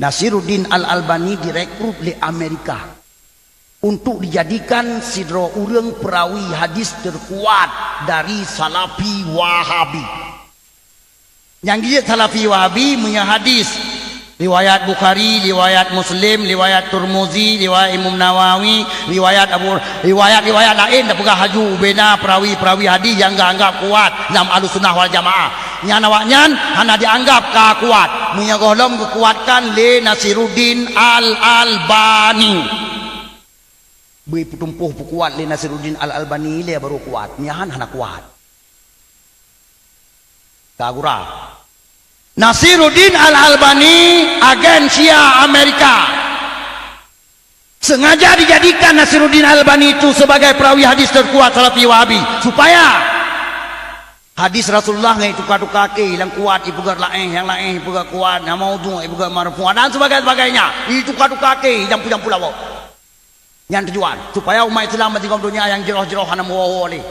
Nasiruddin Al-Albani direkrut lé Amerika untuk dijadikan sidroe ureuëng perawi hadis terkuat dari Salafi Wahabi. Nyang jeuet Salafi Wahabi meunyoe hadis, riwayat Bukhari, riwayat Muslim, riwayat Turmuzi, riwayat Imam Nawawi, riwayat Abu, riwayat-riwayat laén tapeugah laju bubena perawi-perawi hadis nyang geuanggap kuat lam Ahlussunnah wal Jamaah. Nyan awaknyan hana jianggap ka kuat, meunyoe gohlom geukuatkan lé Nasiruddin Al-Albani. Beu peutumpôh peukuat lé Nasiruddin Al-Albani lé baru kuat, nyan hana kuat. Ka gura. Nasiruddin Al-Albani agen Shia Amerika. Sengaja dijadikan Nasiruddin Al-Albani itu sebagai perawi hadis terkuat Salafi Wahabi, supaya hadis Rasulullah ngai tuka-tuka ke, nyang kuat ipeugah laén, nyang laén ipeugah kuat, nyang maudhu ipeugah marfu, dan sebagainya, ituka-tuka ke, jampu-jampu lawok. Nyan tujuan, supaya umat Islam bansigom donya nyang jroh-jroh hana meuwoe-woe lé.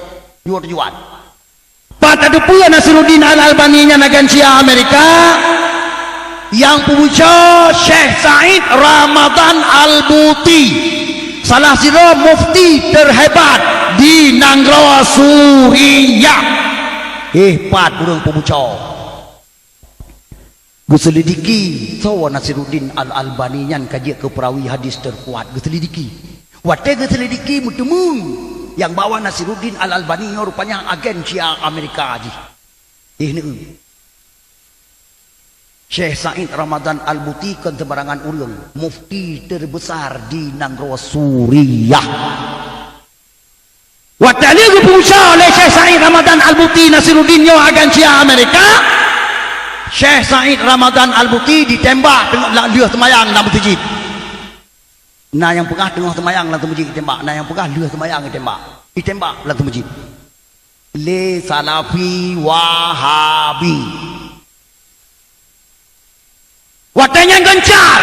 Dua tujuan. Pat tateupeue Nasiruddin Al-Albani nyan agen Shia Amerika, nyang peubuco Syekh Said Ramadan Al-Buti, salah sidroe mufti terhebat di nanggroe Suriah. Eh, pat ureuëng peubuco. Geuselidiki, soe Nasiruddin Al-Albani nyan ka jeuet keu perawi hadis terkuat, geuselidiki. Watée geuselidiki, meuteumeung nyang bahwa Nasiruddin Al-Albani nyoe rupanya agen Shia Amerika jih. Eh, neu. Syekh Said Ramadan Al-Buti kon sembarangan ureuëng, mufti terbesar di nanggroe Suriah. Watée lheueh geupeubuco lé Syekh Said Ramadan Al-Buti Nasiruddin nyoe agen Shia Amerika, Syekh Said Ramadan Al-Buti ditembak teungoh lheueh seumayang lam meuseujid. Na nyang peugah teungoh seumayang lam meuseujid ditembak, na nyang peugah lheueh seumayang ditembak. Ditembak lam meuseujid lé Salafi Wahabi. Watée nyan geuncab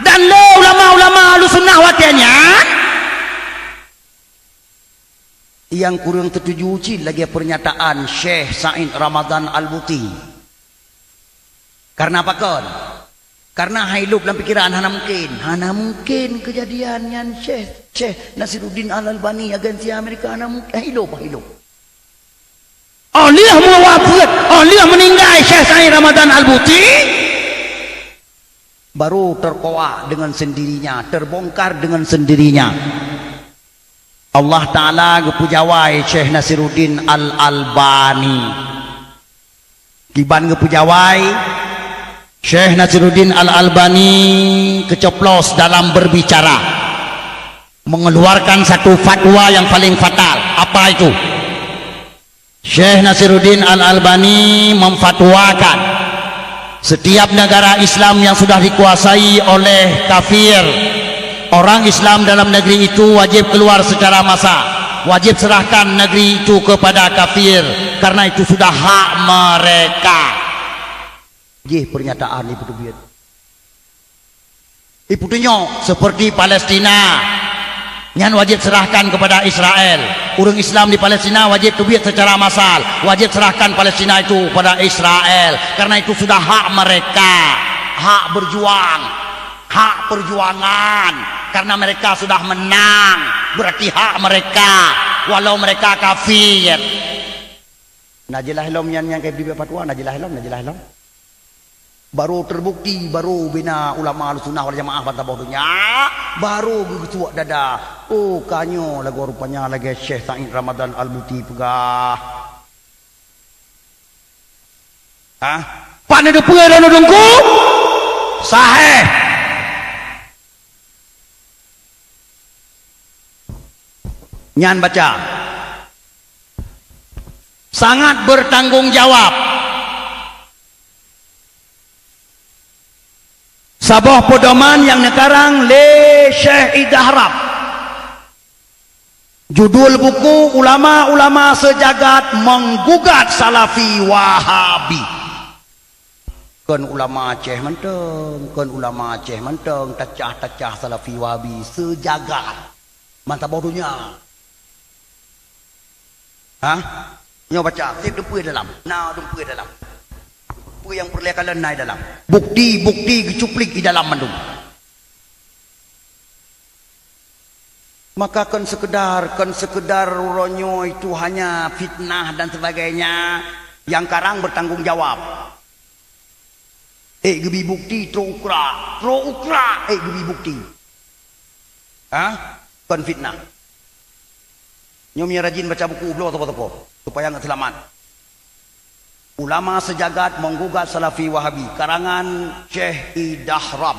dan lé ulama-ulama Ahlussunnah watée nyan, nyang kureueng teutuju cit lagée pernyataan Syekh Said Ramadan Al-Buti. Karena pakon? Karena hai lôb lam pikiran hana mungkin, hana mungkin keujadian nyan Syekh, Syekh Nasiruddin Al-Albani agen Shia Amerika hana mungkin, hai lôb, hai lôb. Óh lheueh meuwafeuet, óh lheueh meuninggai Syekh Said Ramadan Al-Buti, baru terkuak dengan sendirinya, terbongkar dengan sendirinya. Allah Ta'ala geupeujawai Syekh Nasiruddin Al-Albani. Kiban geupeujawai, Syekh Nasiruddin Al-Albani keucoblos dalam berbicara, mengeluarkan satu fatwa yang paling fatal. Apa itu? Syekh Nasiruddin Al-Albani memfatwakan, setiap negara Islam yang sudah dikuasai oleh kafir, orang Islam dalam negeri itu wajib keluar secara massa, wajib serahkan negeri itu kepada kafir, karena itu sudah hak mereka. Jih pernyataan ipeuteubiet. Ipeutunyok seperti Palestina, nyan wajib serahkan kepada Israel. Ureuëng Islam di Palestina wajib teubiet secara massal, wajib serahkan Palestina itu kepada Israel, karena itu sudah hak mereka, hak berjuang, hak perjuangan. Karena mereka sudah menang, berarti hak mereka, walau mereka kafir. Na jeulaih lom nyan nyang ka jibri fatwa, na jeulaih lom, na jeulaih lom. Baru terbukti, baru bina ulama Ahlussunnah wal Jamaah bansaboh donya, baru geutuek dada. Oh, ka nyoe lagoe rupanya lagée Syekh Said Ramadan Al-Buti peugah. Hah? Pat neuteupeue droeneuh Teungku? Sahih. Nyan baca. Sangat bertanggung jawab. Saboh peudoman nyang neukarang lé Syekh Idahram. Judul buku, Ulama-ulama Sejagat Menggugat Salafi Wahabi. Kon ulama Aceh mantong, kon ulama Aceh mantong, tacah-tacah Salafi Wahabi sejagat. Bansaboh donya. Hah? Nyoe baca, seb dumpeue dalam. Na dumpeue dalam. Peue nyang peureulée kalon na i dalam. Bukti-bukti geucuplik i dalam mandum. Maka kon sekedar, kon sekedar uroe nyoe itu hanya fitnah dan sebagainya, nyang karang bertanggung jawab. Ék geubi bukti, trok ukra, trok ukra, ék geubi bukti. Ha? Kon fitnah. Nyoe meunyoe rajin baca buku bloe toko-toko, supaya ngon seulamat. Ulama Sejagat Menggugat Salafi Wahabi, karangan Syekh Idahram.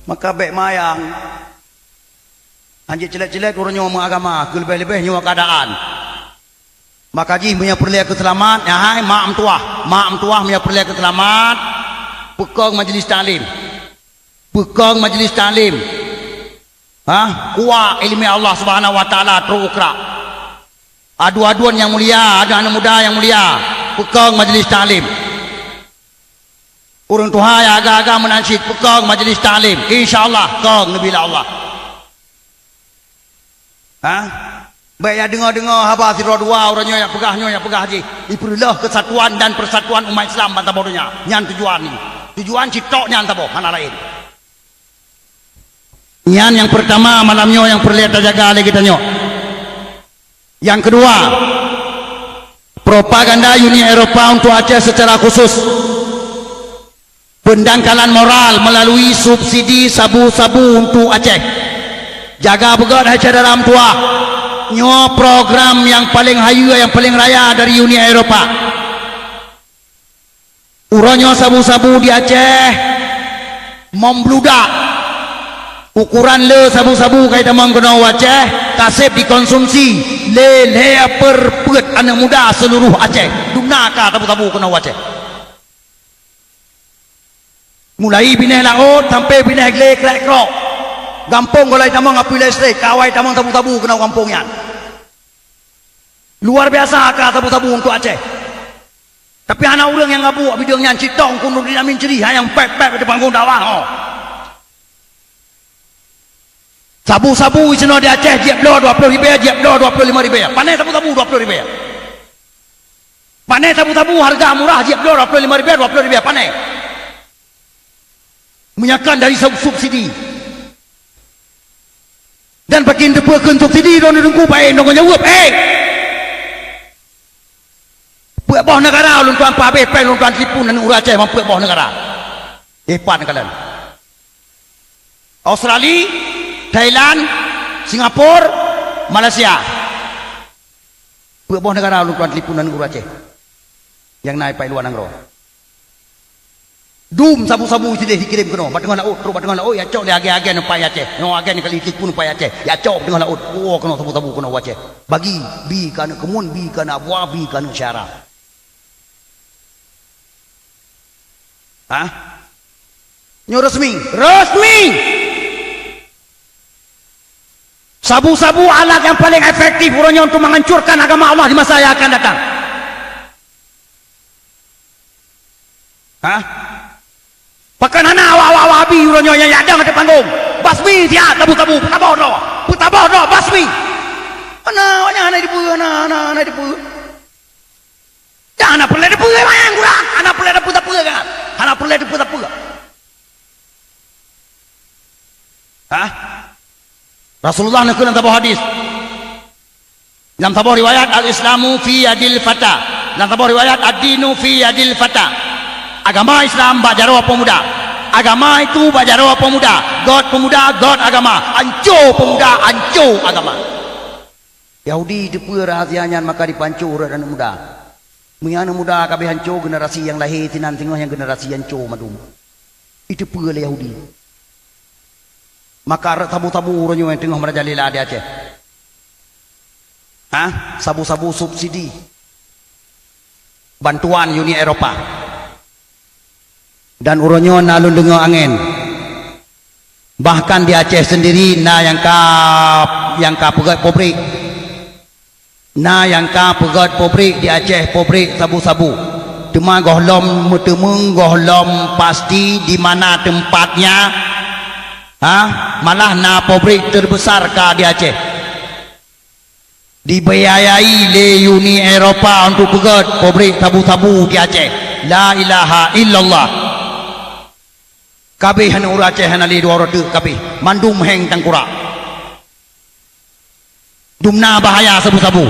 Maka bék mayang, hanjeuet ceulet-ceulet uroe nyoe meuagama, keu leubeh-leubeh nyoe keuadaan. Maka jih meunyoe peureulée keu seulamat, nyan hai mak meutuwah, mak meutuwah meunyoe peureulée keu seulamat, peukong majlis taklim. Peukong majlis taklim. Ha? Kuwak ileumèe Allah Subhanahu wa Taala trok ukra. Aduen-aduen nyang mulia, aduen aneuk muda nyang mulia, peukong majlis taklim. Ureuëng tuha nyang agam-agam meunan cit peukong majlis taklim. Insya Allah, kong neubila Allah. Ha? Bék ya deungoe-deungoe haba sidroe dua ureuëng nyoe nyang peugah nyoe nyang peugah jih. Ipeureuloh keusatuan dan persatuan umat Islam bansaboh donya. Nyan tujuan nyoe. Tujuan cit tok nyan saboh, hana laén. Nyan nyang peurtama malam nyoe nyang peureulée tajaga lé geutanyoe. Nyang keudua, propaganda Uni Eropa untuk Aceh secara khusus. Pendangkalan moral melalui subsidi sabu-sabu untuk Aceh. Jaga beugét hai syedara meutuwah. Nyoe program nyang paleng hayeue, nyang paleng raya dari Uni Eropa. Uroe nyoe sabu-sabu di Aceh membludak. Ukuran le sabu-sabu ka itamong keunoe u Aceh, ka seb dikonsumsi lé lhèe perpeuet aneuk muda seuluruh Aceh. Dumna ka sabu-sabu keunoe u Aceh. Mulai binéh laôt sampai binéh glé krek-krok. Gampông gohlom itamong apui listrik, ka awai tamong sabu-sabu keunoe gampông nyan. Luar biasa ka sabu-sabu untuk Aceh. Tapi hana ureuëng nyang ngabuek bideueng nyan, cit tok kundung di Amin Ceri, ha nyang pép-pép di panggong dakwah, ho. Sabu-sabu isinoe di Aceh jieb bloe dua ploh ribèe, jieb bloe dua ploh lima ribèe. Pane sabu-sabu dua ploh ribèe? Pane sabu-sabu harga murah jieb bloe dua ploh lima ribèe, dua ploh ribèe? Pane? Meunyoe kon dari sub-, subsidi. Dan pakon teupeu kheun subsidi droeneuh Teungku, baik nyoe jaweueb, eh! Peuet boh neugara ulôn tuan peuhabéh péng ulôn tuan tipu nan ureuëng Aceh, peuet boh neugara. Eh, pat neukalon. Australia, Thailand, Singapura, Malaysia. Peuet boh neugara ulôn tuan tipu nan ureuëng Aceh. Nyang na ipai luwa nanggroe. Dum sabu-sabu sideh jikirém keunoe, bak teungoh laôt, trok bak teungoh laôt, ya cok lé agen-agen upai Aceh. Nyoe agen kali tipu upai Aceh. Ya cok teungoh laôt, woe keunoe sabu-sabu keunoe u Aceh. Bagi, bi keu aneuk keumun, bi keu aneuk buah, bi keu aneuk syara. Hah? Nyoe resmi, resmi. Sabu-sabu alat yang paling efektif uroe nyoe untuk menghancurkan agama Allah di masa yang akan datang. Hah? Pakon hana awak-awak Wahabi uroe nyoe nyang yak dong ateueh panggong? Basmi siat sabu-sabu, peutabôh droe. Peutabôh droe, basmi. Hana, awaknyan hana dipeue, hana, hana, hana dipeue. Dah hana peureulèe dipeue, Bang, kurang. Hana peureulèe dipeue, dipeue, kan? Hana peureulèe dipeue, dipeue. Hah? Rasulullah neukheun lam saboh hadis. Lam saboh riwayat, "Al-Islamu fi yadil fata." Lam saboh riwayat, "Ad-dinu fi yadil fata." Agama Islam bak jaroe peumuda. Agama itu bak jaroe peumuda. Göt peumuda, göt agama. Anco peumuda, anco agama. Yahudi teupeue rahsia nyan, maka jipanco ureuëng aneuëk muda. Meunyoe aneuëk muda ka abéh hanco, generasi nyang lahé sinan singoh nyang generasi hanco mandum. Iteupeue lé Yahudi. Maka rot sabu-sabu uroe nyoe nyang teungoh merajalela di Aceh. Hah? Sabu-sabu subsidi. Bantuan Uni Eropa. Dan uroe nyoe na lôn deungoe angén. Bahkan di Aceh sendiri na nyang ka, nyang ka peugöt pabrik. Na nyang ka peugöt pabrik di Aceh, pabrik sabu-sabu. Teuma gohlom meuteumeung gohlom pasti di mana tempatnya. Ha? Malah na pabrik terbesar ka di Aceh. Dibiayai lé Uni Eropa untuk peugöt pabrik sabu-sabu di Aceh. La ilaha illallah. Kabéh aneuk ureuëng Aceh hana lé dua uroe teuk kabéh. Mandum héng tangkurak. Dumna bahaya sabu-sabu.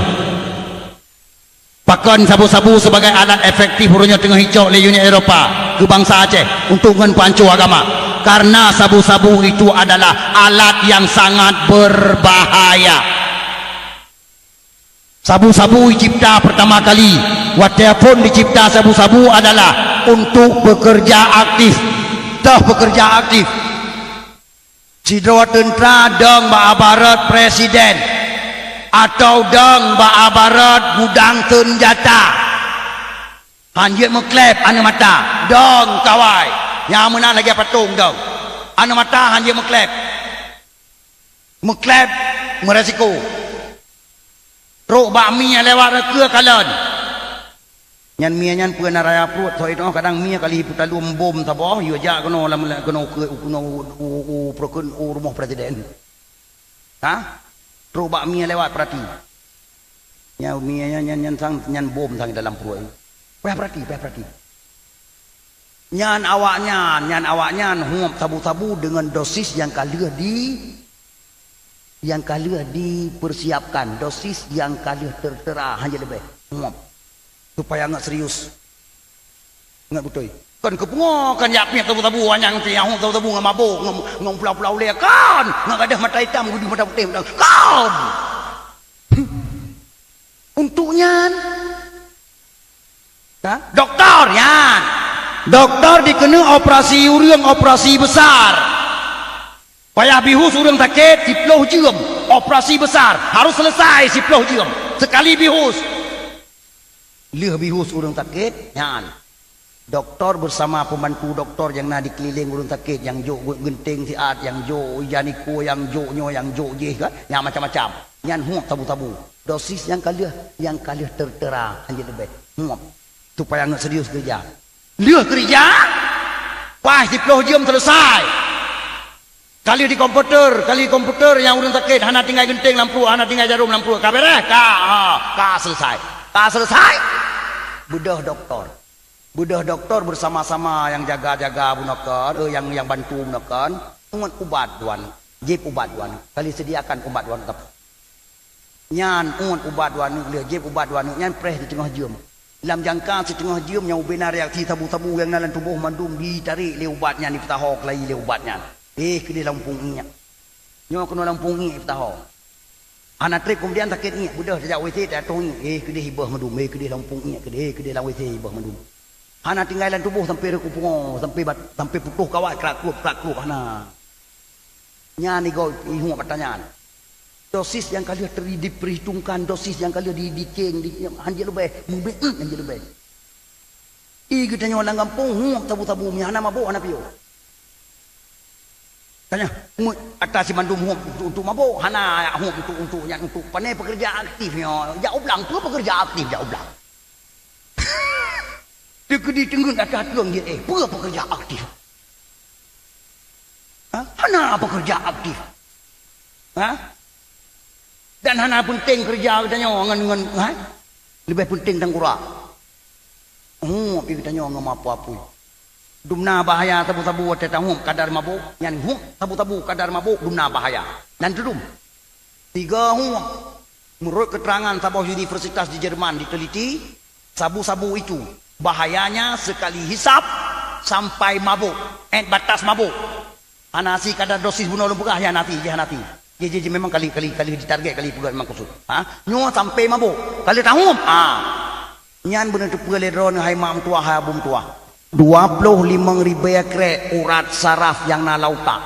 Pakon sabu-sabu sebagai alat efektif uroe nyoe teungoh icok lé Uni Eropa keu bansa Aceh untuk ngon peuhanco agama? Karena sabu-sabu itu adalah alat yang sangat berbahaya. Sabu-sabu dicipta pertama kali, watée phon dicipta sabu-sabu adalah untuk pekerja aktif. Toh pekerja aktif. Sidroe teuntra dong bak abarot presiden atau dong bak abarot gudang senjata. Han jeuet meukleb aneuk mata, dong kawai. Nyang meunan lagée patong dong. Aneuk mata han jeuet meukleb. Meukleb meuresiko. Trok bak mie lewat rekeue kalon. Nyan mie nyan peue na raya pruet, soe inong kadang mie kali peutalom bom saboh, yue jak keunoe lam, keunoe keu, keunoe u, u, u, u, u rumoh presiden. Ha? Trok bak mie lewat, peurati. Nyan mie nyan, nyan, nyan sang, nyan bom sang dalam pruet. Payah peurati, payah peurati. Nyan awaknyan, nyan awaknyan huöb sabu-sabu deungon dosis nyang ka lheueh di, nyang ka lheueh dipersiapkan, dosis nyang ka lheueh tertera, hana leubeh. Huöb. Supaya ngat serius. Ngat beutôi. Kon keupeungoh kan jak piep sabu-sabu, awaknyan ti nyang huöb sabu-sabu ngon mabök, ngon, ngon pulau-pulau lé kan. Ngat gadôh mata itam, geuduek mata putéh, kan. Untuk nyan. Ha? Doktor nyan. Doktor dikeuneuk operasi ureuëng, operasi besar. Payah bihus ureuëng sakét siploh jeuem, operasi besar, harus selesai siploh jeuem. Sekali bihus. Lheueh bihus ureuëng sakét nyan. Doktor bersama pembantu doktor nyang na dikeulileng ureuëng sakét, nyang jok geunteng siat, nyang jok ija nikue, nyang jok nyoe, nyang jok jih kan, nyang macam-macam. Nyan huöb sabu-sabu. Dosis nyang ka lheueh, nyang ka lheueh tertera, hana leubeh. Huöb. Supaya ngat serius keurija. Lheueh keurija, paih siploh jeuem selesai. Ka lheueh di komputer, ka lheueh di komputer nyang ureuëng sakét hana tinggai geunteng lam pruet, hana tinggai jarom lam pruet. Ka beres, ka, ha, ka selesai. Ka selesai. Beudôh doktor. Beudôh doktor bersama-sama nyang jaga-jaga bunoe kon, eh, nyang, nyang bantu bunoe kon, ngon ubat dua aneuk. Jieb ubat dua aneuk. Ka lheueh sediakan ubat dua aneuk. Nyan uet ubat dua aneuk lheueh, jieb ubat dua aneuk nyan preh siteungoh jeuem. Lam jangka siteungoh jeuem nyang ubena reaksi sabu-sabu nyang na lam tuboh mandum jitarek lé ubat nyan, jipeutaho keulayi lé ubat nyan. Eh, keudeh lam umpung iek. Nyoe keunoe lam umpung iek jipeutaho. Hana treb keumudian sakét iek, beudôh tajak WC tajak toh iek. Eh, keudeh jibeuh mandum, eh, keudeh lam umpung iek, keudeh, eh, keudeh lam WC jibeuh mandum. Hana tinggai lam tuboh sampai reuku pungo, sampai bat-, sampai putôh kawai krak-krup, krak-krup, hana. Nyan igoe ihuek ata nyan. Dosis nyang ka lheueh teri-, diperhitungkan, dosis nyang ka lheueh di, diceng, di, hanjeuet leubeh, mubeuen hanjeuet leubeh. I geutanyoe lam gampông huöb sabu-sabu, meunyo hana mabök hana piôh. Tanya, mu-, ata simandum huöb untuk, untuk mabök, hana huöb untuk, untuk nyan, untuk pane pekerja aktif nyoe. Jak u blang, peue pekerja aktif jak u blang? Teukeudi teungeut ata treun jih, eh, peue pekerja aktif? Ha? Hana pekerja aktif. Ha? Dan hana peunteng keureuja geutanyoe ngon, ngon, ha? Leubeh peunteng tanggurak. Huep geutanyoe ngon mapui-apui. Dumna bahaya sabu-sabu watée tahuep kadar mabôk, nyan huep sabu-sabu kadar mabôk dumna bahaya. Nyan teudum. Tiga huep. Menurut keterangan saboh universitas di Jerman diteliti, sabu-sabu itu bahayanya sekali hisap sampai mabôk, eh, batas mabôk. Hana si kadar dosis bunoe lôn peugah, ya hana si, ya hana si. Ji, ji, ji, memang kali, kali, kali ditarget, kali peugah memang khusus. Ha? Nyoe sampai mabôk. Kali tahuep, ha. Nyan beuneuteupeu lé droeneuh hai mak meutuah, hai abu meutuah. Dua ploh limong ribée krek urat saraf nyang na lam utak.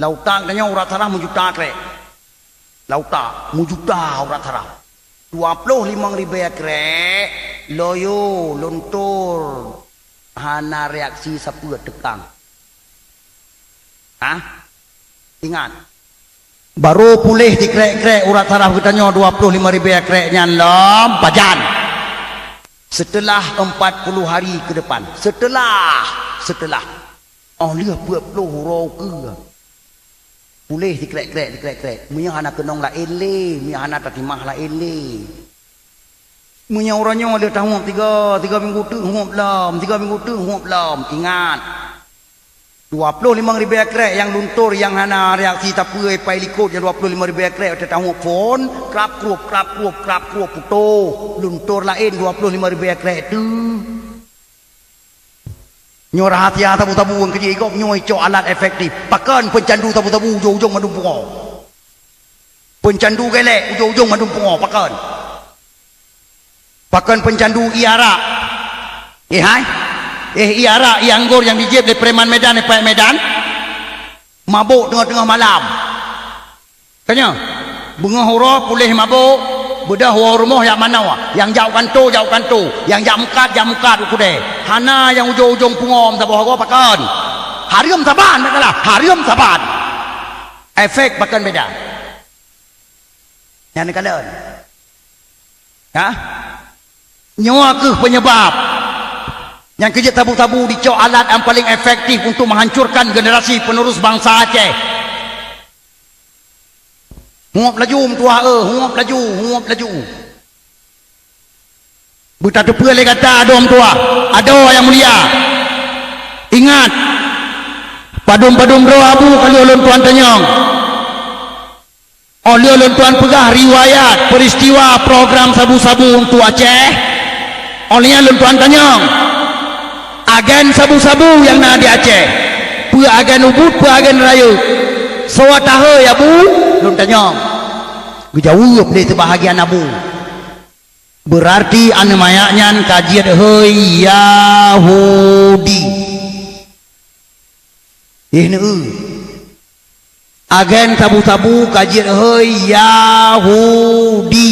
Lam utak tanyoe urat saraf meujuta krek. Lam utak meujuta urat saraf. Dua ploh limong ribée krek, loyo, luntur, hana reaksi sapeue teukang. Hah? Ingat. Baru puléh sikrek-krek urat saraf geutanyoe dua ploh limong ribée krek nyan lom pajan. Setelah empat puluh hari ke depan. Setelah, setelah. Oh lheueh peuet ploh uroe ukeue. Puléh sikrek-krek, sikrek-krek. Meunyoe hana keunong laén lé, meunyoe hana tatimah laén lé. Meunyoe uroe nyoe lheueh tahuep tiga, tiga minggu teuk huep lom, tiga minggu teuk huep lom. Ingat. Dua ploh limong ribée krek nyang luntur nyang hana reaksi sapeue pai likot nyang dua ploh limong ribée krek watée tahuep phon, krab krup, krab krup, krab krup, putôh. Luntur laén dua ploh limong ribée krek teuh. Nyoe rahasia sabu-sabu ureuëng keujih gob nyoe icok alat efektif. Pakon peucandu sabu-sabu ujong-ujong mandum pungoe. Peucandu gelek ujong-ujong mandum pungoe, pakon. Pakon peucandu ié arak. Eh hai. Eh ié arak, ié anggor nyang jijieb lé preman Medan, eh paét Medan. Mabôk teungoh-teungoh malam. Ka nyoe, beungoh uroe puléh mabôk, beudôh woe rumoh jak manoe, nyang jak u kantô, jak u kantô, nyang jak meukat, jak meukat u keudè. Hana nyang ujong-ujong pungoe meusaboh goe pakon. Hareuem saban, tak salah, hareuem saban. Efek pakon beda. Nyan neukalon. Hah? Nyoe kheueh penyebab nyang keujeuet sabu-sabu dicok alat nyang paléng efektif untuk menghancurkan generasi penerus bangsa Aceh. Huep laju meutuah eh, huep laju, huep laju. Beutateupeue lé gata adoe meutuah, adoe nyang mulia. Ingat, padum-padum droe abu ka lheueh lôn tuan tanyong. Óh lheueh lôn tuan peugah riwayat peuristiwa program sabu-sabu untuk Aceh, óh lheueh nyan lôn tuan tanyong, agen sabu-sabu nyang na di Aceh, peue agen ubit, peue agen rayeuk, soe tahe ya bu? Lôn tanyong. Geujaweueb lé seubahagian abu, "Beurarti aneuëk manyak nyan ka jeuet hôi Yahudi." Iéh neueu. Agen sabu-sabu ka jeuet hôi Yahudi.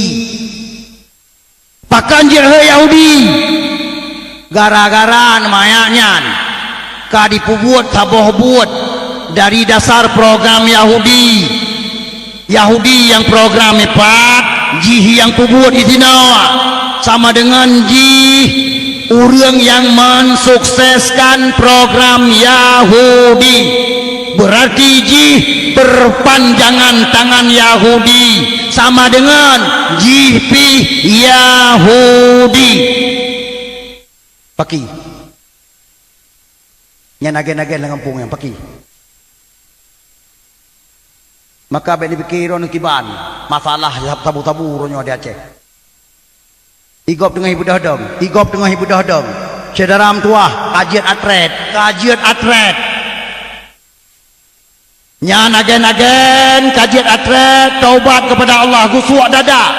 Pakon jeuet hôi Yahudi? Gara-gara aneuëk manyak nyan ka jipeubuet saboh buet dari dasar program Yahudi. Yahudi nyang program ipat, jih nyang peubuet disinoe sama deungon jih ureuëng nyang mensukseskan program Yahudi. Beurarti jih peurpanjangan tangan Yahudi, sama deungon jih pih Yahudi. Paki. Nyan agen-agen lam gampông nyan paki. Maka bék neupike droeneuh kiban masalah sabu-sabu uroe nyoe di Aceh. Igob teungoh ibeudôh dong, igob teungoh ibeudôh dong. Syedara meutuah, ka jeuet atret, ka jeuet atret. Nyan agen-agen ka jeuet atret, taubat keupada Allah, geusuak dada.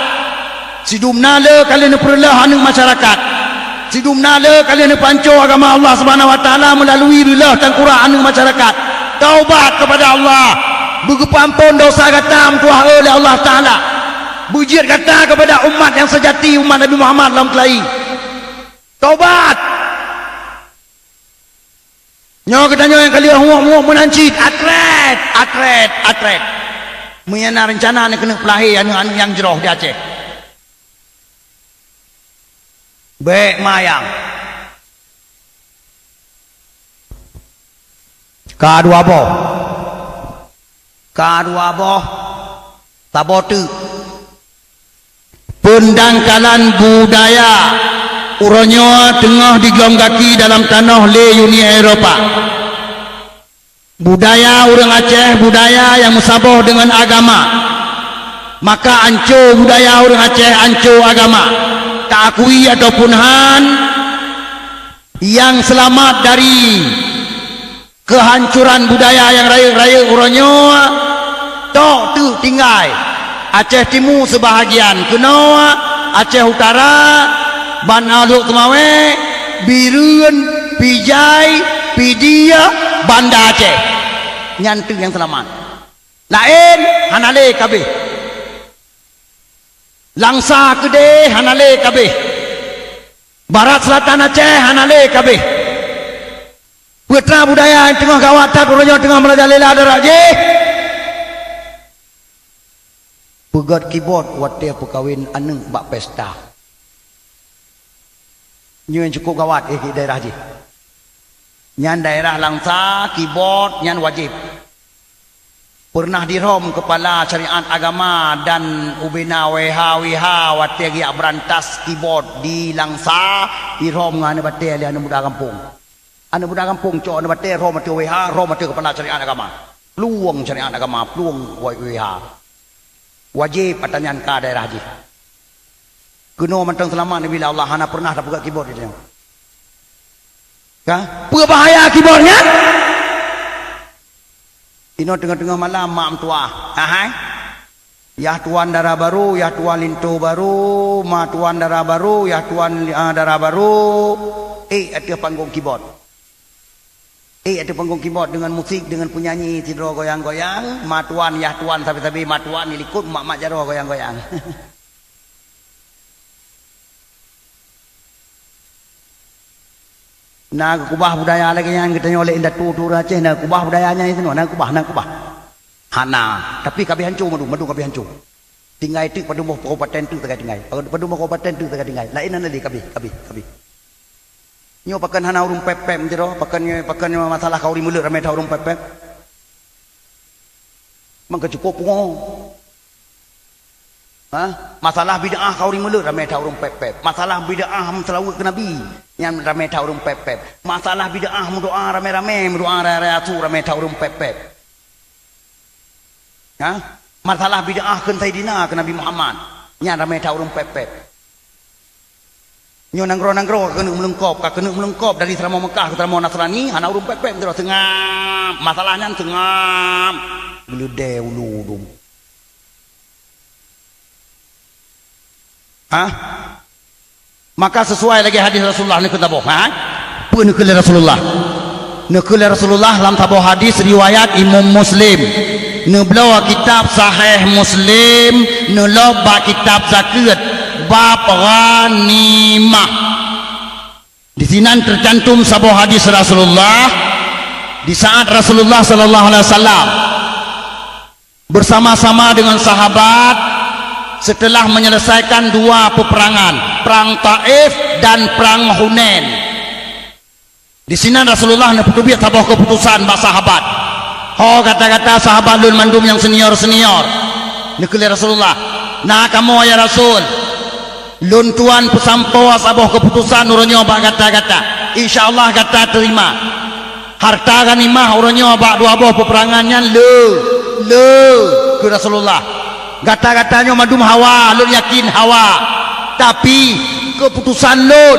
Sidum na le ka lheueh neupeureuloh aneuëk masyarakat. Sidum na le ka lheueh neupanco agama Allah Subhanahu Wa Taala meulalui reuloh tangkurak aneuëk masyarakat. Taubat keupada Allah. Beugeupeuampon dosa gata meutuah lé Allah Taala. Beujeuet gata keupada umat nyang seujati, umat Nabi Muhammad lom teulai. Taubat! Nyoe geutanyoe nyang ka lheueh huok-huok meunan cit, atret, atret, atret. Meunyoe na reuncana neuh keuneuk peulahé aneuëk-aneuëk nyang jroh di Aceh. Bék mayang. Ka dua boh. Ka dua boh. Saboh teuk. Peundangkalan budaya uroe nyoe teungoh jigom gaki dalam tanoh lé Uni Eropa. Budaya ureuëng Aceh, budaya nyang meusaboh deungon agama. Maka anco budaya ureuëng Aceh, anco agama. Taakui ataupun han, nyang seulamat dari keuhancoran budaya nyang rayeuk-rayeuk uroe nyoe, tok teuk tinggai. Aceh Timu seubahagian keunoe, Aceh Utara, Banda Lhok Seumawé, Bireuen, Pijai, Pidie, Banda Aceh. Nyan teuk nyang seulamat. Laén hana lé kabéh. Langsa keudéh hana lé kabéh. Barat Selatan Aceh hana lé kabéh. Peutra budaya nyang teungoh gawat that uroe nyoe teungoh meurajalela daerah jih. Peugét kibot watée peukawen aneuëk bak pesta. Nyoe nyang cukup gawat eh daerah jih. Nyan daerah Langsa, kibot nyan wajéb. Peureunah dirhom keupala syariat agama dan ubena W H W H watée geujak beurantas kibot di Langsa, dirhom ngon aneuk batée lé aneuk muda gampông. Aneuk muda gampông cok aneuk batée rhom ateueh W H, rhom ateueh keupala syariat agama. Plueng syariat agama, plueng W H. Wajéb ata nyan ka daerah jih. Keunoe mantong seulamat neubila Allah hana peureunah tapeugét kibot di tanyoe. Ka? Peue bahaya kibot nyan? Inoe teungoh-teungoh malam mak meutuah. Ahai. Yah tuan dara barô, yah tuan linto barô, ma tuan dara barô, yah tuan, ah, dara barô. Eh, ateueh panggong kibot. Eh, ateueh panggong kibot deungon musik, deungon peunyanyi sidroe goyang-goyang, ma tuan, yah tuan sabe-sabe ma tuan di likot mak-mak jaroe goyang-goyang. Na geukubah budaya lagée nyan geutanyoe lé indatu tu ureuëng Aceh, na geukubah budaya nyan itu, na geukubah, na geukubah. Hana, tapi kabeh hanco mandum, mandum kabeh hanco. Tinggai teuk padum boh kabupaten teuk sagai tinggai. Padum boh kabupaten teuk sagai tinggai. Laén hana lé kabeh, kabeh, kabeh. Nyoe pakon hana ureuëng pép-pép meutiro, pakon nyoe, pakon nyoe masalah ka ureuëng meuleuek ramé that ureuëng pép-pép. Mangka cukup pungo. Ha? Masalah bid'ah ka ureuëng meuleuek ramé that ureuëng pép-pép. Masalah bid'ah meuseulaweuet keu Nabi, nyan ramé that ureuëng pép-pép. Masalah bid'ah meudoa ramé-ramé, meudoa raya-raya su ramé that ureuëng pép-pép. Ha? Masalah bid'ah kheun Saidina keu Nabi Muhammad, nyan ramé that ureuëng pép-pép. Nyoe nanggroe-nanggroe ka keuneuk meulungkop, ka keuneuk meulungkop dari seuramoe Meukah keu seuramoe Nasrani, hana ureuëng pép-pép meutiro seungab. Masalah nyan seungab. Geuleudée ulu dum. Ha? Maka sesuai lagée hadis Rasulullah neukheun saboh, ha? Peue neukheun lé Rasulullah? Neukheun lé Rasulullah lam saboh hadis riwayat Imam Muslim. Neubloe kitab Sahih Muslim, neulop bak kitab zakeuet, bab ghanimah. Di sinan teucantum saboh hadis Rasulullah, di saat Rasulullah sallallahu alaihi wasallam bersama-sama dengan sahabat setelah menyelesaikan dua peperangan, Perang Taif dan Perang Hunain. Di sinan Rasulullah neupeuteubiet saboh keuputosan bak sahabat. Ho gata-gata sahabat lôn mandum nyang senior-senior, neukheun lé Rasulullah, na kamoe ya Rasul. Lôn tuan peusampoe saboh keuputosan uroe nyoe bak gata-gata. Insya Allah gata teurima. Harta ghanimah uroe nyoe bak dua boh peperangan nyan le, le keu Rasulullah. Gata-gata nyoe mandum hawa, lôn yakin hawa. Tapi keuputosan lôn,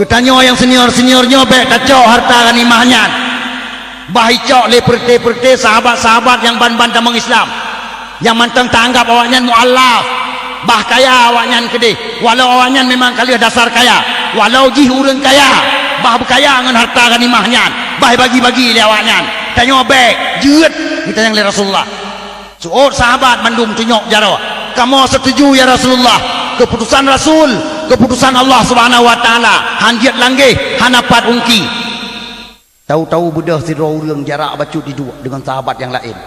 geutanyoe nyang senior-senior nyoe bék tacok harta ghanimah nyan. Bah icok lé peureuté-peureuté sahabat-sahabat nyang ban-ban tamong Islam. Nyang mantong taanggab awaknyan mualaf, bah kaya awaknyan keudeh, walau awaknyan memang ka lheueh dasar kaya, walau jih ureuëng kaya, bah beukaya ngon harta ghanimah nyan, bah bagi-bagi lé awaknyan. Tanyoe bék jeuet, geutanyong lé Rasulullah. Seuôt sahabat mandum tunyok jaroe, "Kamoe seutuju ya Rasulullah, keuputosan Rasul, keuputosan Allah Subhanahu wa Taala, han jeuet langgaih, hana pat ungki." Tahu-tahu beudôh sidroe ureuëng jarak bacut jiduek deungon sahabat nyang laén.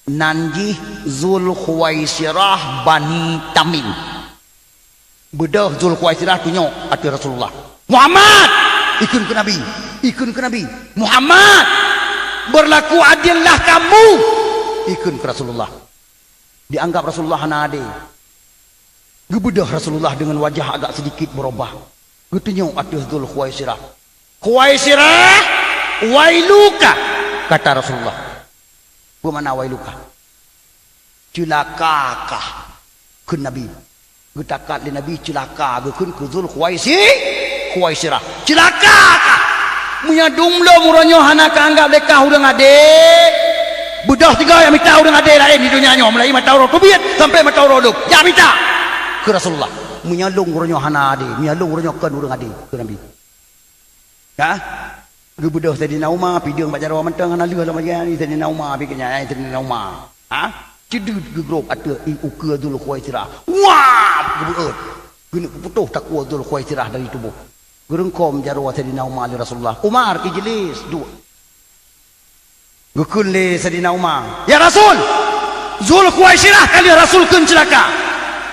Nan jih Zulkhuwaisirah Bani Tamim. Beudôh Zulkhuwaisirah tunyok ateueh Rasulullah. "Muhammad!" Ikheun keu Nabi. Ikheun keu Nabi. "Muhammad!" berlaku adillah kamu," ikheun keu Rasulullah. Dianggap Rasulullah hana adé. Geubeudôh Rasulullah deungon wajah agak sedikit berubah. Geutunyok ateueh Dzulkhuwaisirah. "Khuwaisirah, wailuka," kata Rasulullah. Peue makna wailuka? "Ceulaka kah," kheun Nabi. Geutakat lé Nabi, "Ceulaka," geukheun keu Dzulkhuwaisi-, Khuwaisirah. "Ceulaka kah! Meunyo dum lom uroe nyoe hana keuanggab lé kah ureuëng adé, beudôh sigoe jak mita ureuëng adé laén di donya nyoe, mulai mata uroe teubiet sampai mata uroe lom. Jak mita keu Rasulullah. Meunyo lôn uroe nyoe hana adé, meunyo lôn uroe nyoe kon ureuëng adé," kheun Nabi. Ha? Geubeudôh Saidina Umar, pideueng bak jaroe mantong hana lheueh lom lagée nyan, Saidina Umar pih keu nyan, Saidina Umar. Ha? Ceudeut geugrôp ateueh ié ukeue Dzulkhuwaisirah. Wah! Geubeuet. Geuneuk geuputôh takue Dzulkhuwaisirah dari tuboh. Geureungkom jaroe Saidina Umar lé Rasulullah. "Umar, ijlis, duek." Geukheun lé Saidina Umar, "Ya Rasul, Dzulkhuwaisirah ka lheueh Rasul kheun ceulaka.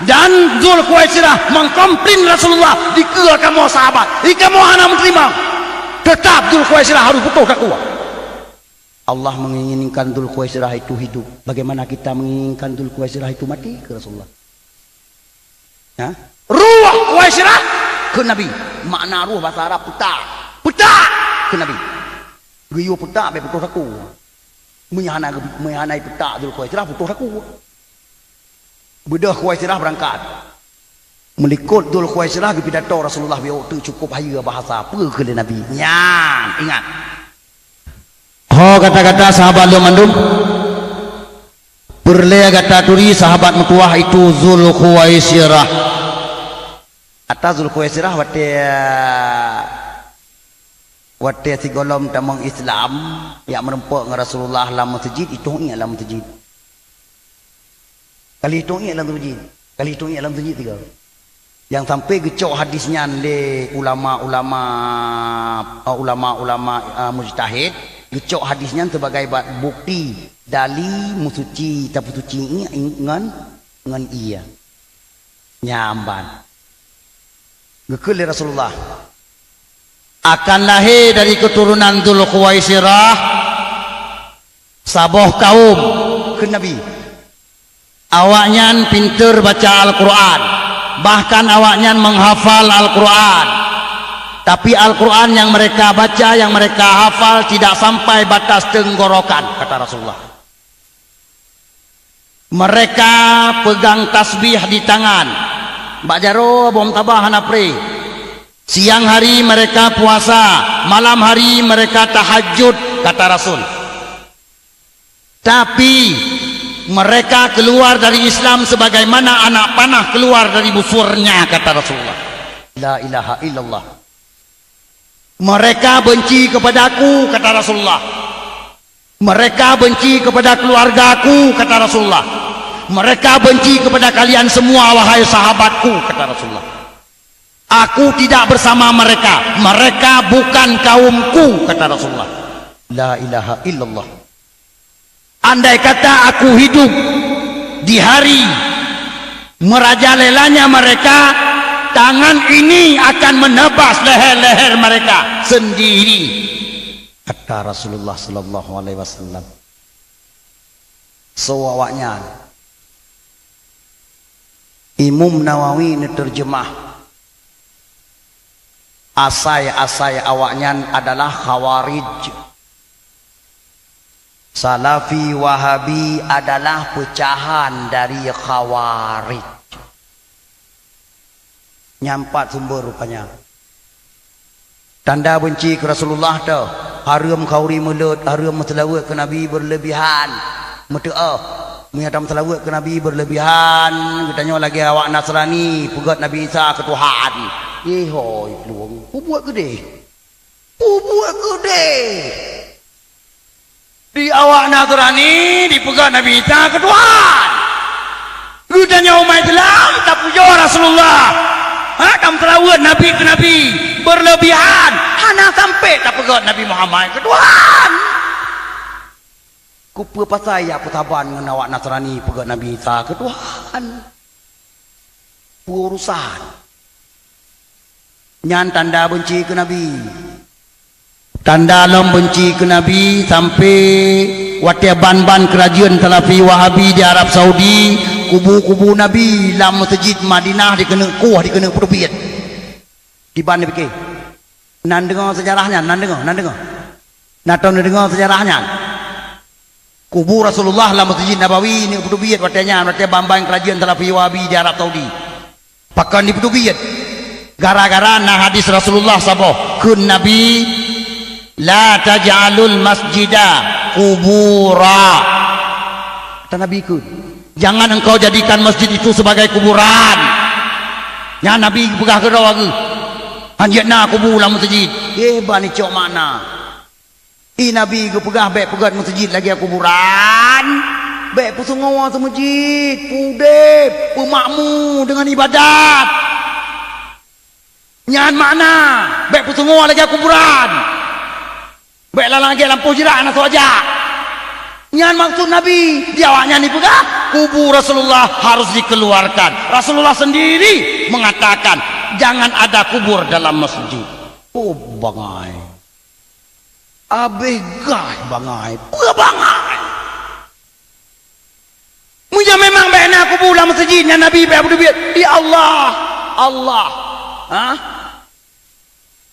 Dan Dzulkhuwaisirah mengkomplain Rasulullah dikeue kamoe sahabat. Di kamoe hana meuteurimong. Teutap Dzulkhuwaisirah harôh putôh takue." Allah menginginkan Dzulkhuwaisirah itu hidup. Bagaimana kita menginginkan Dzulkhuwaisirah itu mati? Kheun Rasulullah. Ha? "Ruh Khuwaisirah," kheun Nabi. Makna ruh bahasa Arab peutak. "Peutak," kheun Nabi. Geuyue peutak bék putôh takue. Meunyo hana geu-, meunyo hana peutak Dzulkhuwaisirah putôh takue. Beudôh Khuwaisirah beurangkat. Meulikot Dzulkhuwaisirah geupidato Rasulullah bak uroe teuk cukup hayeue bahasa. Peue kheun lé Nabi? Nyan, ingat. Ho kata-kata sahabat lôn mandum, peureulée gata turi sahabat meutuwah itu Zulkhuwaisirah. Ata Zulkhuwaisirah watée, watée sigohlom tamong Islam, jak meurumpok ngon Rasulullah lam meuseujid, itong ié lam meuseujid. Kali itong ié lam teujih, kali itong ié lam teujih tiga. Nyang sampai geucok hadis nyan lé ulama-ulama, eh, ulama-ulama, eh, mujtahid, geucok hadis nyan sebagai ba-, bukti dali meusuci, tapeusuci ié ngon, ngon ié. Nyan ban. Geukheun lé Rasulullah, "Akan lahé dari keuturonan Dzulkhuwaisirah saboh kaum," kheun Nabi. "Awaknyan pinteur baca Al-Qur'an, bahkan awaknyan menghafal Al-Qur'an. Tapi Al-Qur'an yang mereka baca, yang mereka hafal tidak sampai batas tenggorokan," kata Rasulullah. "Mereka pegang tasbih di tangan, bak jaroe bom tabah hana pré. Siang hari mereka puasa, malam hari mereka tahajud," kata Rasul. "Tapi mereka keluar dari Islam sebagaimana anak panah keluar dari busurnya," kata Rasulullah. La ilaha illallah. "Mereka benci kepadaku," kata Rasulullah. "Mereka benci kepada keluargaku," kata Rasulullah. "Mereka benci kepada kalian semua, wahai sahabatku," kata Rasulullah. "Aku tidak bersama mereka. Mereka bukan kaumku," kata Rasulullah. La ilaha illallah. "Andai kata aku hidup di hari merajalelanya mereka, tangan ini akan menebas leher-leher mereka sendiri," kata Rasulullah sallallahu alaihi wasallam. Soe awaknyan? Imam Nawawi neuteurjeumah, asai-asai awaknyan adalah Khawarij. Salafi Wahabi adalah peucahan dari Khawarij. Nyan pat sumber rupanya. Tanda benci keu Rasulullah teuh, hareuem khauri mulod, hareuem meuseulaweuet keu Nabi beureulebihan. Meuteuoh, meunyo tameuseulaweuet keu Nabi beureulebihan, geutanyoe lagée awak Nasrani peugét Nabi Isa keu Tuhan. Ihôi plueng, peubuet keudeh. Peubuet keudeh. Di awak Nasrani dipeugah Nabi Isa keu Tuhan. Geutanyoe umat Islam tapujoe Rasulullah. Ha, tameuseulaweuet Nabi keu Nabi beureulebihan. Hana sampai tapeugah Nabi Muhammad keu Tuhan. Keupeue pasai jak peusaban ngon awak Nasrani peugah Nabi Isa keu Tuhan? Peue urusan? Nyan tanda benci keu Nabi. Tanda lom beunci keu Nabi sampai watée ban-ban keurajeuen Salafi Wahabi di Arab Saudi, kubu-kubu Nabi lam meuseujid Madinah dikeuneuk kueh, dikeuneuk peuteubiet. Kiban dipike. Nan deungoe seujarah nyan, nan deungoe, nan deungoe. Na tau neudeungoe seujarah nyan. Kubu Rasulullah lam Meuseujid Nabawi neuk peuteubiet watée nyan, watée ban-ban keurajeuen Salafi Wahabi di Arab Saudi. Pakon dipeuteubiet? Gara-gara na hadis Rasulullah saboh, kheun Nabi, "La taj'alul masjida qubura." Kata Nabi kheun, "Jangan engkau jadikan masjid itu sebagai kuburan." Nyan Nabi geupeugah keudroe geuh, "Hanjeuet na kubu lam meuseujid." Eh, ban icok makna. I Nabi geupeugah bék peugét meuseujid lagée kuburan, bék peusungoe seumeujid, peudeb, peumakmu deungon ibadat. Nyan makna bék peusungoe lagée kuburan. Bék lam lagée lampôh jira na soe jak. Nyan maksud Nabi, di awaknyan dipeugah, kubu Rasulullah harus dikeluarkan. Rasulullah sendiri mengatakan, "Jangan ada kubur dalam masjid." Oh, bangai. Abéh gaih bangai, peue bangai. Meunyoe memang bék na kubu lam meuseujid nyan Nabi bék peuteubiet, ya Allah, Allah. Ha?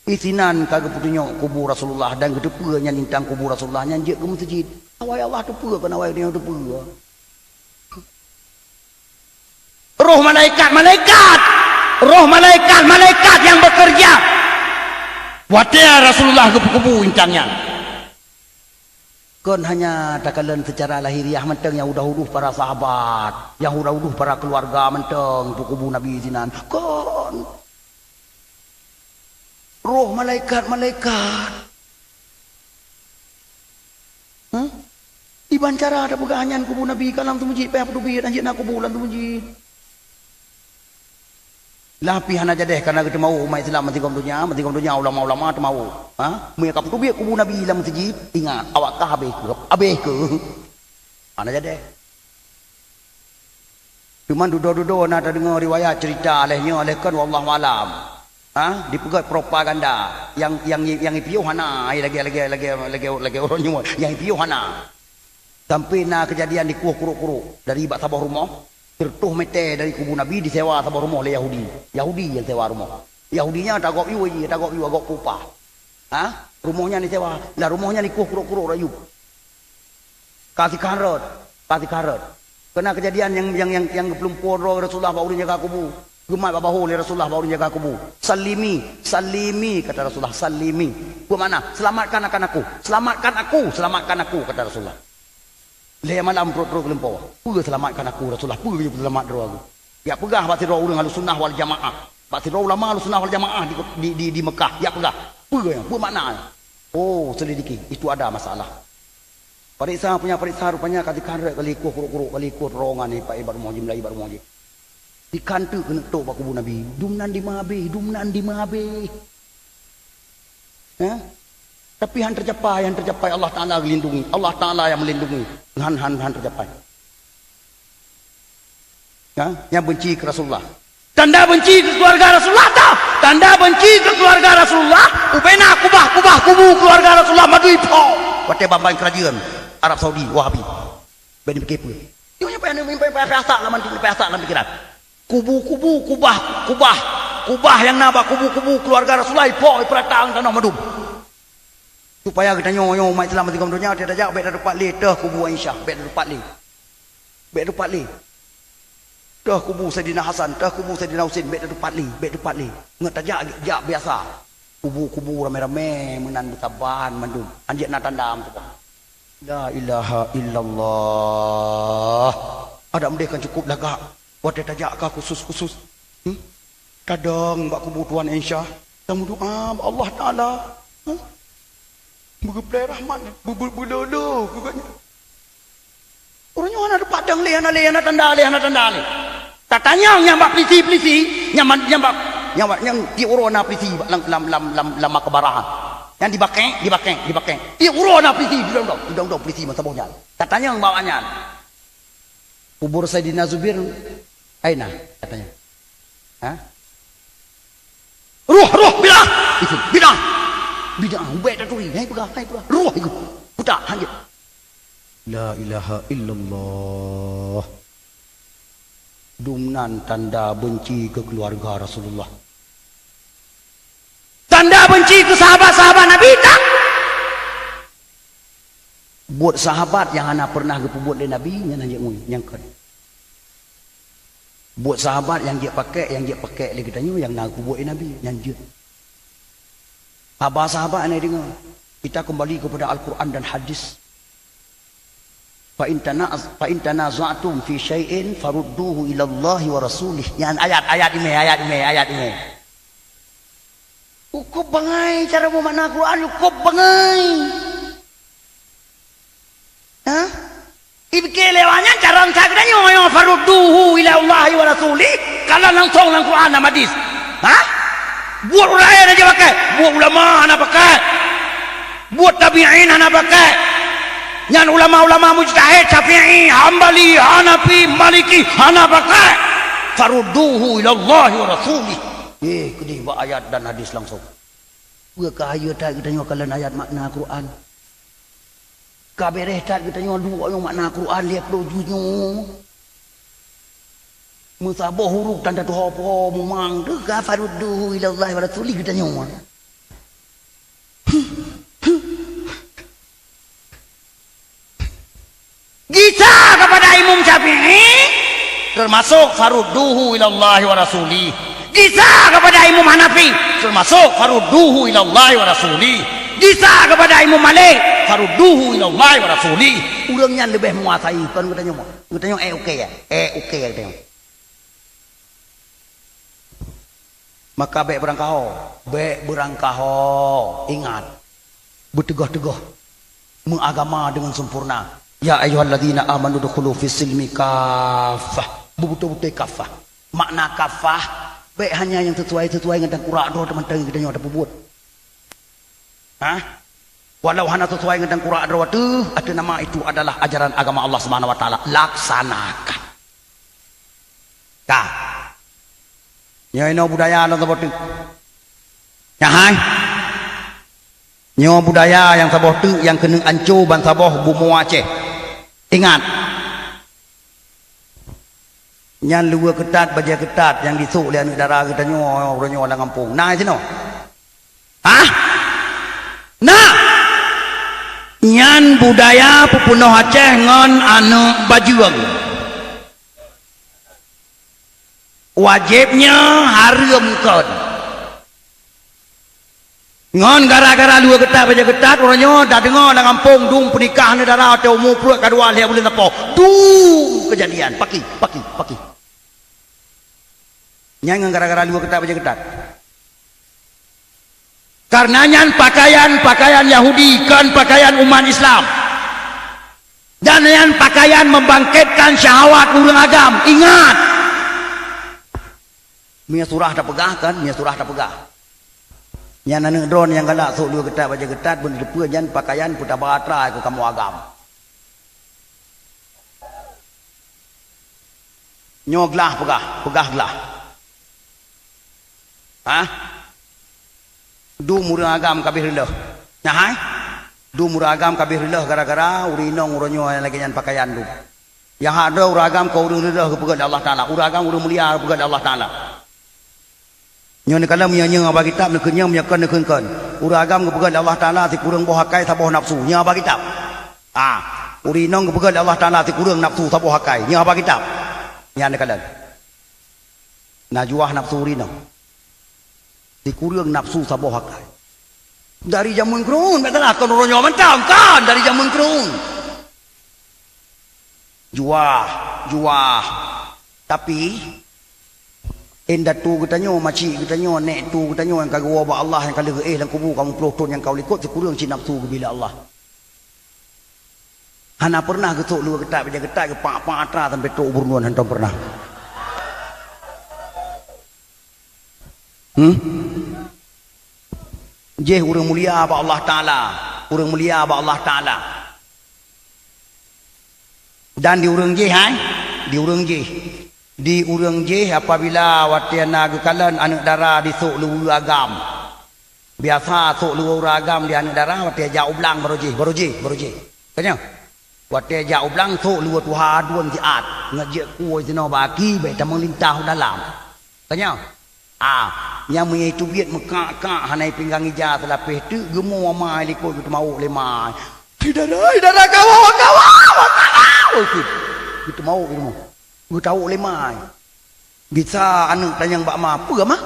Isinan ka geupeutunyok kubu Rasulullah dan geuteupeue nyan nintang kubu Rasulullah nyan jeuet keu meuseujid. Awai Allah teupeue kon awai geutanyoe teupeue. Roh malaikat-malaikat, roh malaikat-malaikat nyang bekerja. Watée Rasulullah geupeukubu intang nyan. Kon hanya takalon secara lahiriah mantong nyang udah-udah para sahabat, nyang udah-udah para keluarga mantong peukubu Nabi sinan. Kon. Roh malaikat-malaikat. Hah? Iban cara tapeugah nyan kubu Nabi ka lam seumeujid, payah peuteubiet, hanjeuet na kubu lam seumeujid. Lah pih hana jadeh kana geuteumawö umat Islam meusigom donya, meusigom donya ulama-ulama teumawö. Ha? Meunyo ka peuteubiet kubu Nabi lam meuseujid, ingat, awak kah habéh keuh, habéh keuh. Hana jadeh. Teuma dudoe-dudoe na tadeungoe riwayat ceurita lheueh nyoe lheueh kon, wallahu alam. Ha? Dipeugét propaganda nyang, nyang, nyang ipiôh hana, hai lagée, lagée, lagée, lagée, lagée uroe nyoe, nyang ipiôh hana. Sampai na keujadian dikueh kurok-kurok dari bak saboh rumoh, siratoh mete dari kubu Nabi disewa saboh rumoh lé Yahudi. Yahudi nyang sewa rumoh. Yahudi nyan tagôb yue jih, tagôb yue, gôb upah. Ha? Rumoh nyan disewa, lah rumoh nyan dikueh kurok-kurok rayeuk. Ka sikarot, ka sikarot. Keu na keujadian nyang, nyang, nyang, nyang geupeulumpo droe Rasulullah bak ureuëng jaga kubu. Geumat bak bahô lé Rasulullah bak ureuëng jaga kubu. "Salimi, salimi," kata Rasulullah, "salimi." Peue makna? "Selamatkan akan aku, selamatkan aku, selamatkan aku," kata Rasulullah. Lhée malam trok-trok geulumpo. "Peue selamatkan aku, Rasulullah? Peue geujak seulamat droe aku?" Jak peugah bak sidroe ureuëng Ahlussunnah wal Jamaah. Bak sidroe ulama Ahlussunnah wal Jamaah di, di, di, di Mekah. Jak peugah. "Peue nyan? Peue makna nyan?" "Oh, selidiki. Itu ada masalah." Pareksa punya pareksa, rupanya ka dikarek kali kueh kurok-kurok, kali kueh terowongan ipat ibat rumoh jih, meulai ibat rumoh jih. Dikanteuk keuneuk tok bak kubu Nabi. Dum nan dimeuhabéh, dum nan dimeuhabéh. Ha? Tapi han teucapai, han teucapai, Allah Taala geulindungi. Allah Taala nyang meulindungi. Han, han, han teucapai. Ha? Nyang beunci keu Rasulullah. Tanda beunci keu keuluwarga Rasulullah tah. Tanda beunci keu keuluwarga Rasulullah, ubena kubah-kubah kubu keuluwarga Rasulullah mandum ipo. Watée ban-ban keurajeuen Arab Saudi, Wahabi. Bék dipike peue. Nyoe nyang payah, nyang payah, payah asak lam, payah asak lam pikeran. Kubu-kubu, kubah, kubah, kubah nyang na bak kubu-kubu keuluwarga Rasulullah ipo, ipeuratang tanoh mandum. Supaya geutanyoe, nyoe umat Islam meusigom donya, tiep tajak bék tatupat lé teuh kubu Aisyah, bék tatupat lé. Bék tatupat lé. Teuh kubu Saidina Hasan, teuh kubu Saidina Husein, bék tatupat lé, bék tatupat lé. Ngon tajak, jak biasa. Kubu-kubu ramé-ramé meunan beusaban mandum. Hanjeuet na tanda meututoe. La ilaha illallah. Adak meudeh kan cukup lagak. Watée tajak ka khusus-khusus. Hmm? Tadong bak kubu Tuan Aisyah, tameudoá bak Allah Taala. Huh? Beugeuplai rahmat, beu-, beu-, beulolo keu gobnyan. Ureuëng nyoe hana teupat dong lé, hana lé, hana tanda lé, hana tanda lé. Tatanyong nyang bak peulisi-peulisi, nyang man-, nyang bak, nyang bak, nyang tiep uroe na peulisi bak lam, lam, lam, lam, lam makbarah. Nyang dibakée, dibakée, dibakée. Tiep uroe na peulisi, didong-dong, didong-dong peulisi meusaboh nyan. Tatanyong bak awaknyan. Kubur Saidina Zubair aina, katanya. Ha? Ruh, ruh, bidah! Itu, bidah! Bid'ah, ubé taturi, hai peugah, hai peugah. Roh iku. Putak, hanjeuet. La ilaha illallah. Dumnan tanda benci keu keuluwarga Rasulullah. Tanda benci keu sahabat-sahabat Nabi, tak? Buet sahabat nyang hana pernah geupeubuet lé Nabi, nyan hanjeuet ngui, nyang kon. Buet sahabat nyang jeuet pakek, nyang jeuet pakek lé geutanyoe nyang na geupeubuet lé Nabi, nyan jeuet. Haba sahabat hana deungoe. Kita kembali kepada Al-Quran dan hadis. "Fa in tana-, fa in tanaza'tum fi syai'in farudduhu ilallahi wa rasulih." Nyan ayat, ayat imé, ayat imé, ayat imé. Cukup bangai cara meumakna Quran, cukup bangai. Ha? Ipike lé awak nyan cara sa geutanyoe, "Farudduhu ilallahi wa rasulih." Kalau langsung lam Quran dan hadis. Ha? Buet ureueng laén aja pakai. Buet ulama hana pakai. Buet tabi'in hana pakai. Nyan ulama-ulama mujtahid Syafi'i, Hambali, Hanafi, Maliki hana pakai. "Farudduhu ilallahi wa rasulih." Eh, keudeh bak ayat dan hadis langsung. Peue ka hayeue that geutanyoe kalon ayat makna Quran? Ka beureh that geutanyoe duek nyoe makna Quran lhèe ploh juz nyoe? Meusaboh huruf tan tatuho-poho mumang teuh ka "Farudduhu ilallahi wa rasulih" geutanyoe. Gisa kepada Imam Syafi'i, termasuk "Farudduhu ilallahi wa rasulih." Gisa kepada Imam Hanafi, termasuk "Farudduhu ilallahi wa rasulih." Gisa kepada Imam Malik, "Farudduhu ilallahi wa rasulih." Ureueng nyan leubeh menguasai, kon geutanyoe. Geutanyoe, eh, oke ya? Eh, oke ya geutanyoe. Maka bék beurangkaho, bék beurangkaho. Ingat, beuteugoh-teugoh, meuagama deungon sempurna. "Ya ayyuhalladzina amanu dukhulu fis silmi kaffah." Beubeutôi-beutôi kaffah. Makna kaffah, bék hanya nyang sesuai-sesuai ngon tangkurak droe teumantong geutanyoe tapeubuet. Hah? Walau hana sesuai ngon tangkurak droe teuh, ateueh nama itu adalah ajaran agama Allah Subhanahu wa Taala. Laksanakan. Ka. Nyoe inoe budaya nyang saboh teuk. Nyan hai. Nyoe budaya nyang saboh teuk nyang keuneuk anco bansaboh bumoe Aceh. Ingat. Nyan luweue keutat, bajée keutat nyang jisok lé aneuëk dara geutanyoe uroe nyoe lam gampông. Na sinoe? Hah? Na! Nyan budaya peupeunoh Aceh ngon aneuëk bajeueng. Wajéb nyoe hareuem kon. Ngon gara-gara luweue keutat, bajée keutat, uroe nyoe tadeungoe lam gampông dum peunikah aneuëk dara watée umu pruet ka dua lhée buleuen sapo. Dum keujadian, paki, paki, paki. Nyan ngon gara-gara luweue keutat, bajée keutat. Karena nyan pakaian-pakaian Yahudi, kon pakaian umat Islam. Dan nyan pakaian membangkitkan syahwat ureuëng agam. Ingat! Meunyoe surah tapeugah kan, meunyoe surah tapeugah. Nyan aneuëk droe nyang galak sôk luweue keutat bajée keutat, beuneuteupeu nyan pakaian peutaba atra keu kamoe agam. Nyoe glah peugah, peugah glah. Hah? Dum ureuëng agam ka abéh reuloh. Nyan hai? Dum ureuëng agam ka abéh reuloh gara-gara ureuëng inong uroe nyoe nyang lagée nyan pakaian dum. Nyang hak droe ureuëng agam kon ureuëng reuloh geupeugét lé Allah Taala. Ureuëng agam ureuëng mulia geupeugét lé Allah Taala. Nyoe neukalon meunyoe nyang haba kitab neukheun nyang meunyoe kon neukheun kon. Ureuëng agam geupeugét lé Allah Taala sikureueng boh akai saboh nafsu. Nyoe haba kitab. Ah, ureuëng inong geupeugét lé Allah Taala sikureueng nafsu saboh akai. Nyoe haba kitab. Nyan neukalon. Najwa nafsu ureuëng inong. Sikureueng nafsu saboh akai. Dari jameun keureun, bèk salah, kon uroe nyoe mantong, kon dari jameun keureun. Juah, juah. Tapi, indatu geutanyoe, macik geutanyoe, nék tu geutanyoe nyang ka geuwoe bak Allah nyang ka lheueh lam kubu kamoe ploh thon nyang ka u likot sikureueng cit nafsu geubri lé Allah. Hana pernah geusôk luweue keutat, bajée keutat, geupak-pak atra sampoe trok u burunon, hántom pernah. Hmm? Jih ureuëng mulia bak Allah Taala, ureuëng mulia bak Allah Taala. Dan di ureuëng jih, hai? Di ureuëng jih. Di ureuëng jih apabila watée na geukalon aneuëk dara jisôk luweue agam. Biasa sôk luwa ureueng agam di aneuk dara watèe jak u blang baroe jih, baroe jih, baroe jih. Ka nyoe. Watèe jak u blang sôk luwa tuha aduen siat, ngon jeuet kuwoe sinoe bak aki bèk tameulintah u dalam. Ka nyoe. Ah, nyang meunyoe teubiet meukak-kak hana pinggang ija seulapeh teuk geumo ma likot geuteumawök lé ma. Hai dara, hai dara, kawoe, kawoe, kawoe. Geuteumawök geuteumawök. Geutawök lé ma. Gisa aneuk tanyong bak ma, "Peue, Ma?"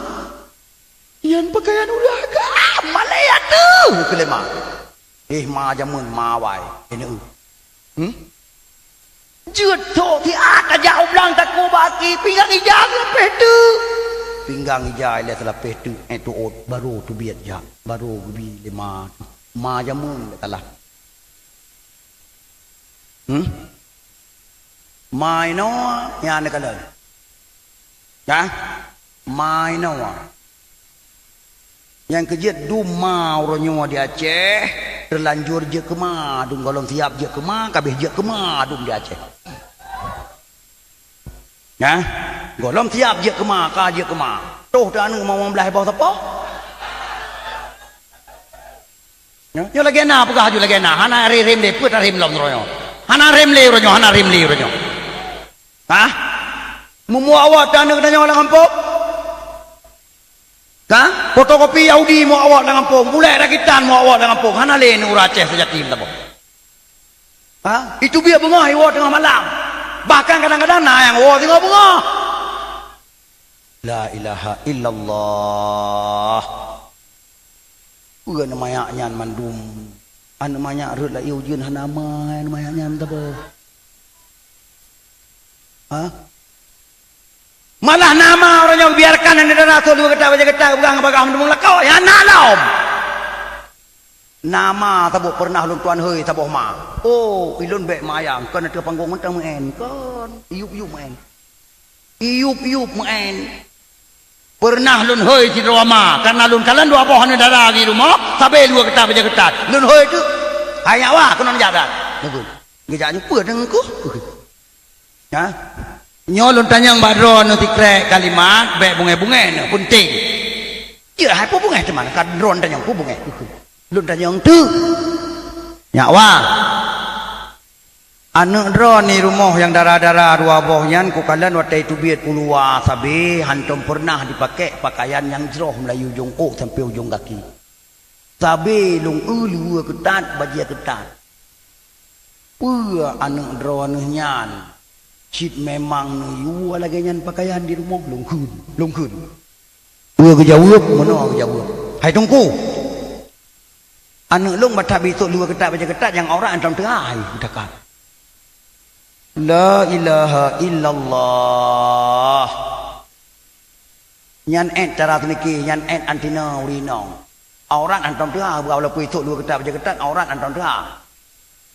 "Nyan peukayan ureueng agam, malèe ateueh," kheun lé ma. Eh, ma jameun, ma awai, keuneuk. Hmm? Jeuet thok siat tajak u blang takue bak aki, pinggang ija seulapeh teuk. Pinggang ija ilèe seulapeh teuk, eh, tuôt, barô teubiet jak, barô geubi lé ma. Ma jameun lé kalah. Hmm? Ma inoe nyan neukalon. Hah? Ma inoe. Nyang keu jeuet dum ma uroe nyoe di Aceh, teulanjur jeuet keu ma, dum gohlom siab jeuet keu ma, ka abéh jeuet keu ma dum di Aceh. Hah? Gohlom siab jeuet keu ma, ka jeuet keu ma. Toh teuh aneuk ma limong blaih boh sapo? Nyoe, nyoe lagèe na peugah aju lagèe na, hana rhem-rhem lé, peuet rhem lom uroe nyoe. Hana rhem lé uroe nyoe, hana rhem lé uroe nyoe. Hah? Meumuak awak teuh aneuk tanyoe lam gampông? Ka? Fotokopi Yahudi muak awak lam gampông, bulèk rakitan muak awak lam gampông, hana lé aneuk ureueng Aceh seujatim saboh. Ha? Iteubiet beungoh iwoe teungoh malam. Bahkan kadang-kadang na nyang woe singoh beungoh. La ilaha illallah. Peue aneuk manyak nyan mandum? Aneuk manyak rhot lam ié ujeuen hana ma aneuk manyak nyan saboh. Ha? Malah na ma uroe nyoe biarkan aneuk dara sôk luwa geutak bajèe geutak peugah ngon bagah meudumong lakoe, hana lom. Na ma saboh peureunah lôn tuan hôi saboh ma. Oh, ilôn bèk mayang, kon ateueh panggong mantong meu'en, kon. Iyup-iyup meu'en. Iyup-iyup meu'en. Peureunah lôn hôi sidroe ma, kareuna lôn kalon dua boh aneuk dara di rumoh, sabé luwa geutat bajèe geutat. Lôn hôi teuk. Hai nyak wa, keunoe jak that. Nunggu. Geujak nyoe peue teungku? Ha? Nyoe lôn tanyong bak droeneuh sikrek kalimat, bèk bungèh-bungèh neuh, peunteng. Jeuet hai peue bungèh teuma ka droeneuh tanyong peue bungèh. Lôn tanyong teuk. Nyak wa. Aneuk droeneuh di rumoh nyang dara-dara dua boh nyan kukalon watèe teubiet u luwa sabé hantom peureunah jipakék peukayan nyang jroh mulai ujong ôk sampoe ujong gaki. Sabé lôn eu luweue keutat, bajèe keutat. Peue aneuk droeneuh nyan cit memang neuyue lagèe nyan peukayan di rumoh? Lôn kheun, lôn kheun. Peue geujaweueb, meunoe geujaweueb. Hai Teungku, aneuk lôn ban that bisôk luweue keutat bajèe keutat nyang aurat hantom teuhah, hai, geudakat. La ilaha illallah. Nyan èt cara seumike, nyan èt anti na ureueng inong. Aurat hantom teuhah, bah walaupun isôk luweue keutat bajèe keutat, aurat hantom teuhah.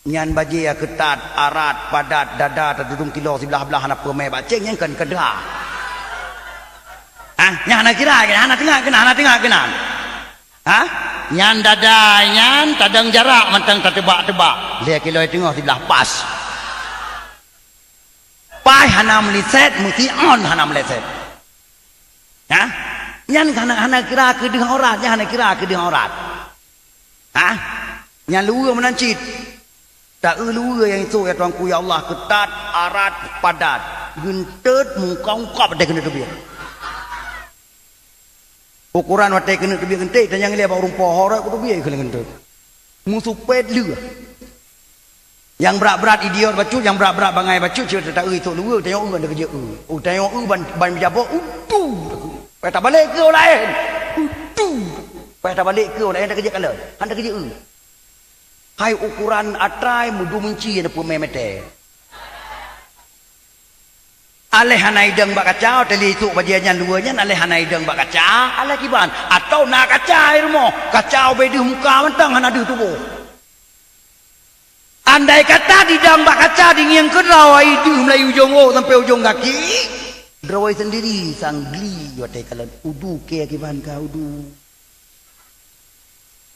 Nyan bajèe keutat, arat, padat, dada tatudong kilo siblah-blah hana peue mè bak céng, nyan kon, kon teuhah. Ah, nyan hana kira, hana teungoh keunan, hana teungoh keunan. Ha? Nyan dada nyan tadong jarak mantong tateubak-teubak. Lhèe kilo teungoh siblah pas. Paih hana meulisét, meusion hana meulisét. Ha? Nyan hana, hana kira keu deuh aurat, nyan hana kira keu deuh aurat. Ha? Nyan luweue meunan cit. Taeu luweue nyang isôk ya Tuhanku ya Allah, keutat, arat, padat, geunteut, mungkab-ungkab watèe keuneuk teubiet. Ukoran watèe keuneuk teubiet geunteut, tanyong ilèe bak ureueng poh, ho rot kuteubiet keuneuk geunteut. Meusupet lheueh. Nyang brat-brat idiot bacut, nyang brat-brat bangai bacut, cit taeu isôk luweue, tanyoe eu hana keujeuet eu. Oh, tanyoe eu ban, ban meujaboh, udu. Payah tabalek keu laén. Udu. Payah tabalek keu laén, hana keujeuet kalon. Hana keujeuet eu. Hai ukoran atra meudum inci na peumè mètè. Aléh hana idong bak kaca, teuh lé isôk bajèe nyan luweue nyan, aléh hana idong bak kaca, aléh kiban. Atawa na kaca i rumoh, kaca ubé deuh muka mantong hana deuh tuboh. Andai kata didong bak kaca dingieng keudroe deuh mulai ujong ôk sampoe ujong gaki, droe sendiri sang gli watèe kalon udu kèe kiban ka udu.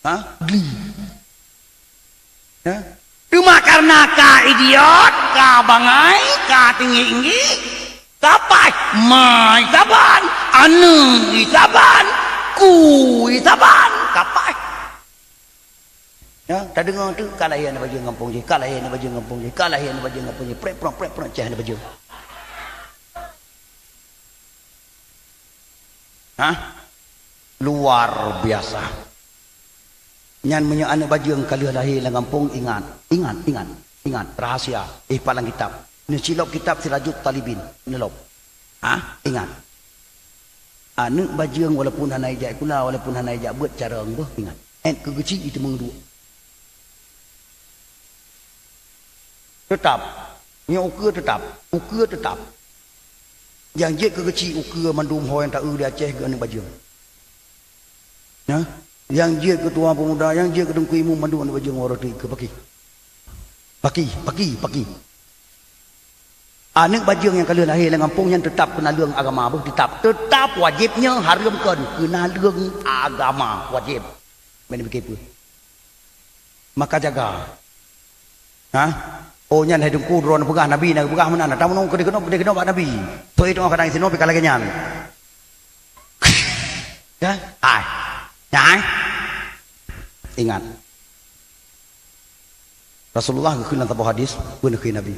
Ha? Gli. Ha? Teuma kareuna ka idiot, ka bangai, ka tinggi-tinggi, ka paih, ma isaban, aneuk isaban, ku isaban, Apa eh? Ya, tadeungoe tu, ka lahé aneuk bajeueng gampông jih, ka lahé aneuk bajeueng gampông jih, ka lahé aneuk bajeueng gampông jih, prek prong, prek prong, ceh aneuk bajeueng. Hah? Luar biasa. Nyan meunyoe aneuk bajeueng ka lheueh lahé lam gampông, ingat, ingat, ingat, ingat, rahasia, eh, pat lam kitab. Neucilop kitab Sirajut Talibin, neulop. Hah? Ingat. Aneuk bajeueng walaupun hana ijak sikula, walaupun hana ijak beuet, carông beuh, ingat. Ét keu keuchik jiteumeung duek. Teutap. Nyoe ukeue teutap. Ukeue teutap. Nyang jeuet keu keuchik ukeue mandum ho nyang taeu di Aceh keu aneuk bajeueng. Nah, nyang jeuet keu tuan pemuda, nyang jeuet keu teungku imum mandum aneuk bajeueng uroe teuk keu paki. Paki, paki, paki. Aneuk bajeueng nyang ka lheueh lahé lam gampông nyan teutap keu naleueng agama beuh, teutap. Teutap wajéb nyoe hareuem kon keu naleueng agama wajéb. Meunan pike peue? Maka jaga. Ha? Oh, nyan hai teungku droe neupeugah Nabi na geupeugah meunan. Tameunung keudeh keunoe, keudeh keunoe bak Nabi. Toi teungoh kadang sinoe pih ka lagée nyan. Ya? Hai. Nyan hai. Ingat. Rasulullah geukheun lam saboh hadis, peue neukheun Nabi.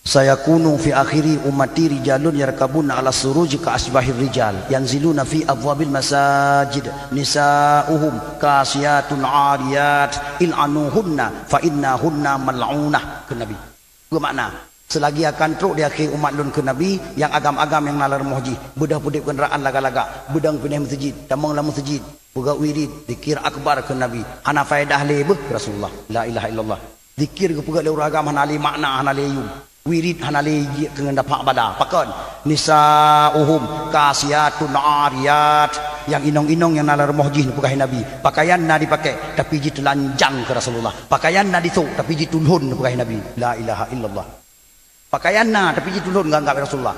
Sayakunu fi akhiri ummati rijalun yarkabuna ala suruji ka asbahir rijal, yanziluna fi abwabil masajid, nisa'uhum kasiyatun ariyat, il'anuhunna fa innahunna mal'unah, kheun Nabi. Peue makna? Seulagi akan trok di akhé umat lôn, kheun Nabi, nyang agam-agam nyang na lam rumoh jih, beudôh peudeb keundaraan lagak-lagak, beudôh pinéh meuseujid, tamong lam meuseujid, peugah wirid, zikir akbar, kheun Nabi. Hana faedah lé beuh, Rasulullah. La ilaha illallah. Zikir geupeugah lé ureueng agam hana lé makna, hana lé yum. Wirid hana lé jeuet keu ngon dapak bala. Pakon? Nisa'uhum kasiyatun ariyat. Nyang inong-inong nyang na lam rumoh jih, neupeugah Nabi. Pakaian na dipakai, tapi jiteulanjang keu Rasulullah. Pakaian na disôk, tapi jitulhon, neupeugah Nabi. La ilaha illallah. Pakaian na, tapi jitulhon geuanggab Rasulullah.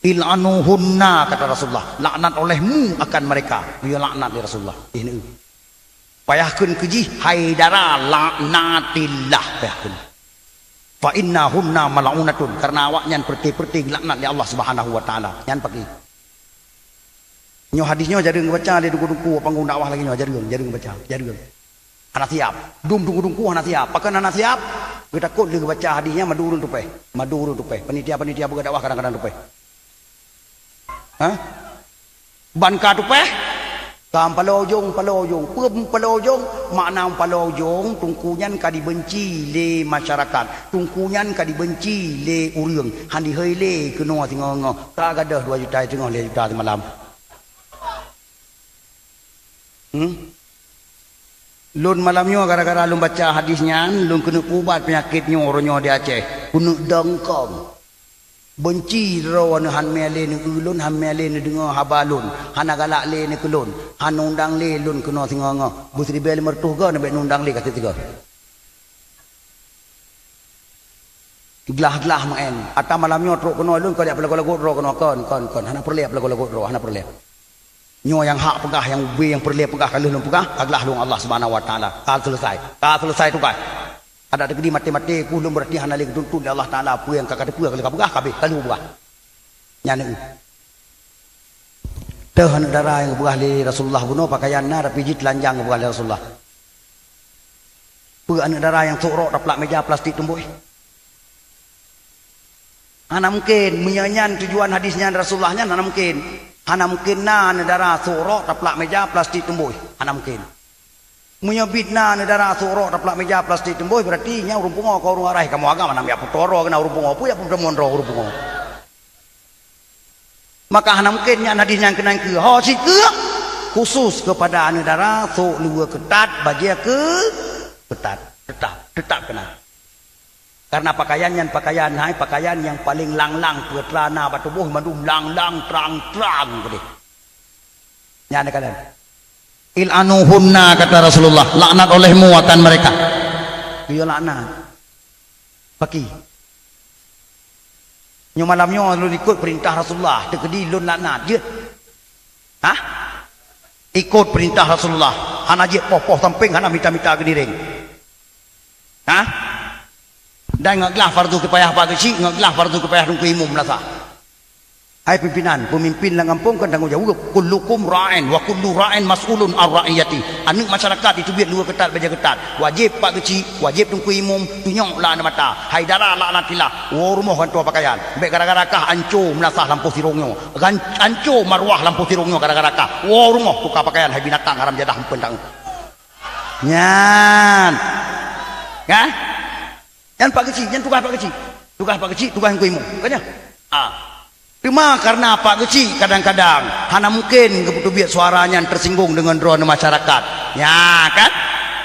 Il'anuhunna, kata Rasulullah. Laknat olehmu akan mereka. Geuyue laknat lé Rasulullah. Ih, neu. Payah kheun keu jih, hai dara, laknatillah, payah kheun. Fa innahunna mal'unatun, karena awaknyan peureté-peureté geulaknat lé Allah Subhanahu wa Taala. Nyan paki. Nyoe hadis nyoe jareueng geubaca lé teungku-teungku panggong dakwah lagée nyoe, jareueng, jareueng geubaca, jareueng. Hana siap. Dum teungku-teungku hana siap. Pakon hana siap? Geutakot lé geubaca hadis nyan, mandum ureueng tupéh. Mandum ureueng tupéh. Panitia-panitia peugah dakwah kadang-kadang tupéh. Hah? Ban ka tupéh, ka meupaloe ujong, meupaloe ujong. Peue meupaloe ujong? Makna meupaloe ujong, teungku nyan ka dibeunci lé masyarakat. Teungku nyan ka dibeunci lé ureueng. Han jihôi lé keunoe singoh-ngoh. Ka gadôh dua juta teungoh lhée juta simalam. Hmm? Lôn malam nyoe gara-gara lôn baca hadis nyan, lôn keuneuk ubat peunyakét nyoe uroe nyoe di Aceh. Keuneuk dongkong. Beunci droe nyoe han mé lé neueu lôn, han mé lé neudeungoe haba lôn, hana galak lé neukeulôn, han undang lé lôn keunoe singoh-ngoh. Beusiribée lima reutôh goe neubek undang lé ka siat sigoe. Glah-glah meu'en. Ata malam nyoe trok keunoe lôn, kon jak peulagot-lagot droe keunoe, kon, kon, kon. Hana peureulée peulagot-lagot droe, hana peureulée. Nyoe nyang hak peugah, nyang ubé, nyang peureulée peugah, ka lheueh lôn peugah, ka glah lôn Allah Subhanahu wa Taala. Ka seuleusai. Ka seuleusai tugaih. Adak teukeudi maté-maté, ku lôn beurati hana lé geutuntut lé Allah Taala, peue nyang ka kateupeue ka lheueh ka peugah, ka beh, ka lheueh peugah. Nyan eu. Teuh aneuk dara nyang geupeugah lé Rasulullah bunoe, pakaian na, tapi jih teulanjang geupeugah lé Rasulullah. Peue aneuk dara nyang sôk rok taplak meja plastik tumbôi? Hana mungken. Meunyoe nyan tujuan hadis nyan Rasulullah nyan, hana mungken. Hana mungken na aneuk dara sôk rok taplak meja plastik tumbôi. Hana mungken. Meunyoe bit na aneuk dara sôk rok taplak meja plastik tumbôi, beurati nyan ureueng pungo kon ureueng arai. Kamoe agam hana meuyak putôh droe keunan ureueng pungo. Peue yak putôh droe ureueng pungo? Maka hana mungken nyan hadis nyan keunan keu ho sikeue khusus keupada aneuk dara sôk luweue keutat, bajée keu keutat. Teutap, teutap keunan. Karena pakaian nyan pakaian hai, pakaian nyang paleng lang-lang, peutra na bak tuboh mandum lang-lang, trang-trang keudeh. Nyan keunan. Il'anuhunna, kata Rasulullah, laknat olehmu akan mereka. Geuyue laknat. Paki. Nyoe malam nyoe lôn ikot peurintah Rasulullah, teukeudi lôn laknat, jeuet? Hah? Ikot peurintah Rasulullah, hana jeuet poh-poh sampéng, hana mita-mita geuniréng. Hah? Dan ngon glah fardu kifayah bak geuchik, ngon glah fardu kifayah teungku imum meunasah. Hai pimpinan, peumimpin lam gampông kan tanggong jaweueb. "Kullukum ra'in wa kullu ra'in mas'ulun an ra'iyati." Aneuk masyarakat jiteubiet luweue keutat bajèe keutat. Wajéb Pak Geuchik, wajéb Teungku Imum, tunyok lam aneuk mata. Hai dara laknatillah, woe rumoh gantoe pakaian. Bèk gara-gara kah anco meunasah lampôh sirông nyoe. Gan-, anco maruah lampôh sirông nyoe gara-gara kah. Woe rumoh tuka pakaian hai binatang haram jadah eumpeuen taeun. Nyan. Kan? Nyan Pak Geuchik, nyan tugaih Pak Geuchik. Tugaih Pak Geuchik, tugaih Teungku Imum. Kan nyan? Ah. Teuma kareuna Pak Geuchik kadang-kadang hana mungken geupeuteubiet suara nyan teusinggung deungon droeneuh masyarakat. Nya kan?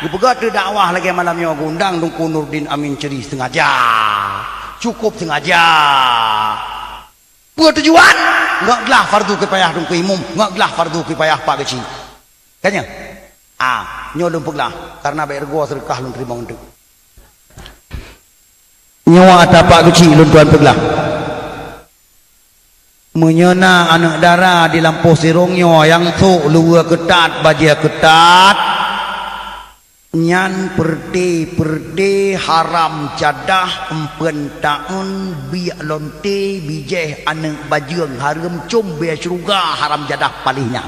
Geupeugah teuh dakwah lagèe malam nyoe geuundang Teungku Nurdin Amin Cheri sengaja. Cukup sengaja. Peue tujuan? Ngeuglah fardu kifayah Teungku Imum, ngeuglah fardu kifayah Pak Geuchik. Kan nyan? Ah, nyoe lôn peuglah, kareuna bèk reugoe seudeukah lôn teurimong teuk. Nyoe ata Pak Geuchik lôn tuan peuglah. Meunyoe na aneuk dara di lampôh sirông nyoe nyang sôk luweue keutat, bajèe keutat, nyan peureute-peureute haram jadah eumpeuen taeun, biek lonte, bijèh aneuk bajeueng, hareuem com bèe syeuruga haram jadah paléh nyan.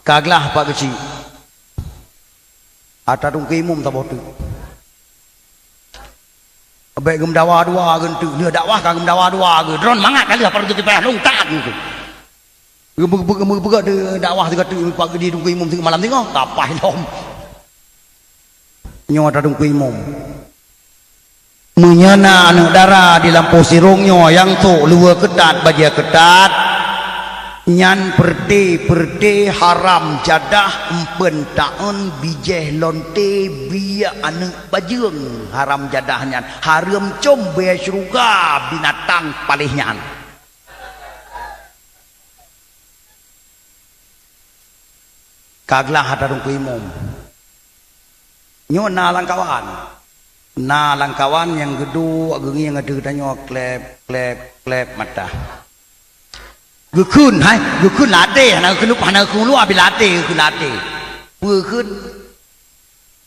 Ka glah Pak Geuchik. Ata Teungku Imum saboh teuk. Bèk geumeudawa dua geuh teuk. Lheueh dakwah ka geumeudawa dua geuh. Droen mangat ka lheueh fardu kifayah lôn taat geuh. Geupeugah dakwah sigoe teuk Pak Geuchik, Teungku Imum sigoe malam singoh. Ka paih lom. Nyoe ata Teungku Imum. Meunyoe na aneuk dara di lampôh sirông nyoe nyang sôk luweue keutat, bajèe keutat, nyan peureute-peureute haram jadah eumpeuen taeun, bijèh lonte, biek aneuk bajeueng haram jadah nyan, hareuem com bèe syeuruga binatang paléh nyan. Ka glah ata Teungku Imum. Nyoe na lam kawan. Na lam kawan nyang geuduek geungieng ateueh geutanyoe klep, klep, klep mata. Geukheun, hai, geukheun lam até, hana geukheun, hana geukheun luwa, bak até, geukheun lam até. Peue kheun?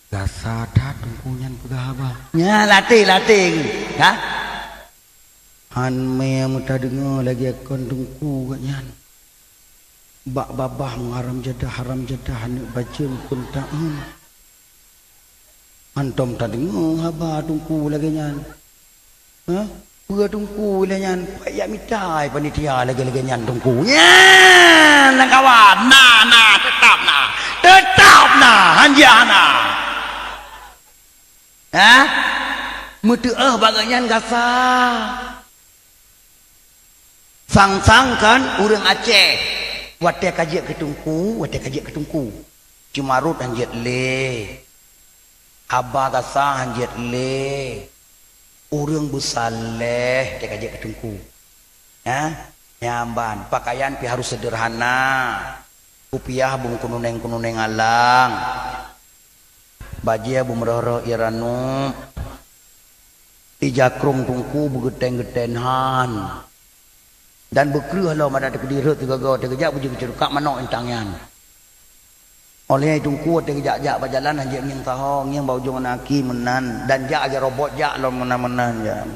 Gasa that Teungku nyan peugah haba. Nya, lam até, lam até. Ha? Han mè meutadeungoe lagèe kon Teungku geuh nyan. Bak babah meuharam jadah, haram jadah aneuk bajeueng eumpeuen taeun. Hantom tadeungoe haba Teungku lagèe nyan. Hah? Peue Teungku lagèe nyan? Payah mita panitia lagèe-lagèe nyan Teungku. Nyan, na kawan. Na, na, teutap na. Teutap na. Hanjeuet hana. Hah? Meuteu'oh bak geuh nyan gasa. Sang-sang kan ureueng Aceh. Watèe ka jeuet keu Teungku, watèe ka jeuet keu Teungku. Ceumarot han jeuet lé. Haba gasa han jeuet lé. Ureueng beusaleh watèe ka jeuet keu Teungku. Hah? Nyan ban, pakaian pih harôh seudeurhana. Kupiah beumeukeuneuneng-keuneuneng alang. Bajèe beumeurôh-rôh ie ranup. Ija krông Teungku beugeutén-geutén han. Dan beukreueh lom adak teukeudi rhot sigoe-goe teukeujak beujeuet keu ceurukak manok intang nyan. Óh lheueh Teungku watèe geujak-jak bak jalan han jeuet ngieng saho, ngieng bak ujong aneuk aki meunan, dan jak lagèe robot jak lom meunan-meunan jak.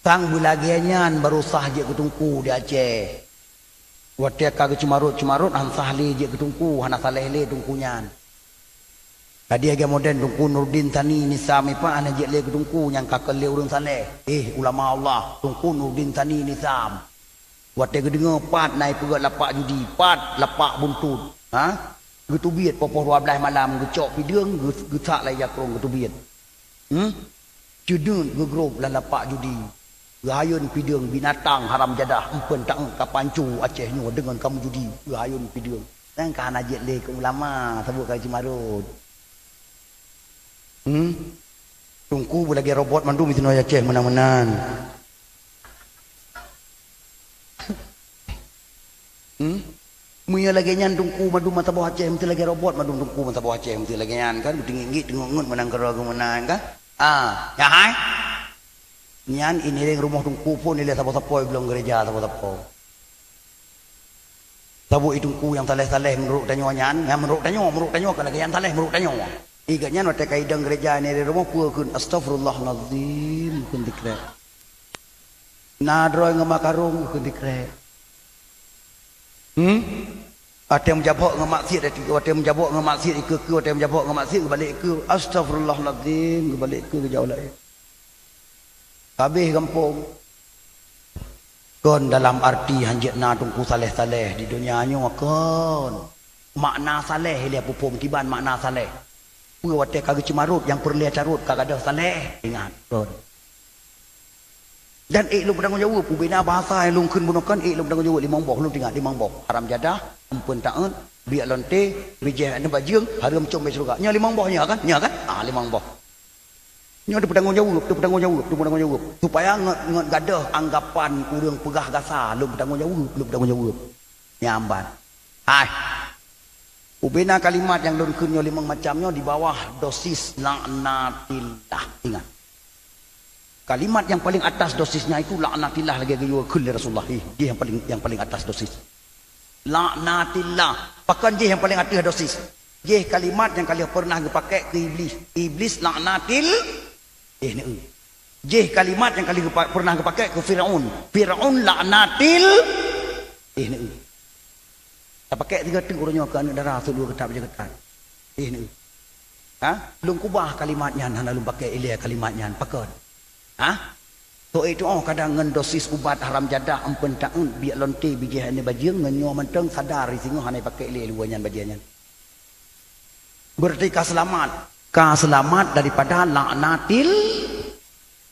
Sang beulagèe nyan barô sah jeuet keu Teungku di Aceh. Watèe ka geuceumarot-ceumarot han sah lé jeuet keu Teungku, hana saleh lé Teungku nyan. Jadi lagèe modern Teungku Nurdin Sani Nisam ipat hana jeuet lé keu Teungku nyang ka keu lé ureueng saleh. Eh, ulama Allah, Teungku Nurdin Sani Nisam. Watèe geudeungoe pat na ipeugöt lapak judi, pat lapak buntut. Ha? Geuteubiet poh-poh dua blaih malam, geucok pideueng, geu-, geusak lam ija krông geuteubiet. Hmm? Ceudeuet geugrôp lam lapak judi. Geuhayôn pideueng binatang haram jadah, eumpeuen taeut ka pancu Aceh nyoe deungon kameujudi. Geuhayôn pideueng. Nyan ka hana jeuet lé keu ulama, saboh ka geuceumarot. Hmm? Teungku beulagèe robot mandum disinoe Aceh meunan-meunan. Hmm? Meunyoe lagèe nyan Teungku mandum meusaboh Aceh meusti lagèe robot mandum Teungku meusaboh Aceh meusti lagèe nyan kan, geuteungiek-ngiek teungeut-ngeut meunan keudroe geuh meunan kan. Ah, nyan hai. Nyan iéleuen rumoh Teungku phôn iéleuen sapo-sapo i gohlom gereja sapo-sapo. Saboh i Teungku nyang saleh-saleh meunurot tanyoe nyan, nyan meunurot tanyoe, meunurot tanyoe ka lagèe nyan saleh meunurot tanyoe. Ingat nyan watèe ka idong gereja nyan di rumoh peue kheun, "Astaghfirullahalazim," kheun dikrek. Na droe ngon makarong kheun dikrek. Hmm? Watèe meujabok ngon maksiat, watèe meujabok ngon maksiat ikeue-keue, watèe meujabok ngon maksiat geubalek keue, "Astaghfirullahalazim," geubalek keue geujak u laén. Habéh gampông. Kon dalam arti hanjeuet na teungku saleh-saleh di donya nyoe kon. Makna saleh ilèe peuphom kiban makna saleh. Peue watèe ka geuceumarot nyang peureulèe carot ka gadôh saleh, ingat kon. Dan ék lôn peutanggong jaweueb, ubena bahasa nyang lôn kheun bunoe kon ék lôn peutanggong jaweueb limong boh, lôn teuingat limong boh. Haram jadah, amphon taeut, biek lonte, bijéh aneuk bajeueng, hareuem com bèe syeuruga. Nyoe limong boh nyoe kan? Nyoe kan? Ah, limong boh. Nyoe teupeutanggong jaweueb, teupeutanggong jaweueb, teupeutanggong jaweueb. Supaya ngon, ngon gadôh anggapan ureueng peugah gasa, lôn peutanggong jaweueb, lôn peutanggong jaweueb. Nyan ban. Hai. Ubena kalimat nyang lôn kheun nyoe limong macam nyoe di bawah dosis laknatillah. Ingat. Kalimat nyang paleng atas dosisnya itu laknatillah lagèe geuyue kheun lé Rasulullah. Ih, jih nyang paleng, nyang paleng atas dosis. Laknatillah. Pakon jih nyang paleng ateueh dosis? Jih kalimat nyang ka lheueh peureunah geupakè keu Iblih. Iblih laknatil-, eh, neu. Jih kalimat nyang ka lheueh geupa-, peureunah geupakè keu Firaun. Firaun laknatil-, eh, neu. Tapakè sigoe teuk uroe nyoe keu aneuk dara sôk luweue keutat bajèe keutat. Eh, neu. Ha? Lôn keubah kalimat nyan, hana lôn pakè ilèe kalimat nyan. Pakon? Ha? Sôk ék tu'oh kadang ngon dosis ubat haram jadah, amphon taeut, biek lonte, bijéh aneuk bajeueng, ngon nyoe mantong sadar singoh hana jipakè lé luweue nyan bajèe nyan. Berarti ka seulamat. Ka seulamat daripada laknatil-,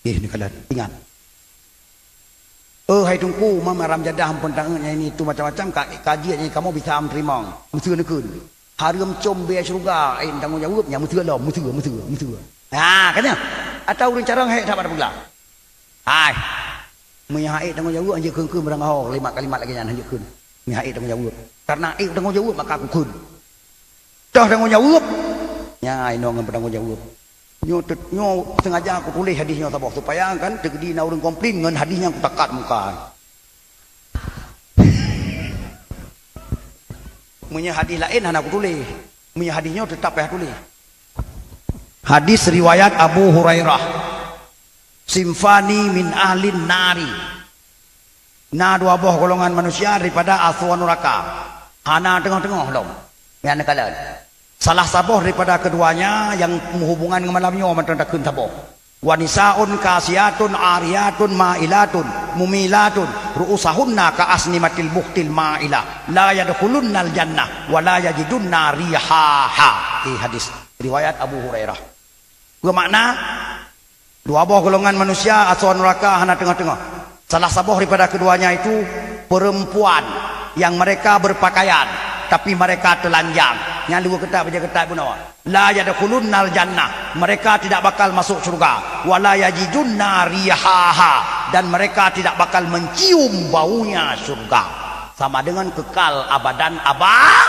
eh, neukalon. Ingat. "Oh, hai Teungku, mam haram jadah amphon taeut nyan ini itu macam-macam, ka, ka jeuet nyan kamoe bisa meuteurimong." Meuseu neukheun. Hareuem com bèe syeuruga, eh, tanggong jaweueb, nyan meuseu lom, meuseu, meuseu, meuseu. Ha, ka nyan. Atawa ureueng carông hék that bak tapeugah. Hai. Meunyo hana ék tanggong jaweueb, hanjeuet kheun-kheun meurangah kalimat-kalimat lagèe nyan, hanjeuet kheun. Meunyo hana ék tanggong jaweueb. Karena ék tanggong jaweueb, maka kukheun. Toh tanggong jaweueb. Nyan, inoe ngon peutanggong jaweueb. Nyoe teut-, nyoe sengaja kutuléh hadih nyoe saboh, supaya kan teukeudi na ureueng komplain ngon hadih nyang kutakat muka. Meunyoe hadih laén hana kutuléh, meunyoe hadih nyoe teutap payah tuléh. Hadis riwayat Abu Hurairah, "Sinfani min ahlin nari." Na dua boh golongan manusia daripada asoe nuraka. Hana teungoh-teungoh lom. Nyan neukalon. Salah saboh daripada keduanya nyang meuhubungan ngon malam nyoe mantong takheun saboh. "Wa nisaun kasiatun ariyatun mailatun mumilatun ru'usahunna ka asnimatil buhtil mailah. La yadkhulunnal jannah wa la yajidunna rihaha." Eh, hadis riwayat Abu Hurairah. Beumakna, dua boh golongan manusia asoe nuraka hana teungoh-teungoh. Salah saboh daripada keduanya itu perempuan yang mereka berpakaian, tapi mereka telanjang. Nyang luweue keutat bajèe keutat bunoe. "La yadkhulunnal jannah," mereka tidak bakal masuk surga. "Wa la yajidunna rihaha," dan mereka tidak bakal mencium baunya surga. Sama dengan kekal abadan aba-,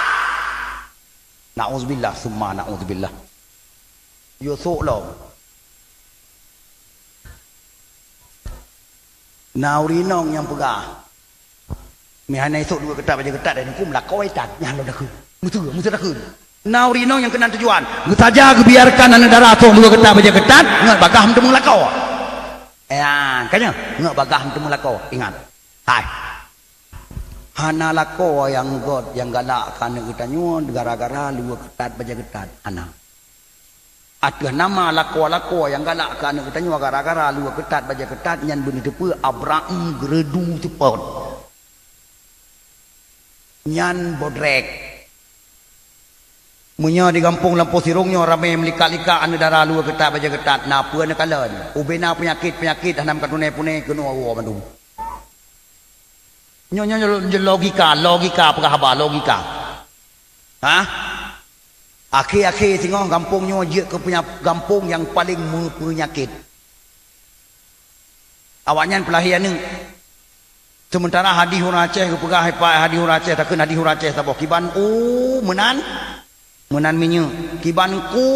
Na'udzubillah, summa na'udzubillah. Yusuf lom. Na ureueng inong nyang peugah, "Meuhana isok dua keutat bajèe keutat dan huköm lakoe tan." Nyan lôn takheun. Meuseu, meuseu takheun. Na ureueng inong nyang keunan tujuan. Meusaja geubiarkan aneuk dara sok dua keutat bajèe keutat, ngat bagaih meuteumèe lakoe. Ya, kan nyan? Ngat bagaih meuteumèe lakoe. Ingat. Hai. Hana lakoe nyang göt, nyang galak keu aneuk geutanyoe gara-gara dua keutat bajèe keutat. Hana. Ateueh nama lakoe-lakoe nyang galak keu aneuk geutanyoe gara-gara luweue keutat bajèe keutat nyan beuneuteupeu Abraham geureudu seupôt. Nyan bodrek. Meunyoe di gampông lampôh sirông nyoe ramé meulikat-likat aneuk dara luweue keutat bajèe keutat, na peue neukalon? Ubena peunyakét-peunyakét hana meukapunéh-punéh keunoe woe mandum. Nyoe, nyoe, nyoe logika, logika peugah haba, logika. Hah? Akhé-akhé singoh gampông nyoe jeuet keu peunya-, gampông nyang paleng meupeunyakét. Awaknyan peulahé aneuk. Seumeuntara hadih ureueng Aceh geupeugah, ipat hadih ureueng Aceh, takheun hadih ureueng Aceh saboh, kiban u meunan, meunan minyeuk. Kiban ku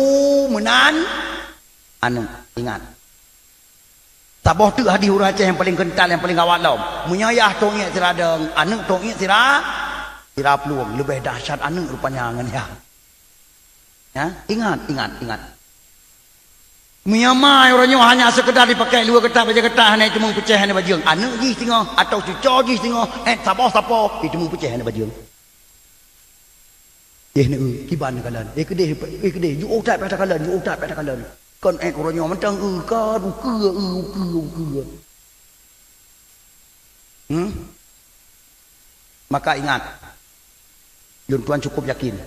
meunan aneuk. Ingat. Saboh teuk hadih ureueng Aceh nyang paleng keuntal, nyang paleng gawat lom. Meunyoe yah tôk iék sira dong, aneuk tôk iék sira, sira plueng. Leubeh dahsyat aneuk rupanya ngon yah. Ya, ingat, ingat, ingat. Meunyoe ma uroe nyoe hanya sekedar dipakai luwa geutak bajée geutak hana teumeupeue hana bajeueng, aneuk jih singoh atau cuco jih singoh, eh, saboh-sapoh, teumeupeue hana bajeueng. Eh, ni, eh, kiban ni kalan. Eh, keudeh, eh, keudeh, ju utat pih takalon, ju utat pih takalon. Kon, eh, uroe nyoe mantong, eh, ka ukeue, eh, ukeue, ukeue. Hmm? Maka ingat, lôn tuan cukup yakin.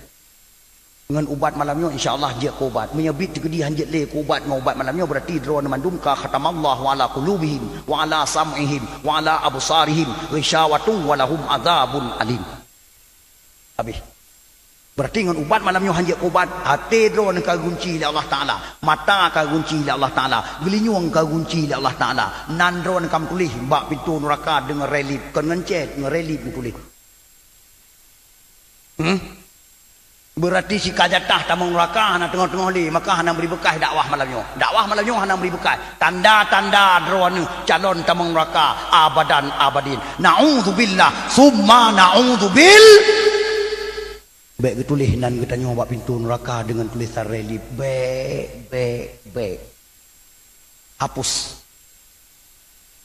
Ngon ubat malam nyoe, insya Allah jeuet keu ubat. Meunyoe biet teukeudi han jeuet lé keu ubat ngon ubat malam nyoe, berarti droeneuh mandum ka khatamallahu ala qulubihim, wa ala sam'ihim, wa ala absarihim, ghisyawatum, wa lahum adzabun alim. Habéh. Berarti ngon ubat malam nyoe han jeuet keu ubat, até droeneuh ka gunci lé Allah Taala, mata ka gunci lé Allah Taala, geulinyueng ka gunci lé Allah Taala. Nan droeneuh ka meutuléh bak pintoe nuraka deungon relip, kon ngon cét, ngon relip meutuléh. Hmm? Berarti sika jatah tamong nuraka hana teungoh-teungoh lé, maka hana bri beukah dakwah malam nyoe. Dakwah malam nyoe hana bri beukah. Tanda-tanda droeneuh calon tamong nuraka abadan abadin. Naudzubillah, summa naudzubil. Bék geutuléh nan geutanyoe bak pintoe nuraka deungon tulésan relip. Bék, bék, bék. Hapus.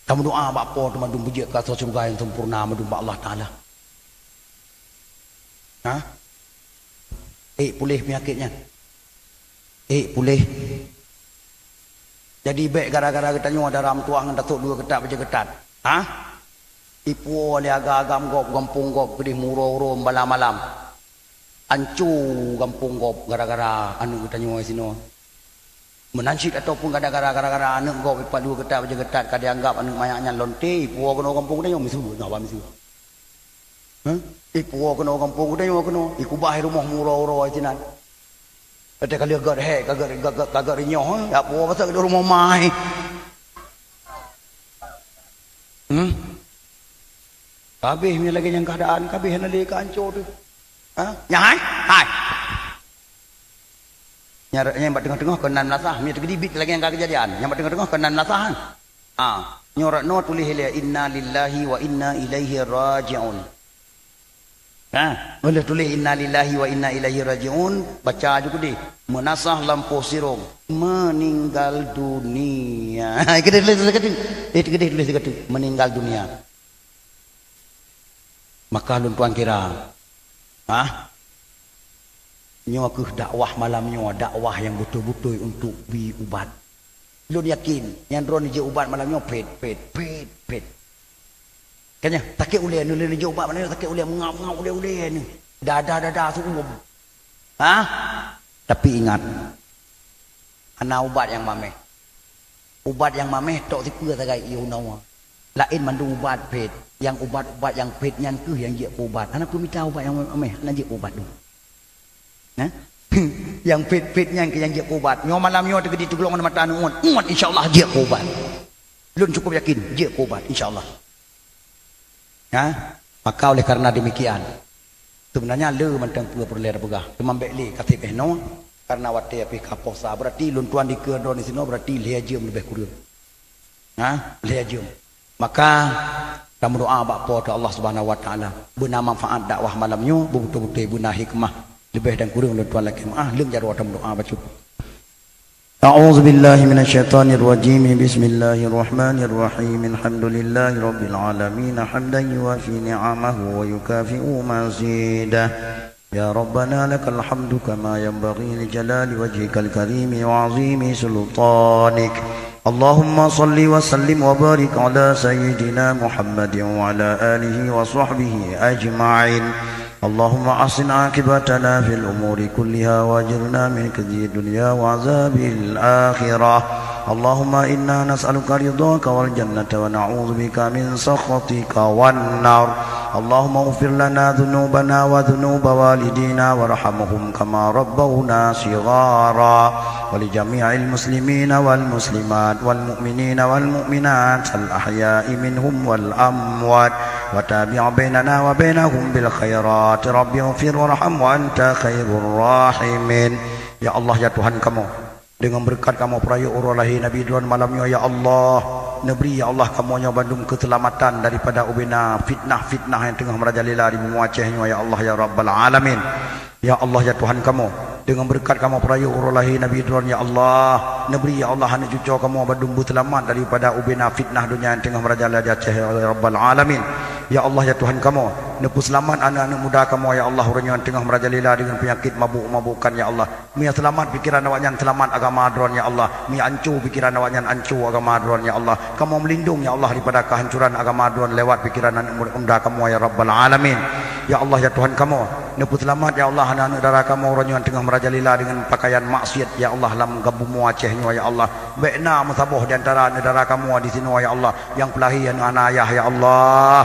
Tameudoa bak Po teuh mandum beujeuet keu asoe syeuruga nyang sempurna mandum bak Allah Taala. Ha? Eh, puléh peunyakét nyan. Eh, puléh. Jadi bék gara-gara geutanyoe dara meutuah ngon tasok dua geutak bajée geutak. Ha? Ipuwoe lé agam-agam gob, gampông gob keudeh meuuroe-uroe bala malam. Anco gampông gob gara-gara aneuk geutanyoe sinoe. Meunan cit ataupun gara-gara, gara-gara aneuk gob ipat dua geutak bajée geutak ka dianggap aneuk manyak nyan lonte, ipuwoe keunoe gampông geutanyoe miseue, na ba miseue. Hah? Ipuwoe keunoe gampông geutanyoe keunoe, ikubah i rumoh meuuroe-uroe sinan. Watée ka lheueh gét hék, ka gét, ka gét, ka gét rinyoh, eh, jak puwoe pasai keu rumoh mai. Hmm? Habéh meunyoe lagée nyan keuadaan, ka habéh hana lé ka anco teuh. Ha? Nyan hai? Hai. Nyang, nyang bak teungoh-teungoh keunan meulasah, meunyoe teugeudi biet lagée nyang ka keujadian, nyang bak teungoh-teungoh keunan meulasah, kan? Ah, nyoe rot noe tuléh ilée, "Inna lillahi wa inna ilaihi raji'un." Nah, uleh tuléh, "Inna lillahi wa inna ilaihi raji'un", baca ju keudeh, meunasah lampôh sirong, "Meninggal dunia." Keudeh tuléh sigoe teuk. Eh, keudeh tuléh sigoe teuk, "Meninggal dunia." Maka lôn tuan kira, ha? Nyoe kheueh dakwah malam nyoe, dakwah nyang beutôi-beutôi untuk bri ubat. Lôn yakin, nyang droeneuh jeuet ubat malam nyoe phét, phét, phét, phét. Kan nyan, sakét ulée neuh, lôn jeuet ubat malam nyoe sakét ulée, meungab-meungab ulée-ulée neuh. Dada-dada seuuem. Ha? Tapi ingat, hana ubat nyang mameh. Ubat nyang mameh tok sipeue sagai ié unoe. Laén mandum ubat phét, nyang ubat-ubat nyang phét nyan kheueh nyang jeuet keu ubat. Hana peumita ubat nyang mameh, hana jeuet keu ubat dum. Nah? Nyang phét-phét nyan kheueh nyang jeuet keu ubat. Nyoe malam nyoe teugeudi teuglong mata aneuk uet, uet insya Allah jeuet keu ubat. Lôn cukup yakin jeuet keu ubat insya Allah. Ha? Maka oleh karena demikian, sebenarnya le mantong peue peureulée tapeugah, teuma bék lé ka seb eh noe, karena watée pih ka posa, berarti lôn tuan dikeue droe disinoe, berarti lhée jeuem leubeh kureueng. Ha? Lhée jeuem. Maka tameudoa bak Po teuh Allah Subhanahu wa Taala, beuna manfaat dakwah malam nyoe, beubeutôi-beutôi beuna hikmah, leubeh dan kureueng lôn tuan lakée meuah, leueng jaroe tameudoa bacut. أعوذ بالله من الشيطان الرجيم. بسم الله الرحمن الرحيم. الحمد لله رب العالمين، حمدا يوافي نعمه ويكافئ مزيده. يا ربنا لك الحمد كما ينبغي لجلال وجهك الكريم وعظيم سلطانك. اللهم صل وسلم وبارك على سيدنا محمد وعلى آله وصحبه أجمعين. اللهم أحسن عاقبتنا في الأمور كلها وأجرنا من خزي الدنيا وعذاب الآخرة. اللهم إنا نسألك رضاك والجنة ونعوذ بك من سخطك والنار. اللهم اغفر لنا ذنوبنا وذنوب والدينا وارحمهم كما ربونا صغارا. ولجميع المسلمين والمسلمات والمؤمنين والمؤمنات الأحياء منهم والأموات. وتابع بيننا وبينهم بالخيرات. رب اغفر وارحم وأنت خير الراحمين. Ya Allah, ya Tuhan kamoe, deungon beureukat kamoe peurayeuk uroe lahé Nabi droen malam nyoe, ya Allah, neubri, ya Allah, kamoe nyoe bandum keuseulamatan daripada ubena fitnah-fitnah nyang teungoh meurajalela di bumoe Aceh nyoe, ya Allah, ya Rabbal Alamin. Ya Allah, ya Tuhan kamoe, Deungon beureukat kamoe peurayeuk uroe lahé Nabi Droen, ya Allah, neubri, ya Allah, aneuk cucoe kamoe bandum beuseulamat daripada ubena fitnah donya nyang teungoh meurajalela di Aceh, ya Rabbal Alamin. Ya Allah, ya Tuhan kamoe, neupeuseulamat aneuk-aneuk muda kamoe, ya Allah, uroe nyoe nyang teungoh meurajalela deungon peunyakét mabuk-mabukan, ya Allah. Meunyo seulamat pikeran awaknyan, seulamat agama Droen, ya Allah. Meunyo anco pikeran awaknyan, anco agama Droen, ya Allah. Kamoe meulindong, ya Allah, daripada keuhancoran agama Droen lewat pikeran aneuk muda kamoe, ya Rabbal Alamin. Ya Allah, ya Tuhan kamoe, neupeuseulamat, ya Allah, aneuk-aneuk dara kamoe uroe nyoe nyang teungoh meurajalela deungon pakaian maksiat, ya Allah, lam bumoe Aceh nyoe, ya Allah. Bék na meusaboh di antara aneuk dara kamoe disinoe, ya Allah, nyang peulahé aneuk hana ayah, ya Allah.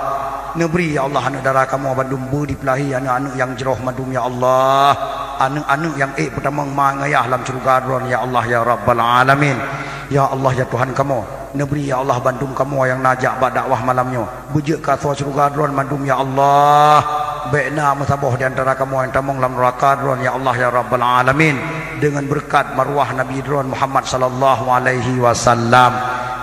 Neubri, ya Allah, aneuk dara kamoe bandum beu dipeulahé aneuk-aneuk nyang jroh mandum, ya Allah. Aneuk-aneuk nyang ék peutamong ma ngon ayah lam syeuruga Droen, ya Allah, ya Rabbal Alamin. Ya Allah, ya Tuhan kamoe, neubri, ya Allah, bandum kamoe nyang na jak bak dakwah malam nyoe beujeuet keu asoe syeuruga Droen mandum, ya Allah. Bék na meusaboh di antara kamoe nyang tamong lam neuraka Droen, ya Allah, ya Rabbal Alamin. Deungon beureukat marwah Nabi Droen Muhammad sallallahu alaihi wasallam.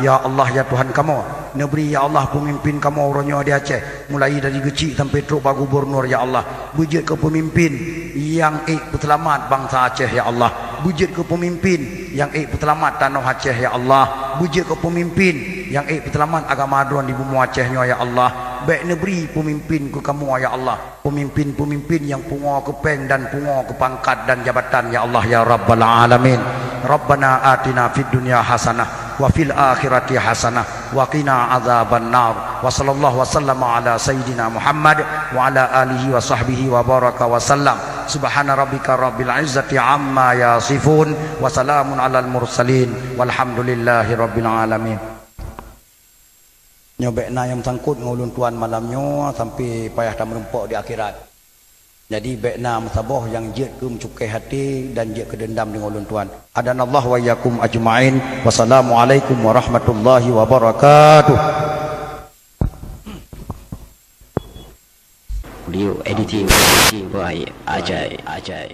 Ya Allah, ya Tuhan kamoe, neubri, ya Allah, peumimpin kamoe uroe nyoe di Aceh, mulai dari geuchik sampai trok bak gubunur, ya Allah. Beujeuet keu peumimpin nyang ék peuseulamat bansa Aceh, ya Allah. Beujeuet keu peumimpin nyang ék peuseulamat tanoh Aceh, ya Allah. Beujeuet keu peumimpin nyang ék peuseulamat agama Droen di bumoe Aceh nyoe, ya Allah. Bék neubri peumimpin keu kamoe, ya Allah, peumimpin-peumimpin nyang pungoe keu péng dan pungoe keu pangkat dan jabatan, ya Allah, ya Rabbal Alamin. Rabbana atina fid dunya hasanah wa fil akhirati hasanah wa qina adzabannar. Wa sallallahu wa sallama ala sayyidina Muhammad wa ala alihi wa sahbihi wa baraka wa sallam. Subhana rabbika rabbil izzati amma yasifun, wa salamun alal mursalin, walhamdulillahi rabbil alamin. Nyoe bék na nyang meusangkot ngon ulôn tuan malam nyoe sampai payah tameurumpok di akhirat. Jadi, bék na meusaboh nyang jeuet keu meucukéh até dan jeuet keu deundam deungon ulôn tuan. Hadanallahu wa iyyakum ajma'in. Wassalamualaikum warahmatullahi wabarakatuh. Audio editing by Ajay. Ajay.